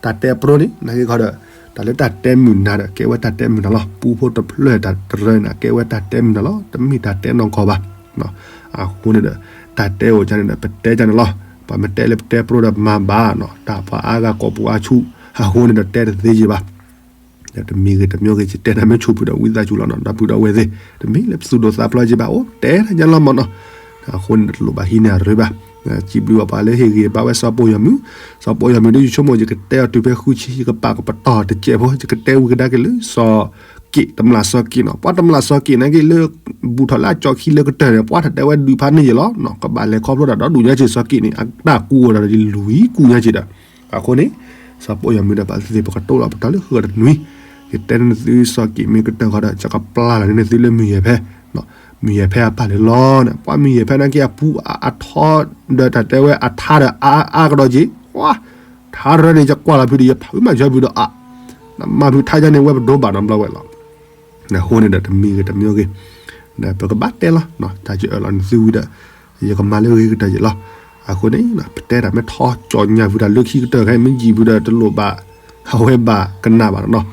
တၢ်တဲပျိန့ၣ် နာ်က့ခီဒီး တၢ်လၢတၢ်တဲမုာ်နၤဒီး ကဲဝဲတၢ်တဲမုာ်နၤလီၤ. ပူဖိတဖျၢၣ်တၢ်တရၢန့ၣ် ကဲဝဲတၢ်တဲမုာ်နၤလီၤ. တမ့ၢ်တၢ်တဲနီၢ်ကီၢ်ဘၣ်. အဃိန့ၣ်ဒီး တၢ်တဲအိၣ်ကန့ၣ်ဒီး ပတဲကန့ၣ်လီၤ. ပှၤမ့ၢ်တဲလၢပတဲပျိဒီးမၤဘၣ်နီၤ တၢ်ပှၤအါဂၤကိးပူၤအါဆူၣ်, အဃိန့ၣ်ဒီးတဲတသ့ယံၤဘၣ်. တမံၤဂ့ၤတမံၤဂ့ၤ ယတဲတၢ်မ့ၢ်ဆူၣ်ဖုးဒီးဝံသးစူၤလီၤနီၤ ဒီပုၢ်ဒီဝဲၢ်သ့ၣ်, တမ့ၢ်လၢပသူၣ်ဒိၣ်သးဖျိးယံၤဘၣ် အိၣ်တဲတၢ်ညါလီၤမးနီၤ. အဃိန့ၣ်ဒီးတလိၣ်ဘၣ်ဟံးန့ၢ်အရ့ဘၣ်. စံးဘျုးဘၣ်ပှၤလၢဟ့ၣ်ဂံၢ်ဟ့ၣ်ဘါဝဲစီၤပိၢ်ယီၤမုၢ်, စီၤပိၢ်ယီၤမုၢ်ဒုးယဆိကမိၣ် ယကတဲအီၤတုၤဖဲဃုဆံ ယကပာ်ကပတီၢ်တစဲးဖိ ယကတဲဝံၤကဒါက့ၤလၢစီၤ စီၤက့း တမျၢ်စီၤက့းနီၤ, ပှၤတမျၢ်စီၤက့းနာ်က့လၢ ဘူးထီၣ်လၢအကၠီခံလၢကတၢၢ်န့ၣ် ပှၤတၢ်တဲဝဲဒုးဖးန့ၢ်ယဲလီၤနီၤ, ကဘၣ်လဲၤခီဖျိတၢ်ဒီဒူၣ်ညါက့ၤ စီၤက့းန့ၣ် အတၢ်ကူဝဲဒီးတလံၤကူဝဲညါက့ၤဒီး, အဃိန့ၣ် စီၤပီၢ်ယီၤမံၤဒီး ပာ်သ့ၣ်သ့ၣ် ပကတိၤလီၤပတီၢ်လၢဃုာ်ဒီးတနွံ, ယတဲန့ၢ်သုစီၤက့းမ့ၢ်ကတၢၢ်ဃီဒီး ယကပျၢ်လီၤန့ၢ်သုလၢမုၢ်ယဲၢ်ဖဲ မုၢ်ယဲၢ်ဖဲအပၢ်န့ၣ်လီၤန့ၣ်, ပှၤမုၢ်ယဲၢ်ဖဲနာ်က့အပူၤအထီဒီး တၢ်တဲဝဲအထါဒီးအါအါကဒီးက့ၤ, ထါရၢန့ၣ် ယကွၢ်လီၤဖုဒီး ယဖးဝံမၤယီဖုဒီးအါ, နမၤဖုထါယါန့ၣ်ဝဲပဒိဘၣ်နီတဘျီဝဲလီၤ. အဃိန့ၣ်ဒီးတမံၤဂ့ၤတမံၤဂ့ၤ, ဒီးပကဘၣ်တဲလီၤ, တၢ်ယအၢၣ်လီၤနသုဝံၤဒီး ယကမၤလၢဂ့ၤကတၢၢ်ယဲလီၤ. အဃိန့ၣ် ပတဲတၢ်မ့ၢ်ထီကၠီညါဖုတၢ်လၢခံကတၢၢ်ခဲအံၤ မ့ၢ်ယံာ်ဖုဒီးတလိၣ်ဘၣ် အဝဲဘၣ်ကနၣ်ဘၣ်နီၤ,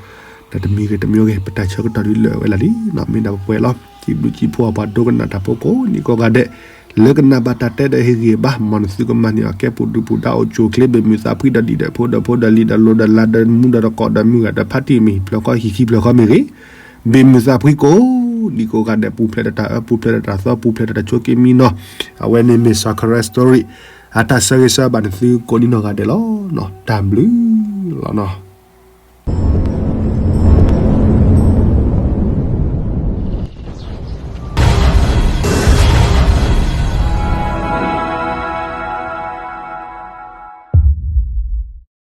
ဒီးတမံၤဂ့ၤတမံၤဂ့ၤ ပတၢ်ဆၢကတီၢ်ဒ်လၢာ်ဝဲလၢာ်လံနီၤ, မ့ၢ်ဒၣ်ပပှဲၤလီၤ, စံးဘျုးစံးဖှိၣ်အပှၤဒိကနၣ်တၢ်ဖိကိး နံၤကိးဂၤဒဲး လၢကနၣ်ဘၣ်တၢ်တဲဒီးဟ့ၣ်ဂံၢ်ဘါ မ်နသုကမၤန့ၢ်အီၤကဲပူၤဒုးပူၤဒါအိၣ်ကၠိၣ်ချ့ ဘၣ်မုာ်သးဖှံဒီးဒံးဒီးဖိဒီးဖိဒီးလံၤဒီးလိၤဒီးလၤဒီးမူဒီးတကိးဒီးမုၢ်ဂၤဒီးဖါတံၢ်မံၤ ဖျၢၣ်ဃီဟံၣ်ခံဖျၢၣ်ဃီမ့ၢ်ဂ့ၤ, ဘၣ်မုာ်သးဖှံကိး နံၤကိးဂၤဒဲး ပူၤဖျဲးဒီးတၢ်အၢ ပူၤဖျဲးဒီးတၢ်သီ ပူၤဖျဲးဒီးတၢ်ဆိကမိၣ်နီၤ, အဝဲန့ၣ်မ့ၢ် စီၤခရၢၣ် story အတၢ်ဆၢဂ့ၤဆၢဝါဘၣ်နသုကိးဒံနီၢ်ဂၤဒဲးလီၤ. တၢ်ဘျုးလီၤနီၤ.